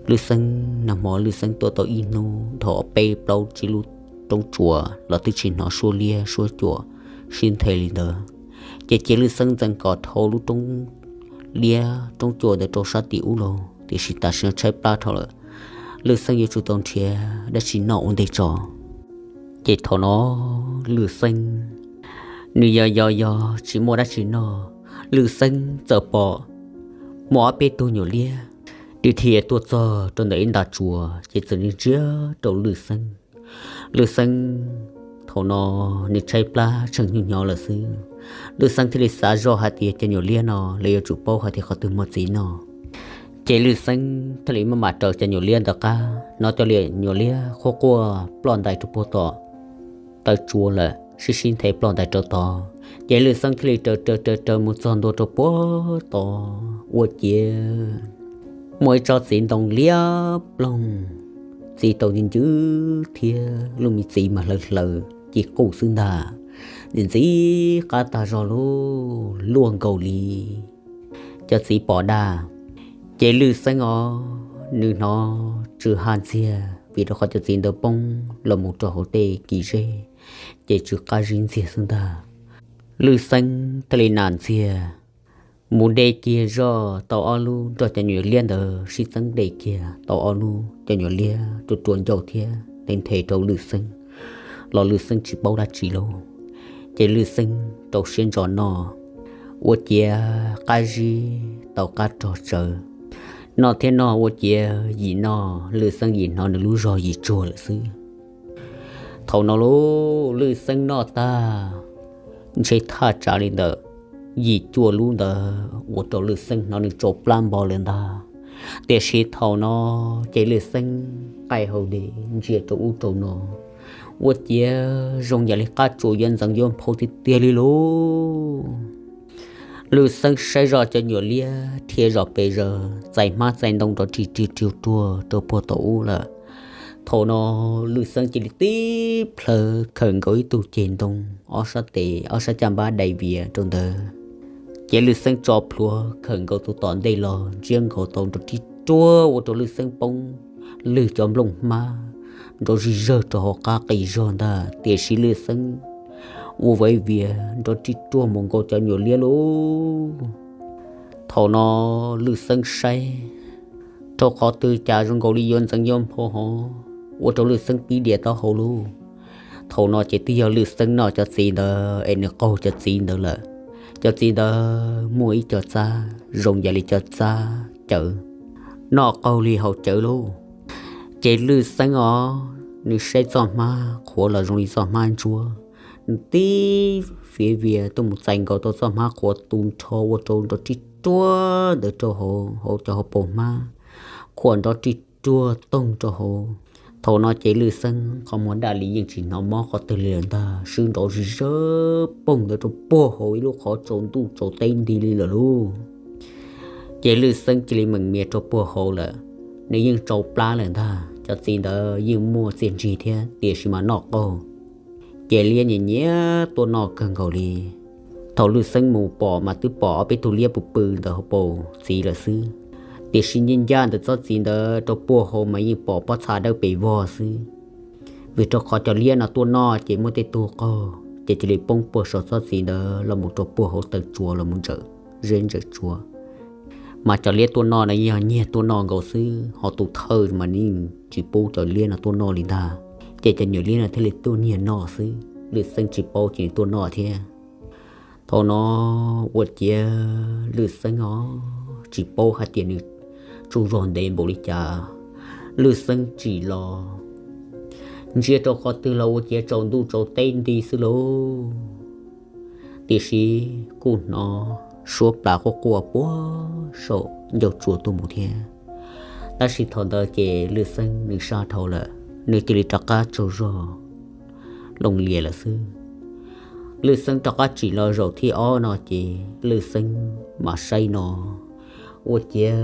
Lwj Xeeb nag hmo Lwj Xeeb tuaj tau ib hnub dhau peb plaub tsib lub roob tsua los twb tsis hnov suab liab suab cuam sib nthe li ntawd. Ces cia Lwj Xeeb ntxeev kom dhau lub roob liab roob cuam ntawd rau sab tim ub lauj, tiam sis tam sim no tshaib plab dhau lawm, Lwj Xeeb yuav tsum tau nrhiav dab tsi noj ua ntej tso. Ces thaum no Lwj Xeeb nws yog yog yog tsis muaj dab tsi noj, Lwj Xeeb txawm pom muaj ob peb tug nyuam liab dhia dhia tuaj txog rau ntawm ib nta tsua, ces txawm ntsia rau Lwj Xeeb. Lwj Xeeb thaum no nws tshaib plab tsheej nyuj hnyo lawm xwb. Lwj Xeeb thiaj li xav zoj hais tias cov nyuam liab no lawv yuav tsum paub hais tias qhov twg muaj txiv noj. Ces Lwj Xeeb thiaj li maj mam raws cov nyuam liab ntawd qab, hnov cov nyuam liab quaj quaj ploj ntais rau puag tom taw tsua lawm, sib sib nthe ploj ntais rau tod. Ces Lwj Xeeb thiaj li raws raws raws raws mus txog ntua rau puag tod, ua ciav muaj ib tsob txiv ntoo liab ploog, txiv tau ncw ncwb thiab lub me txiv mas hlaws hlaws ci qus xwb ntag, ntxim qab tag zog lauj, luaj nkaus li cov txiv pos daj. Ces Lwj Xeeb os, nws hnov tsw ha ntxiag vim rau qhov cov txiv ntawd poob los mus rau hauv tej kis zeb, ces tsw qab zib ntxiag xwb ntag. Lwj Xeeb thiaj li nam ntxiag mus de kiag zoj tau ob lub nrog cov nyuam liab ntawd sib txeeb de kiag tau ob lub, cov nyuam liab rua rua ncauj thiab nthe nthe rau Lwj Xeeb los Lwj Xeeb tsis paub dab tsi lauj. Ces Lwj Xeeb rau siab ntso noj, ua ciav qab zib tau qab rog tsawv. Noj thiab noj ua ciav yim noj, Lwj Xeeb yim hnov nws lub zog yim tsuag lawm xwb. Thaum no lauj, Lwj Xeeb noj tag, ntshe thaj tsam li ntawm yim cuaj lub ntawd ua rau Lwj Xeeb hnov nws tsau plab npo lawm ntag. Tiam sis thaum no ces Lwj Xeeb qaij hau de ntsia rau ub rau no, Ua ciav zoo yam li qab tsuas yuav ntxeev yuav nphau tiag tiag li lauj. Lwj Xeeb saib zoj cov nyuam liab dhia zom pes zaws txais hmab txais ntoo rov rig rig ruag rau puag tom ub lawm. Thaum no Lwj Xeeb cia li tib plhaw khawm nkaus ib tug ceg ntoo, ob sab tes ob sab caj npab dai vias rau ntawd. Ces Lwj Xeeb tso plhuav khawm nkaus tus tom ntej los ntsiab nkaus tau nrov rij ruag ua rau Lwj Xeeb poob lwg cov nplooj hmab nrov zig zawg rau hauv qab qis zog ntag. Tiam sis Lwj Xeeb ua vaiv vias nrov rij ruag mus nkaus cov nyuam liab lauj. Thaum no Lwj Xeeb saib rau qhov twg cas zoo nkaus li yuav ntxeev yuav nphau hov, ua rau Lwj Xeeb pib dias taub hau lauj. Thaum no ces twb yog Lwj Xeeb noj cov txiv ntawd es nws qaug cov txiv ntawd lawm. Cov txiv ntawd muaj ib co txab zoo yam li cov txab cawv, noj qaug li hauv cawv lauj. Ces Lwj Xeeb os, nws saib txoj hmab qhuav los zoo li txoj hmab ntsuab, nws tib fiav vias tuaj mus txais nkaus tau txoj hmab qhuav tu nrho ua rau nrov rij ruag ntawd rau hauv hauv cov hauv paus hmab, khuam nrov rij ruag toog rau hauv. Thaum no ces Lwj Xeeb qhov muag daj li yeej tsis hnov mob qhov twg li lawm ntag, swb nrov zig zawg poog ntawd rau puag hauv ib lub qhov tsaus ntuj tsaus teb nti li lawm lauj. Ces Lwj Xeeb cia li meem mias rau puag hauv lawm, nws yeej tsau plab lawm ntag. Cov txiv ntawd yeej muaj txiaj ntsig thiab tiam sis mas noj qaug. Ces liab nyiam nyiam tuaj noj kawg nkaus li. Thaum Lwj Xeeb mus pom mas twb pom ob peb tug liab pw pw ntawm hauv paus txiv lawm xwb. Tiam sis ncej ncaj ntawm txoj txiv ntawd rau puag hauv mas yeej pom pob txha dawb pes vog xwb. Vim rau qhov cov liab no tuaj noj ces muaj tej tug qaug ces cia li poob puag saum txoj txiv ntawd los mus rau puag hauv taw tsua los mus ntsawm zeb ntsawm tsua. Mas cov liab tuaj noj no yog nyiag tuaj noj nkaus xwb, ho tus thawj mas yeej tsis pub cov liab no tuaj noj li ntag. Ces cov nyuam liab no thiaj li tuaj nyiag noj xwb, Lwj Xeeb tsis paub ces nws tuaj noj thiab. Thaum no ua ciav Lwj Xeeb os tsis paub hais tias nws tsaug zog ntev npaum li cas, Lwj Xeeb tsim los ntsia rau qhov twg los ua ciav tsaus ntuj tsaus teb nti xwb lauj. Tiam sis kuj hnov suab plas quaj quaj puag saum ncauj tsua tuaj mus thiab. Tab sis thaum ntawd ces Lwj Xeeb nws saj dhau lawm, nws cia li rov qab tsaug zog loo lias lawm xwb. Lwj Xeeb rov qab tsim los zaum thib ob no ces Lwj Xeeb mam saib no ua ciav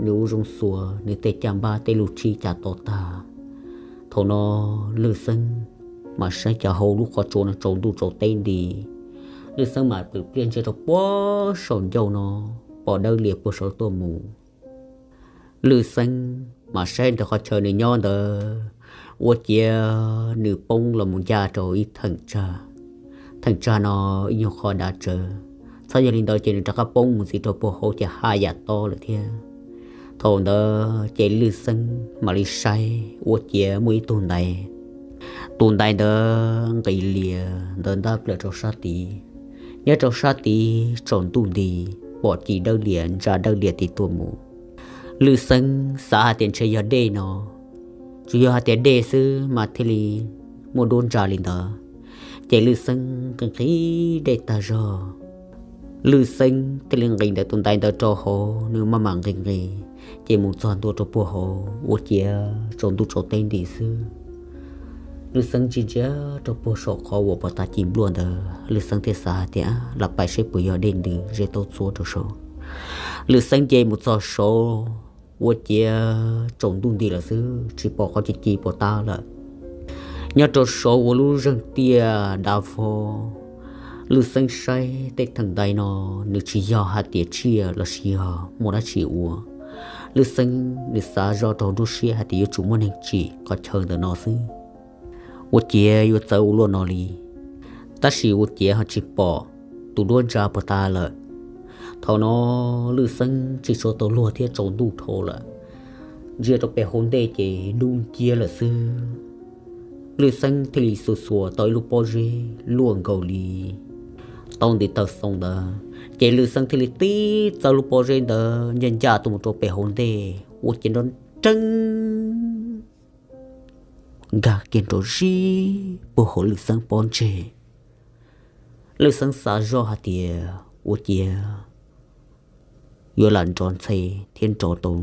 nws ua zoo xuas nws tej caj npab tej lub tshib cas to tag. Thaum no Lwj Xeeb mam saib cas hauv lub qhov tsua no tsaus ntuj tsaus teb nti. Lwj Xeeb mam plwm pliaj ntsia rau puag saum ncauj no pom dawb lias puag saud tuaj mus. Lwj Xeeb mam saib ntawm qhov chaw nws nyob ntawd ua ciav nws poob los mus ncaj rau ib theem tsag. Theem tsag no ib nyuag qhov dav tsawv, txhob yog li ntawd ces nws rov qab poob mus ntxiv rau puag hauv ces haj yam tob lawm thiab. Thaum ntawd ces Lwj Xeeb mam li saib ua ciav muaj ib tug ntaiv. Tus ntaiv ntawd nqis lias ntawd ntab plaws rau sab tid. Nyob rau sab tid tsaus ntuj nti, pom ci dawb lias ntsa dawb lias tid tuaj mus. Lwj Xeeb xav hais tias ntshe yog dej no, tsuas yog hais tias dej xwb mas thiaj li muaj duab ntsa li ntawd. Ces Lwj Xeeb nqis nqis dej tag zog, Lwj Xeeb thiaj li nqis ntawm tus ntaiv ntawd rau hauv, nws maj mam nqis nqis, ces mus txog ntua rau puag hauv ua ciav tsaus ntuj tsaus teb nti xwb. Lwj Xeeb ntsia ntsia rau puag saum qhov uas pov tas ci npluaj ntawd, Lwj Xeeb thiaj xav hais tias, lam pais seb puas yog dej ntws ze taub txuab rau saud. Lwj Xeeb nce mus txog saud ua ciav tsaus ntuj nti lawm xwb, tsis pom qhov ci ci puas tab lawm. Nyob rau saud ua lub zeeg tiaj dav vog, Lwj Xeeb saib tej theem ntaiv no, nws tsis yog hais tias tsiaj los sis yog muaj dab tsi ua. Lwj Xeeb nws xav zoj rau nruab siab hais tias yuav tsum muaj neeg tsim qhov chaw ntawm no xwb, ua ciav yuav txawv ua luaj no li. Tab sis ua ciav ho tsis pom tus duab ntsa puas tas lawm. Thaum no Lwj Xeeb tsis tshua tau luag thiab tsaus ntuj dhau lawm, ntsia rau pem hauv ntej ces dub nciab lawm xwb. Lwj Xeeb thiaj li xuas xuas tau ib lub pob zeb luaj nkaus li tau ntiv taw xoo ntawd, ces Lwj Xeeb thiaj li tib txawb lub pob zeb ntawd ncaj ncaj tuaj mus rau pem hauv ntej ua ciav nrov nreeb nkag kiag nrov zib puag hauv Lwj Xeeb pob ntseg. Lwj Xeeb xav zoj hais tias ua ciav yuav lam nrov ntxhe thiab nrov tau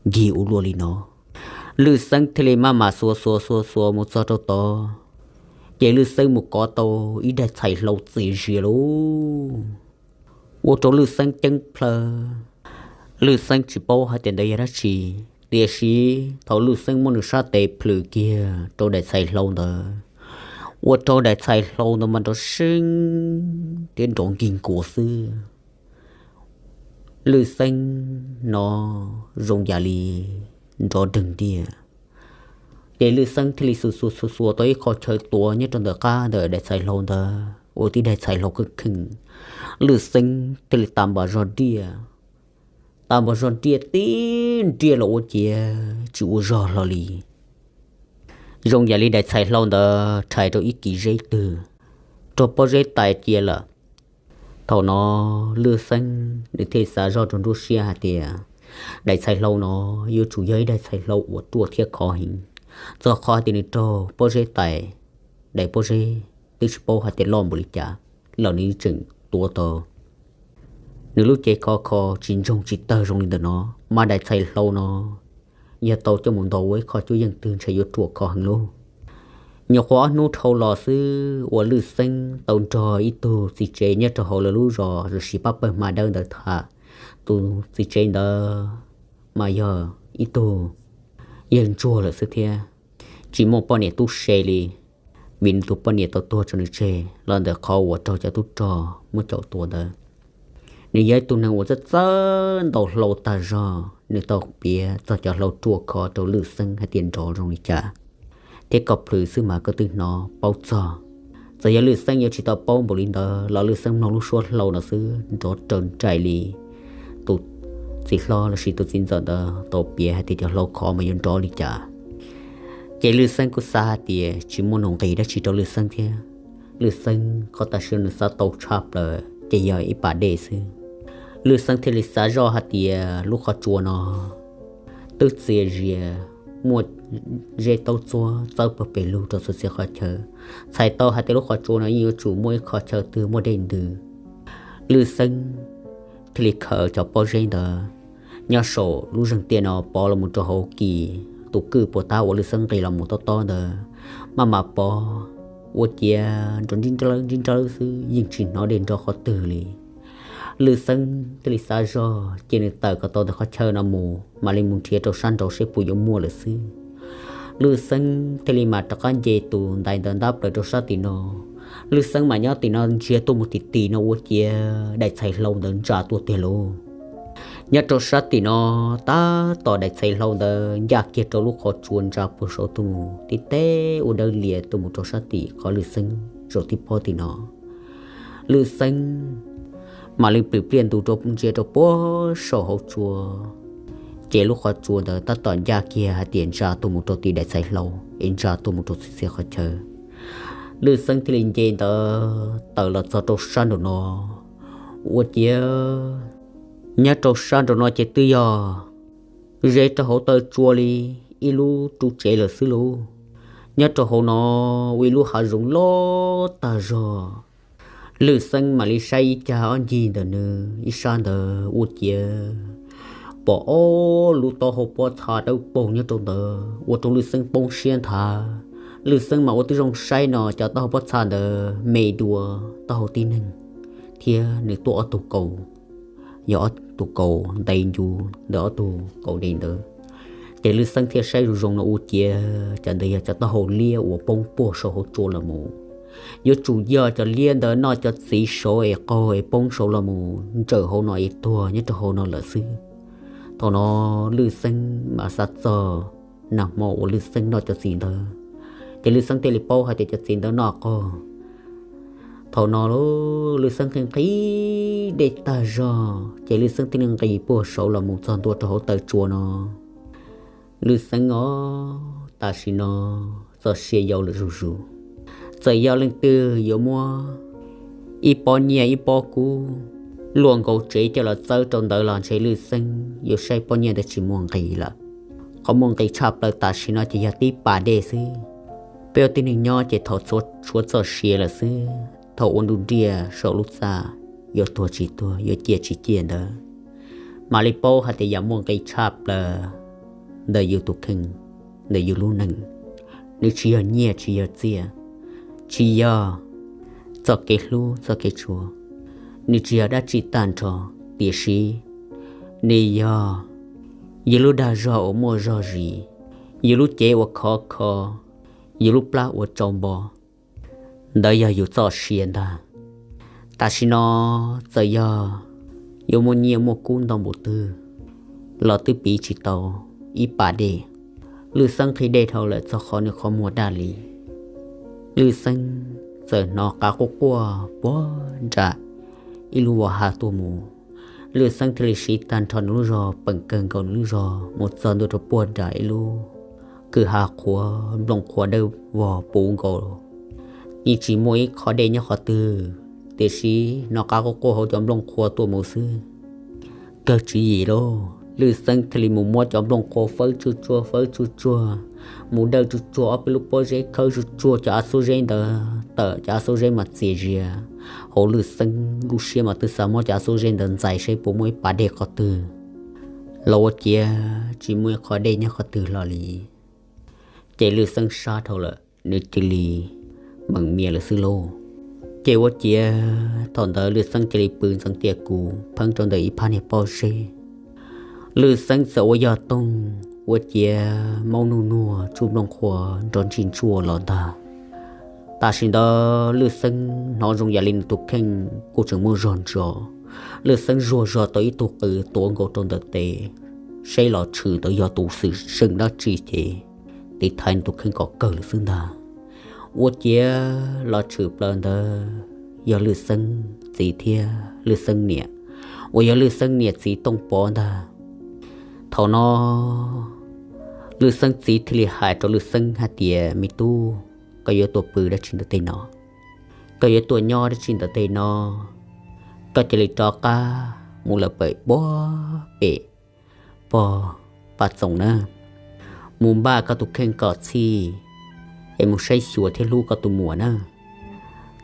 ncig ua luaj li no. Lwj Xeeb thiaj li maj mam xuas xuas xuas xuas mus txog rau tod, ces Lwj Xeeb mus kov tau ib daim txhais hlau txias zias lauj. Ua rau Lwj Xeeb ceeb plhaw. Lwj Xeeb tsis paub hais tias ntawd yog dab tsi, tiam sis thaum Lwj Xeeb muab nws sab tes plhws kiag rau daim txhais hlau ntawd, ua rau daim txhais hlau ntawd mas nrov seeb thiab nrov nkig nkuas xwb. Lwj Xeeb no zoo yam li nrov dheev tiag. Ces Lwj Xeeb thiaj li xuas xuas xuas xuas tau ib qho chaw tua nyob rau ntawm qab ntawm daim txhais hlau ntawd ua tib daim txhais hlau kheej kheej. Lwj Xeeb thiaj li tas npam zog diaj, tas npam zog diaj tib nriaj los ua ciav tsis ua zog hlo li. Zoo yam li daim txhais hlau ntawd rhais rau ib kis zeb twg rau pob zeb tais cia lawm. Thaum no Lwj Xeeb nws thiaj xav zoj rau nruab siab hais tias daim txhais hlau no yuav tsum yog ib daim txhais hlau uas ruaj thiab khov heev, txog qhov hais tias nws raug pob zeb tais, daim pob zeb twb tsis paub hais tias loj npaum li cas los nws tseem tua tau. Nws lub cev khov kho tsis ntsoog tsis tawg zoo li ntawm no, mas daim txhais hlau no yog tau coj mus ntaus ua ib qho cuab yeej twg ntshe yuav ruam khov heev lauj. Nyuam qhuav ob hnub dhau los xwb uas Lwj Xeeb tau nrog ib tug txiv tsev nyob rau hauv lawv lub zos los sis pab pawg hma dawb ntawd tham. Tus txiv tsev ntawd mas yog ib tug yawg ntsuag lawm xwb thiab, tsis muaj poj niam tub se li, vim nws tus poj niam tau tuag tso nws tseg los ntawm qhov uas raug cov tub rog muab caum tua ntawd. Nws yog ib tug neeg uas txawj txawj ntaus hlau tag zog, nws tau piav txog cov hlau ruaj khov rau Lwj Xeeb hais tias nrov zoo li cas, thiab koj plhws xwb mas koj twb hnov paub txog. Txawm yog Lwj Xeeb yuav tsis tau paub npaum li ntawd los Lwj Xeeb mloog lub suab hlau no xwb nrov raws nraim li tus txiv hlob los sis tus txiv ntxawm ntawd tau piav hais tias cov hlau khov mas yuav nrov li cas. Ces Lwj Xeeb kuj xav hais tias tsis muaj nuj nqis dab tsi rau Lwj Xeeb thiab. Lwj Xeeb qhov tam sim nws xav tau tshaj plaws ces yog ib pas dej xwb. Lwj Xeeb thiaj li xav zoj hais tias lub qhov tsua no twb txias zias, muaj zeb taub txuab txawb pag pes lug rau txhua txhia qhov chaw. Txhais tau hais tias lub qhov tsua no yeej yuav tsum muaj ib qhov chaw twg muaj dej ntws. Lwj Xeeb thiaj li khaws cov pob zeb ntawd nyob saum lub zeeg tiaj no pov los mus rau hauv kis tus kwj puas tab uas Lwj Xeeb nqis los mus tob tob ntawd, maj mam pov ua ciav nrov nrib nrawb nrib nrawb xwb, yeej tsis hnov dej nrov qhov twg li. Lwj Xeeb thiaj li xav zog ces nws tawm kom tau ntawm qhov chaw no mus mam li mus nrhiav rau sab nraud seb puas yuav muaj lawm xwb. Lwj Xeeb thiaj li mam rov qab nce tus ntaiv ntawd ntab plaws rau sab tim no. Lwj Xeeb mam nyob tim no ntsia tuaj mus tim tim no ua ciav daim txhais hlau ntawd ntsa tuaj tiag lauj. Nyob rau sab tim no, tab tom daim txhais hlau ntawd ncaj kiag rau lub qhov tsua ntsa puag saud tuaj mus tib teb ua dawb lias tuaj mus rau sab tim qhov Lwj Xeeb zaum tib pob tim no. Lwj Xeeb mam li plim pliaj ntus rau ntsia rau puag saum hauv tsua, ces lub qhov tsua ntawd tab tom ncaj kiag hais tias ntsa tuaj mus rau tim daim txhais hlau es ntsa tuaj mus rau txhia txhia qhov chaw. Lwj Xeeb thiaj li nce ntawd tawm los txog rau sab nraum no ua ciav nyob rau sab nraum no ces twb yog ze rau hauv taw tsua li ib lub ru tsev lawm xwb lauj. Nyob rau hauv no ua ib lub hav zoov loj tag zog. Lwj Xeeb mam li saib ib cag ob ncig ntawm nws ib sab ntawd ua ciav pom ob lub taub hau pob txha dawb paug nyob rau ntawd ua rau Lwj Xeeb poob siab nthav. Lwj Xeeb mas ua tib zoo saib no cov taub hau pob txha ntawd me dua taub hau tib neeg, thiab nws tuaj ob tug kaus, yog ob tug kaus ntev ncu ntawm ob tug kaus dej ntawd. Ces Lwj Xeeb thiaj saib zoo zoo no ua ciav cov ntawd yog cov taub hau liab uas poob puag saum hauv tsua los mus. Yuav tsum yog cov liab ntawd noj cov txiv saud es qaug es poob saud los mus ntsawm hauv no es tuag nyob rau hauv no lawm xwb. Thaum no Lwj Xeeb mas xav txog nag hmo uas Lwj Xeeb noj cov txiv ntawd, ces Lwj Xeeb thiaj li paub hais tias cov txiv ntawd noj qaug. Thaum no Lwj Xeeb nqhis nqhis dej tag zog ces Lwj Xeeb thiaj li nqis puag saud los mus txog ntua rau hauv taw tsua no. Lwj Xeeb os, tam sim no txoj sia yau lawm zuj zus. Txawm yog leej twg yuav muab ib pob nyiaj ib pob kub luaj nkaus tsev coj los txawb rau ntawd los ntshe Lwj Xeeb yuav saib pob nyiaj ntawd tsis muaj nqis lawm. Qhov muaj nqis tshaj plaws tam sim no ces yog tib pas dej xwb. Peb ua tib neeg nyob ces thaum tshuav txoj sia lawm xwb, thaum ua nruj nriaj saum lub txaj, yuav tuag tsis tuag yuav ciaj tsis ciaj ntawd, mam li paub hais tias yam muaj nqis tshaj plaws ntawm yus tus kheej. ntawm yus lub neej. Nws tsis yog nyiaj tsis yog txiaj, tsis yog txoj kev hlub txoj kev tshua, nws tsis yog dab tsi tag nrho, tiam sis nws yog yus lub dag zog uas muaj zog zis, yus lub cev uas khov kho, yus lub plab uas tsau npo. Ntawd yog yus txoj sia ntag. Tam sim no txawm yog yuav muaj nyiaj muaj kub ntau npaum twg los twb piv tsis tau ib pas dej. Lwj Xeeb nqhis dej dhau lawm txog qhov nws qhov muag daj li. Lwj Xeeb txawm hnov qav quaj quaj puag nram ib lub vos hav tuaj mus. Lwj Xeeb thiaj li siv tag nrho nws lub zog peem kawg nkaus nws lub zog mus txog ntua rau puag nram ib lub kwj ha qhuav nplooj qhuav dawb vog puv nkaus. Yeej tsis muaj ib qho dej nyob qhov twg, tiam sis hnov qav quaj quaj hauv cov nplooj qhuav tuaj mus xwb. Kawg tswv yim lauj, Lwj Xeeb thiaj li mus muab cov nplooj qhuav fawb tsuj tsuag fawb tsuj tsuag, mus dawj tsuj tsuag ob peb lub pob zeb, khawb tsuj tsuag cov av xub zeb ntawd tawm, cov av xub zeb mas txias zias. Hauv Lwj Xeeb lub siab mas twb xav muab cov av xub zeb ntawd ntxais seb puas muaj ib pas dej qhov twg, los ua ciav tsis muaj ib qho dej nyob qhov twg hlo li. Ces Lwj Xeeb sab dhau lawm, nws cia li meem mias lawm xwb lauj. Ces ua ciav thaum ntawd Lwj Xeeb cia li pw ntxeev tiaj kuv pheeb rau ntawm ib phab niag pob zeb. Lwj Xeeb txawm ua yog toog, ua ciav maub nuj nuag tsuj nplooj qhuav nrov ntsij ntsuaj los ntag. Tam sim ntawd Lwj Xeeb hnov zoo yam li nws tus kheej kuj tseem muaj zog ntsos. Lwj Xeeb zuag zog tau ib tug qws tuav nkaus rau ntawm tes, seb los tshwm ntawd yog tus xwm txheej dab tsi ces tiv thaiv nws tus kheej kom kawg lawm xwb ntag. Ua ciav los tshwm plaws ntawd yog Lwj Xeeb txiv thiab Lwj Xeeb niam, uas yog Lwj Xeeb niam txiv Tooj Pov ntag. Thaum no Lwj Xeeb txiv thiaj li hais rau Lwj Xeeb hais tias, me tub, koj yuav tuaj pw dab tsi ntawm tej no? Koj yuav tuaj nyob dab tsi ntawm tej no? Koj cia li rov qab mus lawm pem puag pem pog Paj Txoos na, mus npaj koj tus kheej kom txhij es mus saib xyuas thiab hlub koj tus muam na.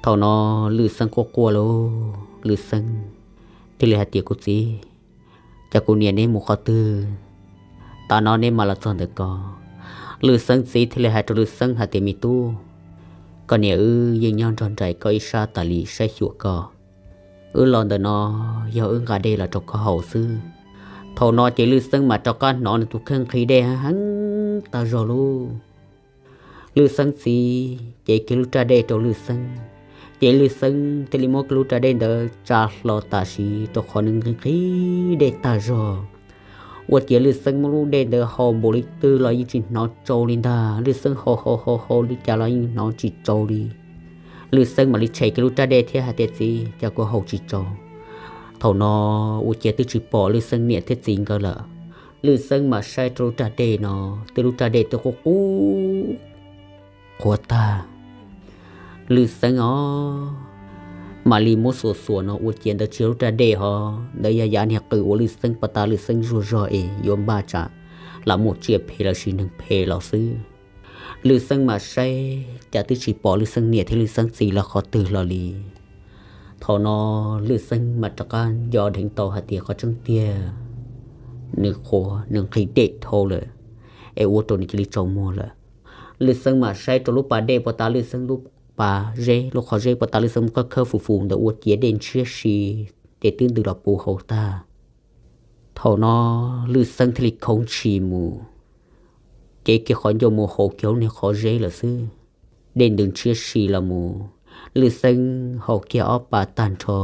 Thaum no Lwj Xeeb quaj quaj lauj, Lwj Xeeb thiaj li hais tias, kuv txiv, cas kuv niam neb mus qhov twg, tav no neb mam los txog ntawm ko? Lwj Xeeb txiv thiaj li hais rau Lwj Xeeb hais tias, me tub, koj niam wb yeej nyob nrog nraim koj ib sab tas li saib xyuas koj. Wb los ntawm no yog wb nqa dej los rau koj haus xwb. Thaum no ces Lwj Xeeb mam rov qab hnov nws tus kheej nqhis dej heev tag zog lauj. Lwj Xeeb txiv cev kiag lub raj dej rau Lwj Xeeb, ces Lwj Xeeb thiaj li muab kiag lub raj dej ntawd tsa hlo tam sim rau qhov nws nqhis nqhis dej tag zog. Ua ciav Lwj Xeeb muab lub dej ntawd haus npaum li twg los yeej tsis hnov tsau li ntag. Lwj Xeeb haus haus haus haus li cas los yeej hnov tsis tsau li. Lwj Xeeb mam li tshem kiag lub raj dej thiab hais tias, txiv, cas kuv haus tsis tsau? Thaum no ua ciav twb tsis pom Lwj Xeeb niam thiab txiv nkawd lawm. Lwj Xeeb mam saib rau lub raj dej no, twb lub raj dej twb qub qub qhuav tag. Lwj Xeeb os, mam li muab xuas xuas no ua ciav ntawd tsis yog lub raj dej ho, ntawd yog yav niag qws uas Lwj Xeeb pov tas Lwj Xeeb zuag zog es yuav npaj tsam lam muaj tsiaj phem los sis neeg phem los xwb. Lwj Xeeb mam saib cas twb tsis pom Lwj Xeeb niam thiab Lwj Xeeb txiv lawv qhov twg los li. Thaum no Lwj Xeeb mam rov qab nco dheev tau hais tias qhov tseeb tiag nws qhuav nws nqhis dej dhau lawm es ua rau nws cia li tsaus muag lawm. Lwj Xeeb mam saib rau lub pas dej pov tas Lwj Xeeb lub pas zeb, lub qhov zeb pov tas Lwj Xeeb mus khawb khawb fus fus ntawd ua ciav dej ntshiab si ces twb ntws los puv hauv tag. Thaum no Lwj Xeeb thiaj li khoov ntshis mus, cev kiag qhov ncauj mus haus kiag lub niag qhov zeb lawm xwb. Dej ntws ntshiab si los mus, Lwj Xeeb haus kiag ob pas tag nrho,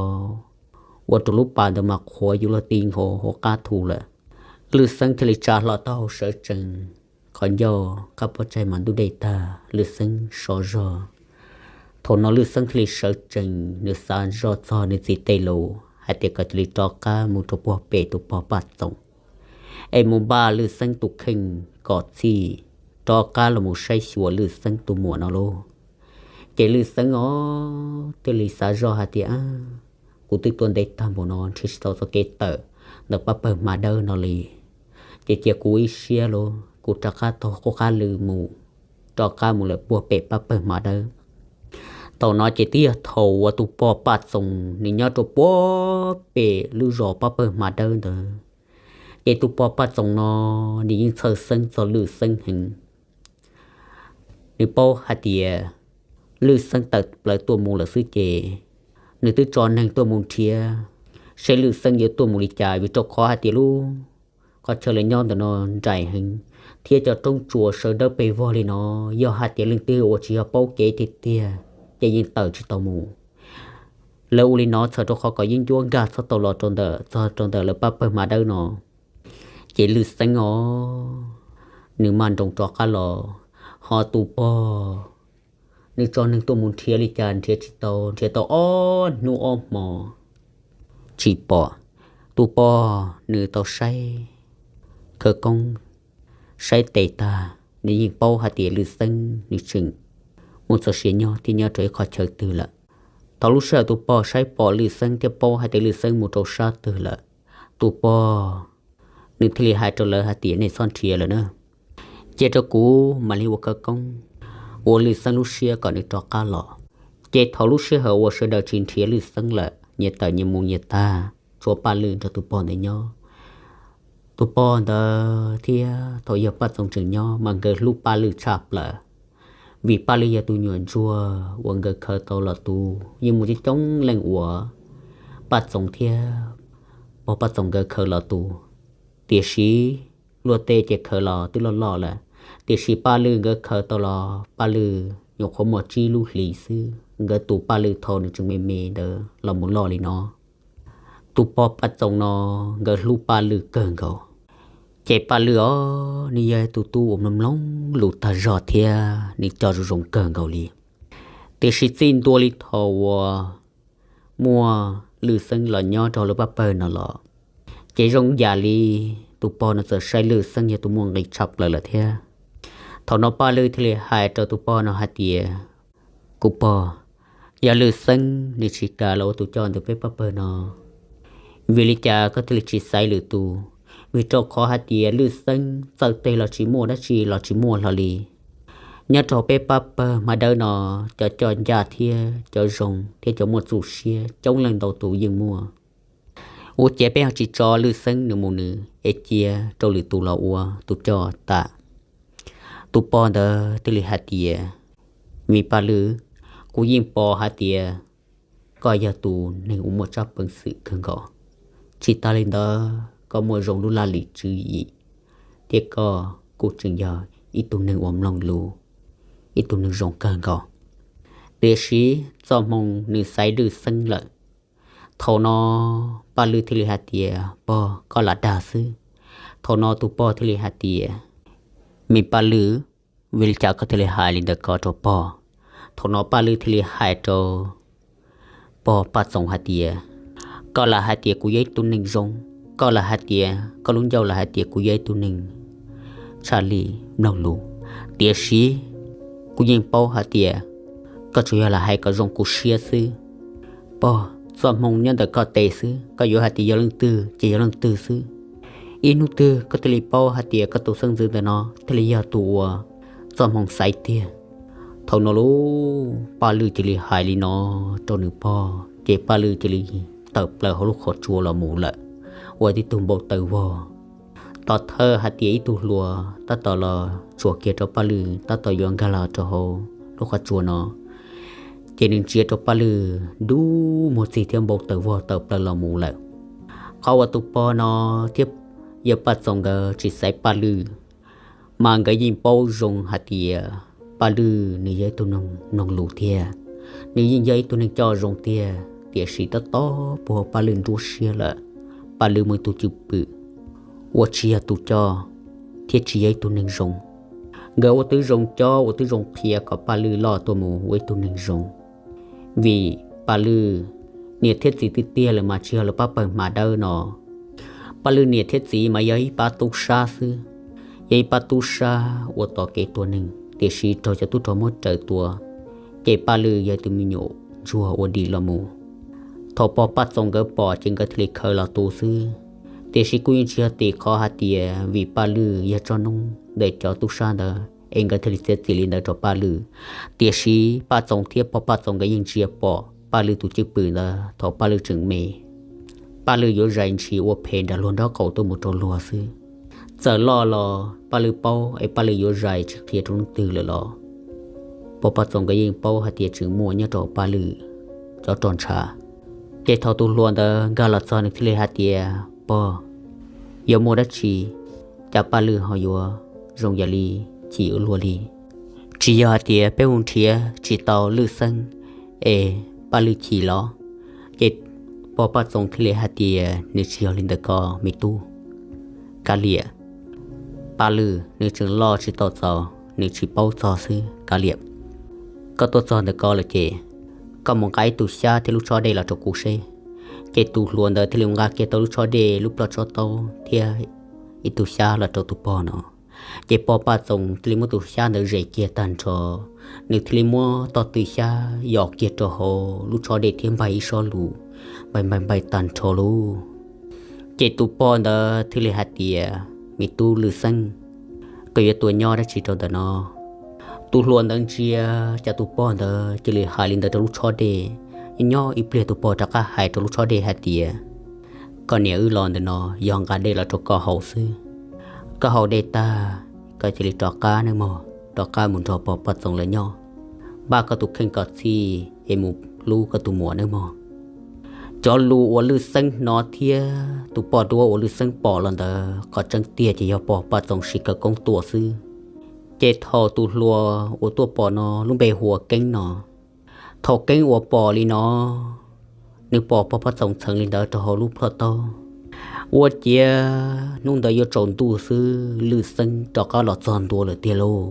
ua rau lub pas ntawd mas qhuav yuav luag ti nkaus hauv qab thu lawm. Lwj Xeeb thiaj li tsa hlo taub hau sawv tsees, qhov ncauj qab pob tsaig mas ntub dej tag, Lwj Xeeb sov zog. Thaum no Lwj Xeeb thiaj li sawv tsees, nws xav zoj txog nws txiv tej lus hais tias kom cia li rov qab mus rau puag pem tus pog Paj Txoos es mus npaj Lwj Xeeb tus kheej kom txhij, rov qab los mus saib xyuas Lwj Xeeb tus muam no lauj. Ces Lwj Xeeb os thiaj li xav zoj hais tias, kuv twb tuaj ntev tag npaum no nrhiav tsis tau txoj kev tawm ntawm pab pawg hma dawb no li, ces cia kuv ib siab lauj, kuv rov qab taug qub qab lw mus, rov qab mus lawm puag pem pab pawg hma dawb. Thaum no ces twb yog thaum uas tus pog Paj Txoos nws nyob rau puag pem lub zos pab pawg hma dawb ntawd. Ces tus pog Paj Txoos no nws yeej txhawj xeeb txog Lwj Xeeb heev. Nws paub hais tias Lwj Xeeb tawm plaws tuaj mus lawm xwb ces nws twb tso neeg tuaj mus nrhiav saib Lwj Xeeb yuav tuaj mus li cas, vim rau qhov hais tias lub qhov chaw lawv nyob ntawm no nraim heev thiab cov roob tsuas sawv dawb pes vog li no. Yog hais tias leej twg uas tsis yog paub kev tiag tiag ces yeej tawm tsis tau mus. Lawv ua li no txhawm rau qhov kom yeeb ncuab nkag txhob tau los rau ntawm, txog rau ntawm lawv pab pawg hma dawb no. Ces Lwj Xeeb os, nws maj nroos rov qab los, hos tus pog, nws tso neeg tuaj mus nrhiav li cas nrhiav tsis tau, nrhiav tau ob hnub ob hmo tsis pom. Tus pog nws tau saib khawv koob, saib tes tag, nws yeej paub hais tias Lwj Xeeb nws tseem muaj txoj sia nyob thiab nyob rau ib qhov chaw twg lawm. Thaum lub sij hawm tus pog saib pom Lwj Xeeb thiab paub hais tias Lwj Xeeb mus rau sab twg lawm, tus pog nws thiaj li hais rau lawv hais tias nej txhob nrhiav lawm na, cia rau kuv mam li ua khawv koob ua Lwj Xeeb lub siab kom nws rov qab los. Ces thaum lub sij hawm uas sawv daws tsis nrhiav Lwj Xeeb lawm, nyias tawm nyias mus nyias tag, tshuav Paj Lwj nrog tus pog ntawd nyob. Tus pog ntawd thiab thaum yog Paj Txoov tseem nyob mas nkawd hlub Paj Lwj tshaj plaws, vim Paj Lwj yog tus nyuam ntsuag uas nkawd khaws tau los tu. Yeej muaj coob coob leej uas Paj Txoov thiab pog Paj Txoov nkawd khaws los tu, tiam sis luag tej ces khaws los twb loj loj lawm, tiam sis Paj Lwj nkawd khaws tau los Paj Lwj nyuam qhuav muaj tsib lub hlis xwb, nkawd tu Paj Lwj thaum nws tseem me me ntawd los mus loj li no. Tus pog Paj Txoov no nkawd hlub Paj Lwj kawg nkaus. Ces Paj Lwj os, nws yog tus tub uas mloog mloog lus tag zog thiab nws coj zoo zoo kawg nkaus li. Tiam sis txij ntua li thaum uas muaj Lwj Xeeb los nyob rau lub pab pawg no los, ces zoo yam li tus pog no txawm saib Lwj Xeeb yog tus muaj nqis tshaj plaws lawm thiab. Thaum no Paj Lwj thiaj li hais rau tus pog no hais tias, kuv pog, yog Lwj Xeeb nws tsis kam los ua tus coj ntawm peb pab pawg no, vim li cas koj thiaj li tsis xaiv lwm tus? Vim rau qhov hais tias Lwj Xeeb txawj teg los tsis muaj, dab tsi los tsis muaj hlo li. Nyob rau peb pab pawg hma dawb no, cov coj ncaj thiab cov zoo thiab cov muaj txuj siab coob leej ntau tus yeej muaj. Ua cas peb ho tsis tso Lwj Xeeb nws mus, nws es cia rau lwm tus los ua tus coj tas? Tus pog ntawd thiaj li hais tias, me Paj Lwj, kuv yeej pom hais tias koj yog tus neeg uas muaj tsab peev xwm kawg nkaus. Tsis tas li ntawd koj muaj zoo lub laj lim tswv yim, thiab koj kuj tseem yog ib tug neeg uas mloog lus, ib tug neeg zoo kawg nkaus. Tiam sis txoj hmoo nws xaiv Lwj Xeeb lawm. Thaum no Paj Lwj thiaj li hais tias, pog, koj lam dag xwb. Thaum no tus pog thiaj li hais tias, me Paj Lwj, vim li cas koj thiaj li hais li ntawd ko rau pog? Thaum no Paj Lwj thiaj li hais rau pog Paj Txoov hais tias, koj lam hais tias kuv yog ib tug neeg zoo, koj lam hais tias koj lub ncauj lam hais tias kuv yog ib tug neeg tshaj li mloog lus, tiam sis kuv yeej paub hais tias koj tsuas yog lam hais kom zoo kuv siab xwb. Pog, txoj hmoo nyob ntawm koj tes xwb, koj yuav hais tias yog leej twg ces yog leej twg xwb. Ib hnub twg koj thiaj li paub hais tias koj tus xeeb ntxwv ntawm no thiaj li yog tus uas txoj hmoo xaiv tiag. Thaum no lub Paj Lwj cia li hais li no rau nws pog, ces Paj Lwj cia li tawm plaws hauv lub qhov tsua los mus lawm, ua tib tug npau taws vog. Tau thawj hais tias ib tug hluas tab tom los tsuam kiag rau Paj Lwj, tab tom yuav nkag los rau hauv lub qhov tsua no, ces nws ntsia rau Paj Lwj dub muag txig thiab npau taws vog tawm plaws los mus lawm. Qhov uas tus pog no thiab yawg Paj Txoov nkawd tsis xaiv Paj Lwj, mas nkawd yeej paub zoo hais tias Paj Lwj nws yog ib tug neeg mloog lus tiag, nws yeej yog ib tug neeg coj zoo tiag, tiam sis tab tom puag Paj Lwj nruab siab lawm. Paj Lwj muaj ib tug cwj pwm uas tsis yog tus coj thiab tsis yog ib tug neeg zoo. Nkawd ua tib zoo cob ua tib zoo qhia kom Paj Lwj loj tuaj mus ua ib tug neeg zoo. Vim Paj Lwj niam thiab txiv tiag tiag lawm mas tsis yog lawv pab pawg hma dawb no. Paj Lwj niam thiab txiv mas yog ib pab tub sab xwb, yog ib pab tub sab ua tom kev tua neeg, tiam sis raug cov tub rog muab raws tua, ces Paj Lwj yog tus me nyuam ntsuag ua dim los mus. Thaum pog Paj Txoov nkawd pom ces nkawd thiaj li khaws los tu xwb, tiam sis kuj yeej tsis yog tim qhov hais tias vim Paj Lwj yog tsob noob ntawm cov tub sab ntawd es nkawd thiaj li txiav txim li ntawd rau Paj Lwj. Tiam sis Paj Txoov thiab pog Paj Txoov nkawd yeej ntsia pom Paj Lwj tus cwj pwm ntawd thaum Paj Lwj tseem me. Paj Lwj yuav zais ntshis ua phem nram luag nraub qaum tuaj mus rau luag xwb. Txawm loj los Paj Lwj paub es Paj Lwj yuav zais tsis qhia rau leej twg lawm los Pog Paj Txoos nkawd yeej paub hais tias tseem muaj nyob rau Paj Lwm cov roj ntsha. Ces thaum tus hluas ntawd nkag los txog nws thiaj li hais tias, Pog, yog muaj dab tsi, cas Paj Lwm ho yuav zoo yam li chim ua luaj li? Tsis yog hais tias peb mus nrhiav tsis tau Lwj Xeeb es Paj Lwm chim los? Ces Pog Paj Txoos thiaj li hais tias, Nws tsis yog li ntawd ko me tub. Kav liam, Paj Lwm nws tseem loj tsis tau txaus, nws tsis paub txog xwb. Kav liam, koj tuaj txog ntawm ko lawm ces koj mus nqa ib tug xyab thiab lub tshob dej los rau kuv seb. Ces tus hluas ntawd thiaj li mus nqa kiag tau lub tshob dej, lub ploj tsob taub thiab ib tug xyab los rau tus pog no. Ces Pog Paj Txoos thiaj li muab tus xyab ntawd zes kiag tag nrho, nws thiaj li muab tog tw xyab yos kiag rau hauv lub tshob dej thiab npaig ib sob lus, npaig npaig npaig tag nrho lauj. Ces tus pog ntawd thiaj li hais tias, Me tub Lwj Xeeb, koj yuav tuaj nyob dab tsi rau ntawm no? Tus hluas ntawd ntsia cas tus pog ntawd cia li hais li ntawd rau lub tshob dej. Nyob ib pliag tus pog rov qab hais rau lub tshob dej hais tias, Koj niam wb los ntawm no yog nqa dej los rau koj haus xwb. Koj haus dej tag, koj cia li rov qab nawb mog, rov qab mus nrog Pog Paj Txoos lawv nyob, npaj koj tus kheej kom txhij es mus hlub koj tus muam nawb mog. Cov lus uas Lwj Xeeb hnov thiab tus poj duab uas Lwj Xeeb pom los ntawd, qhov tseeb tiag ces yog Pog Paj Txoos siv khawv koob tua xwb. Ces thaum tus hluas uas tuaj pom no lub npe hu ua Keeb no, thaum Keeb uas pom li no, nws pom Pog Paj Txoos txheev li ntawd rau hauv lub ploj taub, ua ciav hnub ntawd yuav tsaus ntuj xwb Lwj Xeeb rov qab los txog ntua lawm tiag lauj.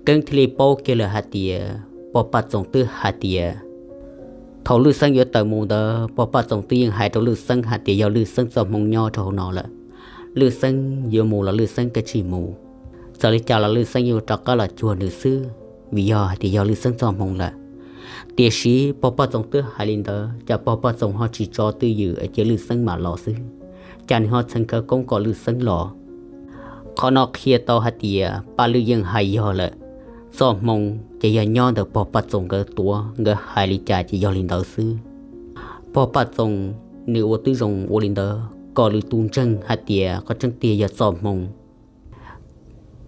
Keeb thiaj li paub kiag lawm hais tias Pog Paj Txoos twb hais tias, thaum Lwj Xeeb yuav tawm mus ntawd Pog Paj Txoos twb yeej hais rau Lwj Xeeb hais tias yog Lwj Xeeb txoj hmoo nyob rau hauv no lawm. Lwj Xeeb yuav mus los Lwj Xeeb kav tsij mus, txawm li cas los Lwj Xeeb yuav rov qab los cuag nws xwb, vim yog hais tias yog Lwj Xeeb txoj hmoo lawm. Tiam sis Pog Paj Txoos twb hais li ntawd cas Pog Paj Txoos ho tsis tso twj ywm cia Lwj Xeeb mam los xwb, cas nws ho txheev khawv koob kom Lwj Xeeb los. Qhov no qhia tau hais tias Paj Lwm yeej hais yog lawm, txoj hmoo ces yog nyob ntawm Pog Paj Txoos nkawd tuav, nkawd hais li cas ces yog li ntawd xwb. Pog Paj Txoos nws ua twb zoo ua li ntawd kom lwm tus ntseeg hais tias qhov tseeb tiag yog txoj hmoo.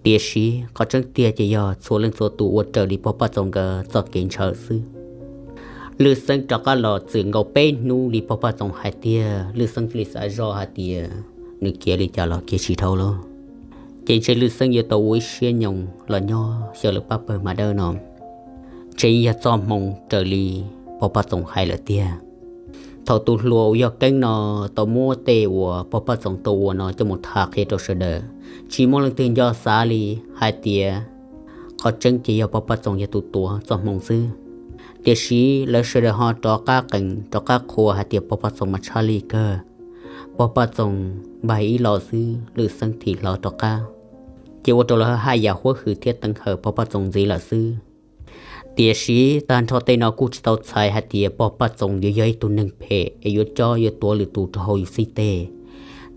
Tiam sis qhov tseeb tiag ces yog txhua leej txhua tus ua raws li Pog Paj Txoos nkawd txoj kev ntshaw xwb. Lwj Xeeb rov qab los txwm nkaus peb hnub li Pog Paj Txoos hais tiag, Lwj Xeeb thiaj li xav zoj hais tias nws khiav li cas los khiav tsis dhau lawm. Ces ntshe Lwj Xeeb yuav tau ua ib siab nyoos los nyob xyaw lawv pab pawg Hma Dawb no, ntshe yog txoj hmoo raws li Pog Paj Txoos hais lawm tiag. Thaum tus hluas uas yog Keeb no tau muab tej uas Pog Paj Txoos tau ua no coj mus tham qhia rau sawv daws, tsis muaj leej twg nco xav li, hais tias qhov tseeb ces yog Pog Paj Txoos yog tus tuav txoj hmoo xwb. Tiam sis lawv sawv daws ho rov qab qees rov qab qhuas hais tias Pog Paj Txoos mas tshaj lij kawg. Pog Paj Txoos npaj ib los xwb Lwj Xeeb thim hlo rov qab, ces ua rau lawv haj yam huab hwm thiab teev hawm Pog Paj Txoos ntxiv lawm xwb. Tiam sis tag nrho tej no kuj tsis tau txhais hais tias Pog Paj Txoos yuav yog ib tug neeg phem es yuav cob yuav tuav lwm tus rau hauv yus xib teg.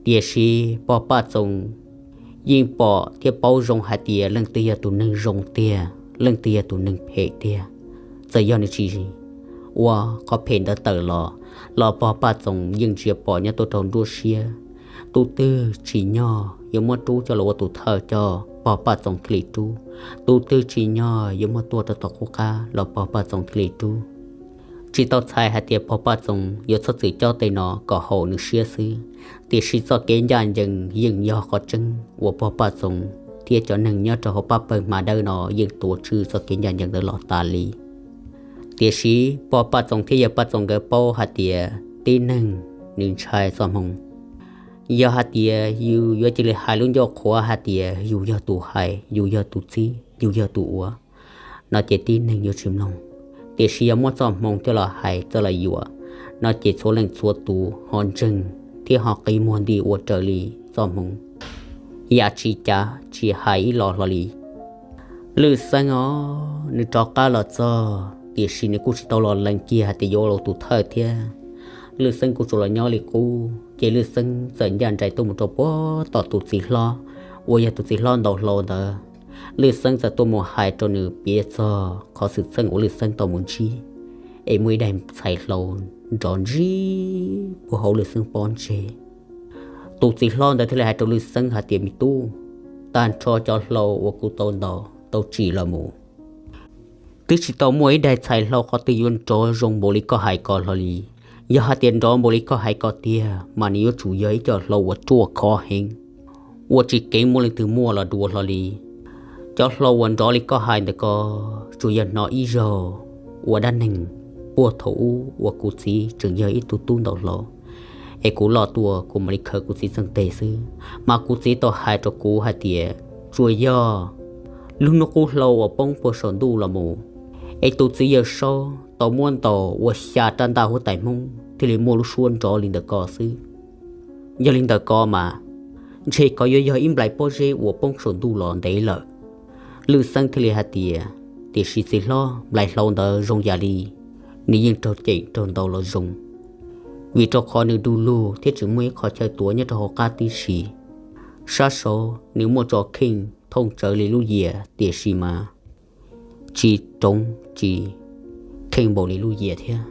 Tiam sis Pog Paj Txoos yeej pom thiab paub zoo hais tias leej twg yog tus neeg zoo tiag, leej twg yog tus neeg phem tiag. Txawm yog nws tsis ua qhov phem ntawd tawm los, los Pog Paj Txoos yeej ntsia pom nyob tuaj rau nruab siab. Tus twg tsim nyog yuav muab rub coj los ua tus thawj coj Pog Paj Txoos thiaj li rub, tus twg tsim nyog yuav muab tua rau tom qub qab los Pog Paj Txoos thiaj li rub. Tsis tau txhais hais tias Pog Paj Txoos yuav txhob txwm cob tej no kom haum nws siab xwb, tiam sis txoj kev ncaj ncees yeej yog qhov tseeb uas Pog Paj Txoos thiab cov neeg nyob rau hauv pab pawg Hma Dawb no yeej tuav tswj txoj kev ncaj ncees ntawd los tas li. Tiam sis Pog Paj Txoos thiab Yawg Paj Txoos nkawd paub hais tias tib neeg nws ntshai txoj hmoo. Yog hais tias yus yuav cia li hais lub ncauj qhuav hais tias yus yog tus hais, yus yog tus txib, yus yog tus ua, no ces tib neeg yuav tsis mloog. Tiam sis yog muab txoj hmoo coj los hais coj los yuam, no ces txhua leej txhua tus ho ntseeg thiab ho qi muag nti ua raws li txoj hmoo, yam tsis cav tsis hais ib los hlo li. Lwj Xeeb os, nws rov qab los txog tiam sis nws kuj tsis tau los lees kiag hais tias yuav ua tus thawj thiab. Lwj Xeeb kuj tsuas los nyob li qub, ces Lwj Xeeb txawm ncaj nraim tuaj mus rau puag tom tus txiv hlob uas yog tus txiv hlob ntaus hlau ntawd. Lwj Xeeb txawm tuaj mus hais rau nws piav txog qhov xwm txheej uas Lwj Xeeb tau mus ntsib, es muaj ib daim ntxhais hlau nrov ntsig puag hauv Lwj Xeeb pob ntseg. Tus txiv hlob ntawd thiaj li hais rau Lwj Xeeb hais tias, Me tub, tag nrho cov hlau uas kuv tau ntaus tau tsim los mus, Twb tsis tau muaj ib daim txhais hlau qhov twg yuav nrov zoo npaum li koj hais ko hlo li. Yog hais tias nrov npaum li koj hais ko tiag mas nws yuav tsum yog ib co hlau uas ruaj khov heev, uas tsis keev muaj leej twg muaj los dua hlo li. Cov hlau uas nrov li koj hais ntawm ko tsuas yog hnov ib zaug ua dab neeg puag thaum ub uas kuv txiv tseem yog ib tug tub ntau hlo, es kuv loj tuaj kuv mam li khaws kuv txiv txeej tes xwb. Mas kuv txiv tau hais rau kuv hais tias tsuas yog lub hnub qub hlau uas poob puag saum ntuj los mus, es tus txiv yawg Saub tau muab ntaus ua xya rab ntaj huab tais Hmoob thiaj li muaj lub suab nrov li ntawm ko xwb. Yog li ntawm ko mas ntshe ko yuav yog ib nplais pob zeb uas poob saum ntuj los ntev lawm. Lwj Xeeb thiaj li hais tias, tiam sis txiv hlob, nplais hlau ntawd zoo yam li nws yeej raug cem raug ntaus los zoo, vim rau qhov nws du lug thiab tsis muaj ib qho chaw tuav nyob rau hauv qab tib si. Sab saud nws muaj tso kheej thooj tsawv li lub yias, tiam sis mas tsis roov tsis kheej npaum li lub yias thiab.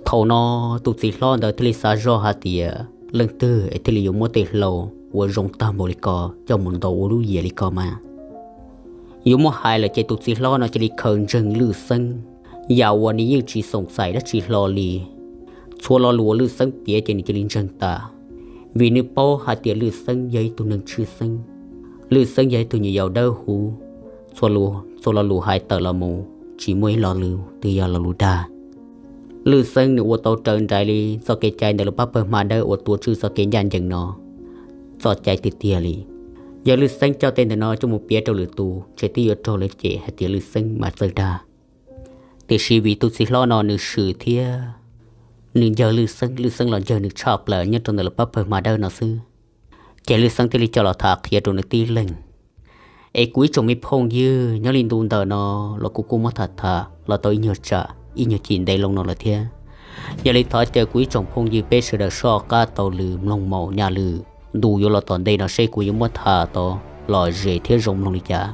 Thaum no tus txiv hlob ntawd thiaj li xav zoj hais tias leej twg es thiaj li yuav muab tej hlau uas zoo tag npaum li ko coj mus ntaus ua lub yias li ko mas. Yuav muab hais lawm ces tus txiv hlob no cia li khaws ntseeg Lwj Xeeb, yam uas nws yeej tsis xoom xaim dab tsi hlo li. Txhua lo lus uas Lwj Xeeb piav ces nws cia li ntseeg tas, vim nws paub hais tias Lwj Xeeb yog ib tug neeg tshwj xeeb, Lwj Xeeb yog ib tug nyuam yaus dawb huv, txhua lo lus hais tawm los mus tsis muaj ib lo lus twg yog lo lus dag. Lwj Xeeb nws ua tau raws nraim li txoj kev cai ntawm lub pab pawg hma dawb uas tuav tswj txoj kev ncaj ncees no txoj cai tiag tiag li. Yog Lwj Xeeb coj tej ntawm no coj mus piav rau lwm tus ces twb yuav raug lawv cem hais tias Lwj Xeeb mas txawj dag. Tiam sis vim tus txiv hlob no nws swm thiab nws ncaw Lwj Xeeb, Lwj Xeeb los ncaw nws tshaj plaws nyob rau ntawm lub pab pawg hma dawb no xwb, ces Lwj Xeeb thiaj li coj los tham qhia rau nws tib leeg. Es kuv ib tsoom me phooj ywg, nyob li ntu ntawm no los kuv kuj muab tham tham los tau ib nyuag tsam ib nyuag chim ntev loo no lawm thiab. Yog li thov caw kuv ib tsoom phooj ywg peb sawv daws soj qab taug lw mloog maum nyaj lw ntu yuav los tom ntej no seb kuv yuav muab tham tau lom zem thiab zoo mloog li cas.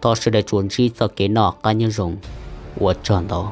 Thov sawv daws tsuas ntsib txoj kev noj qab nyob zoo. Ua tsaug ntau.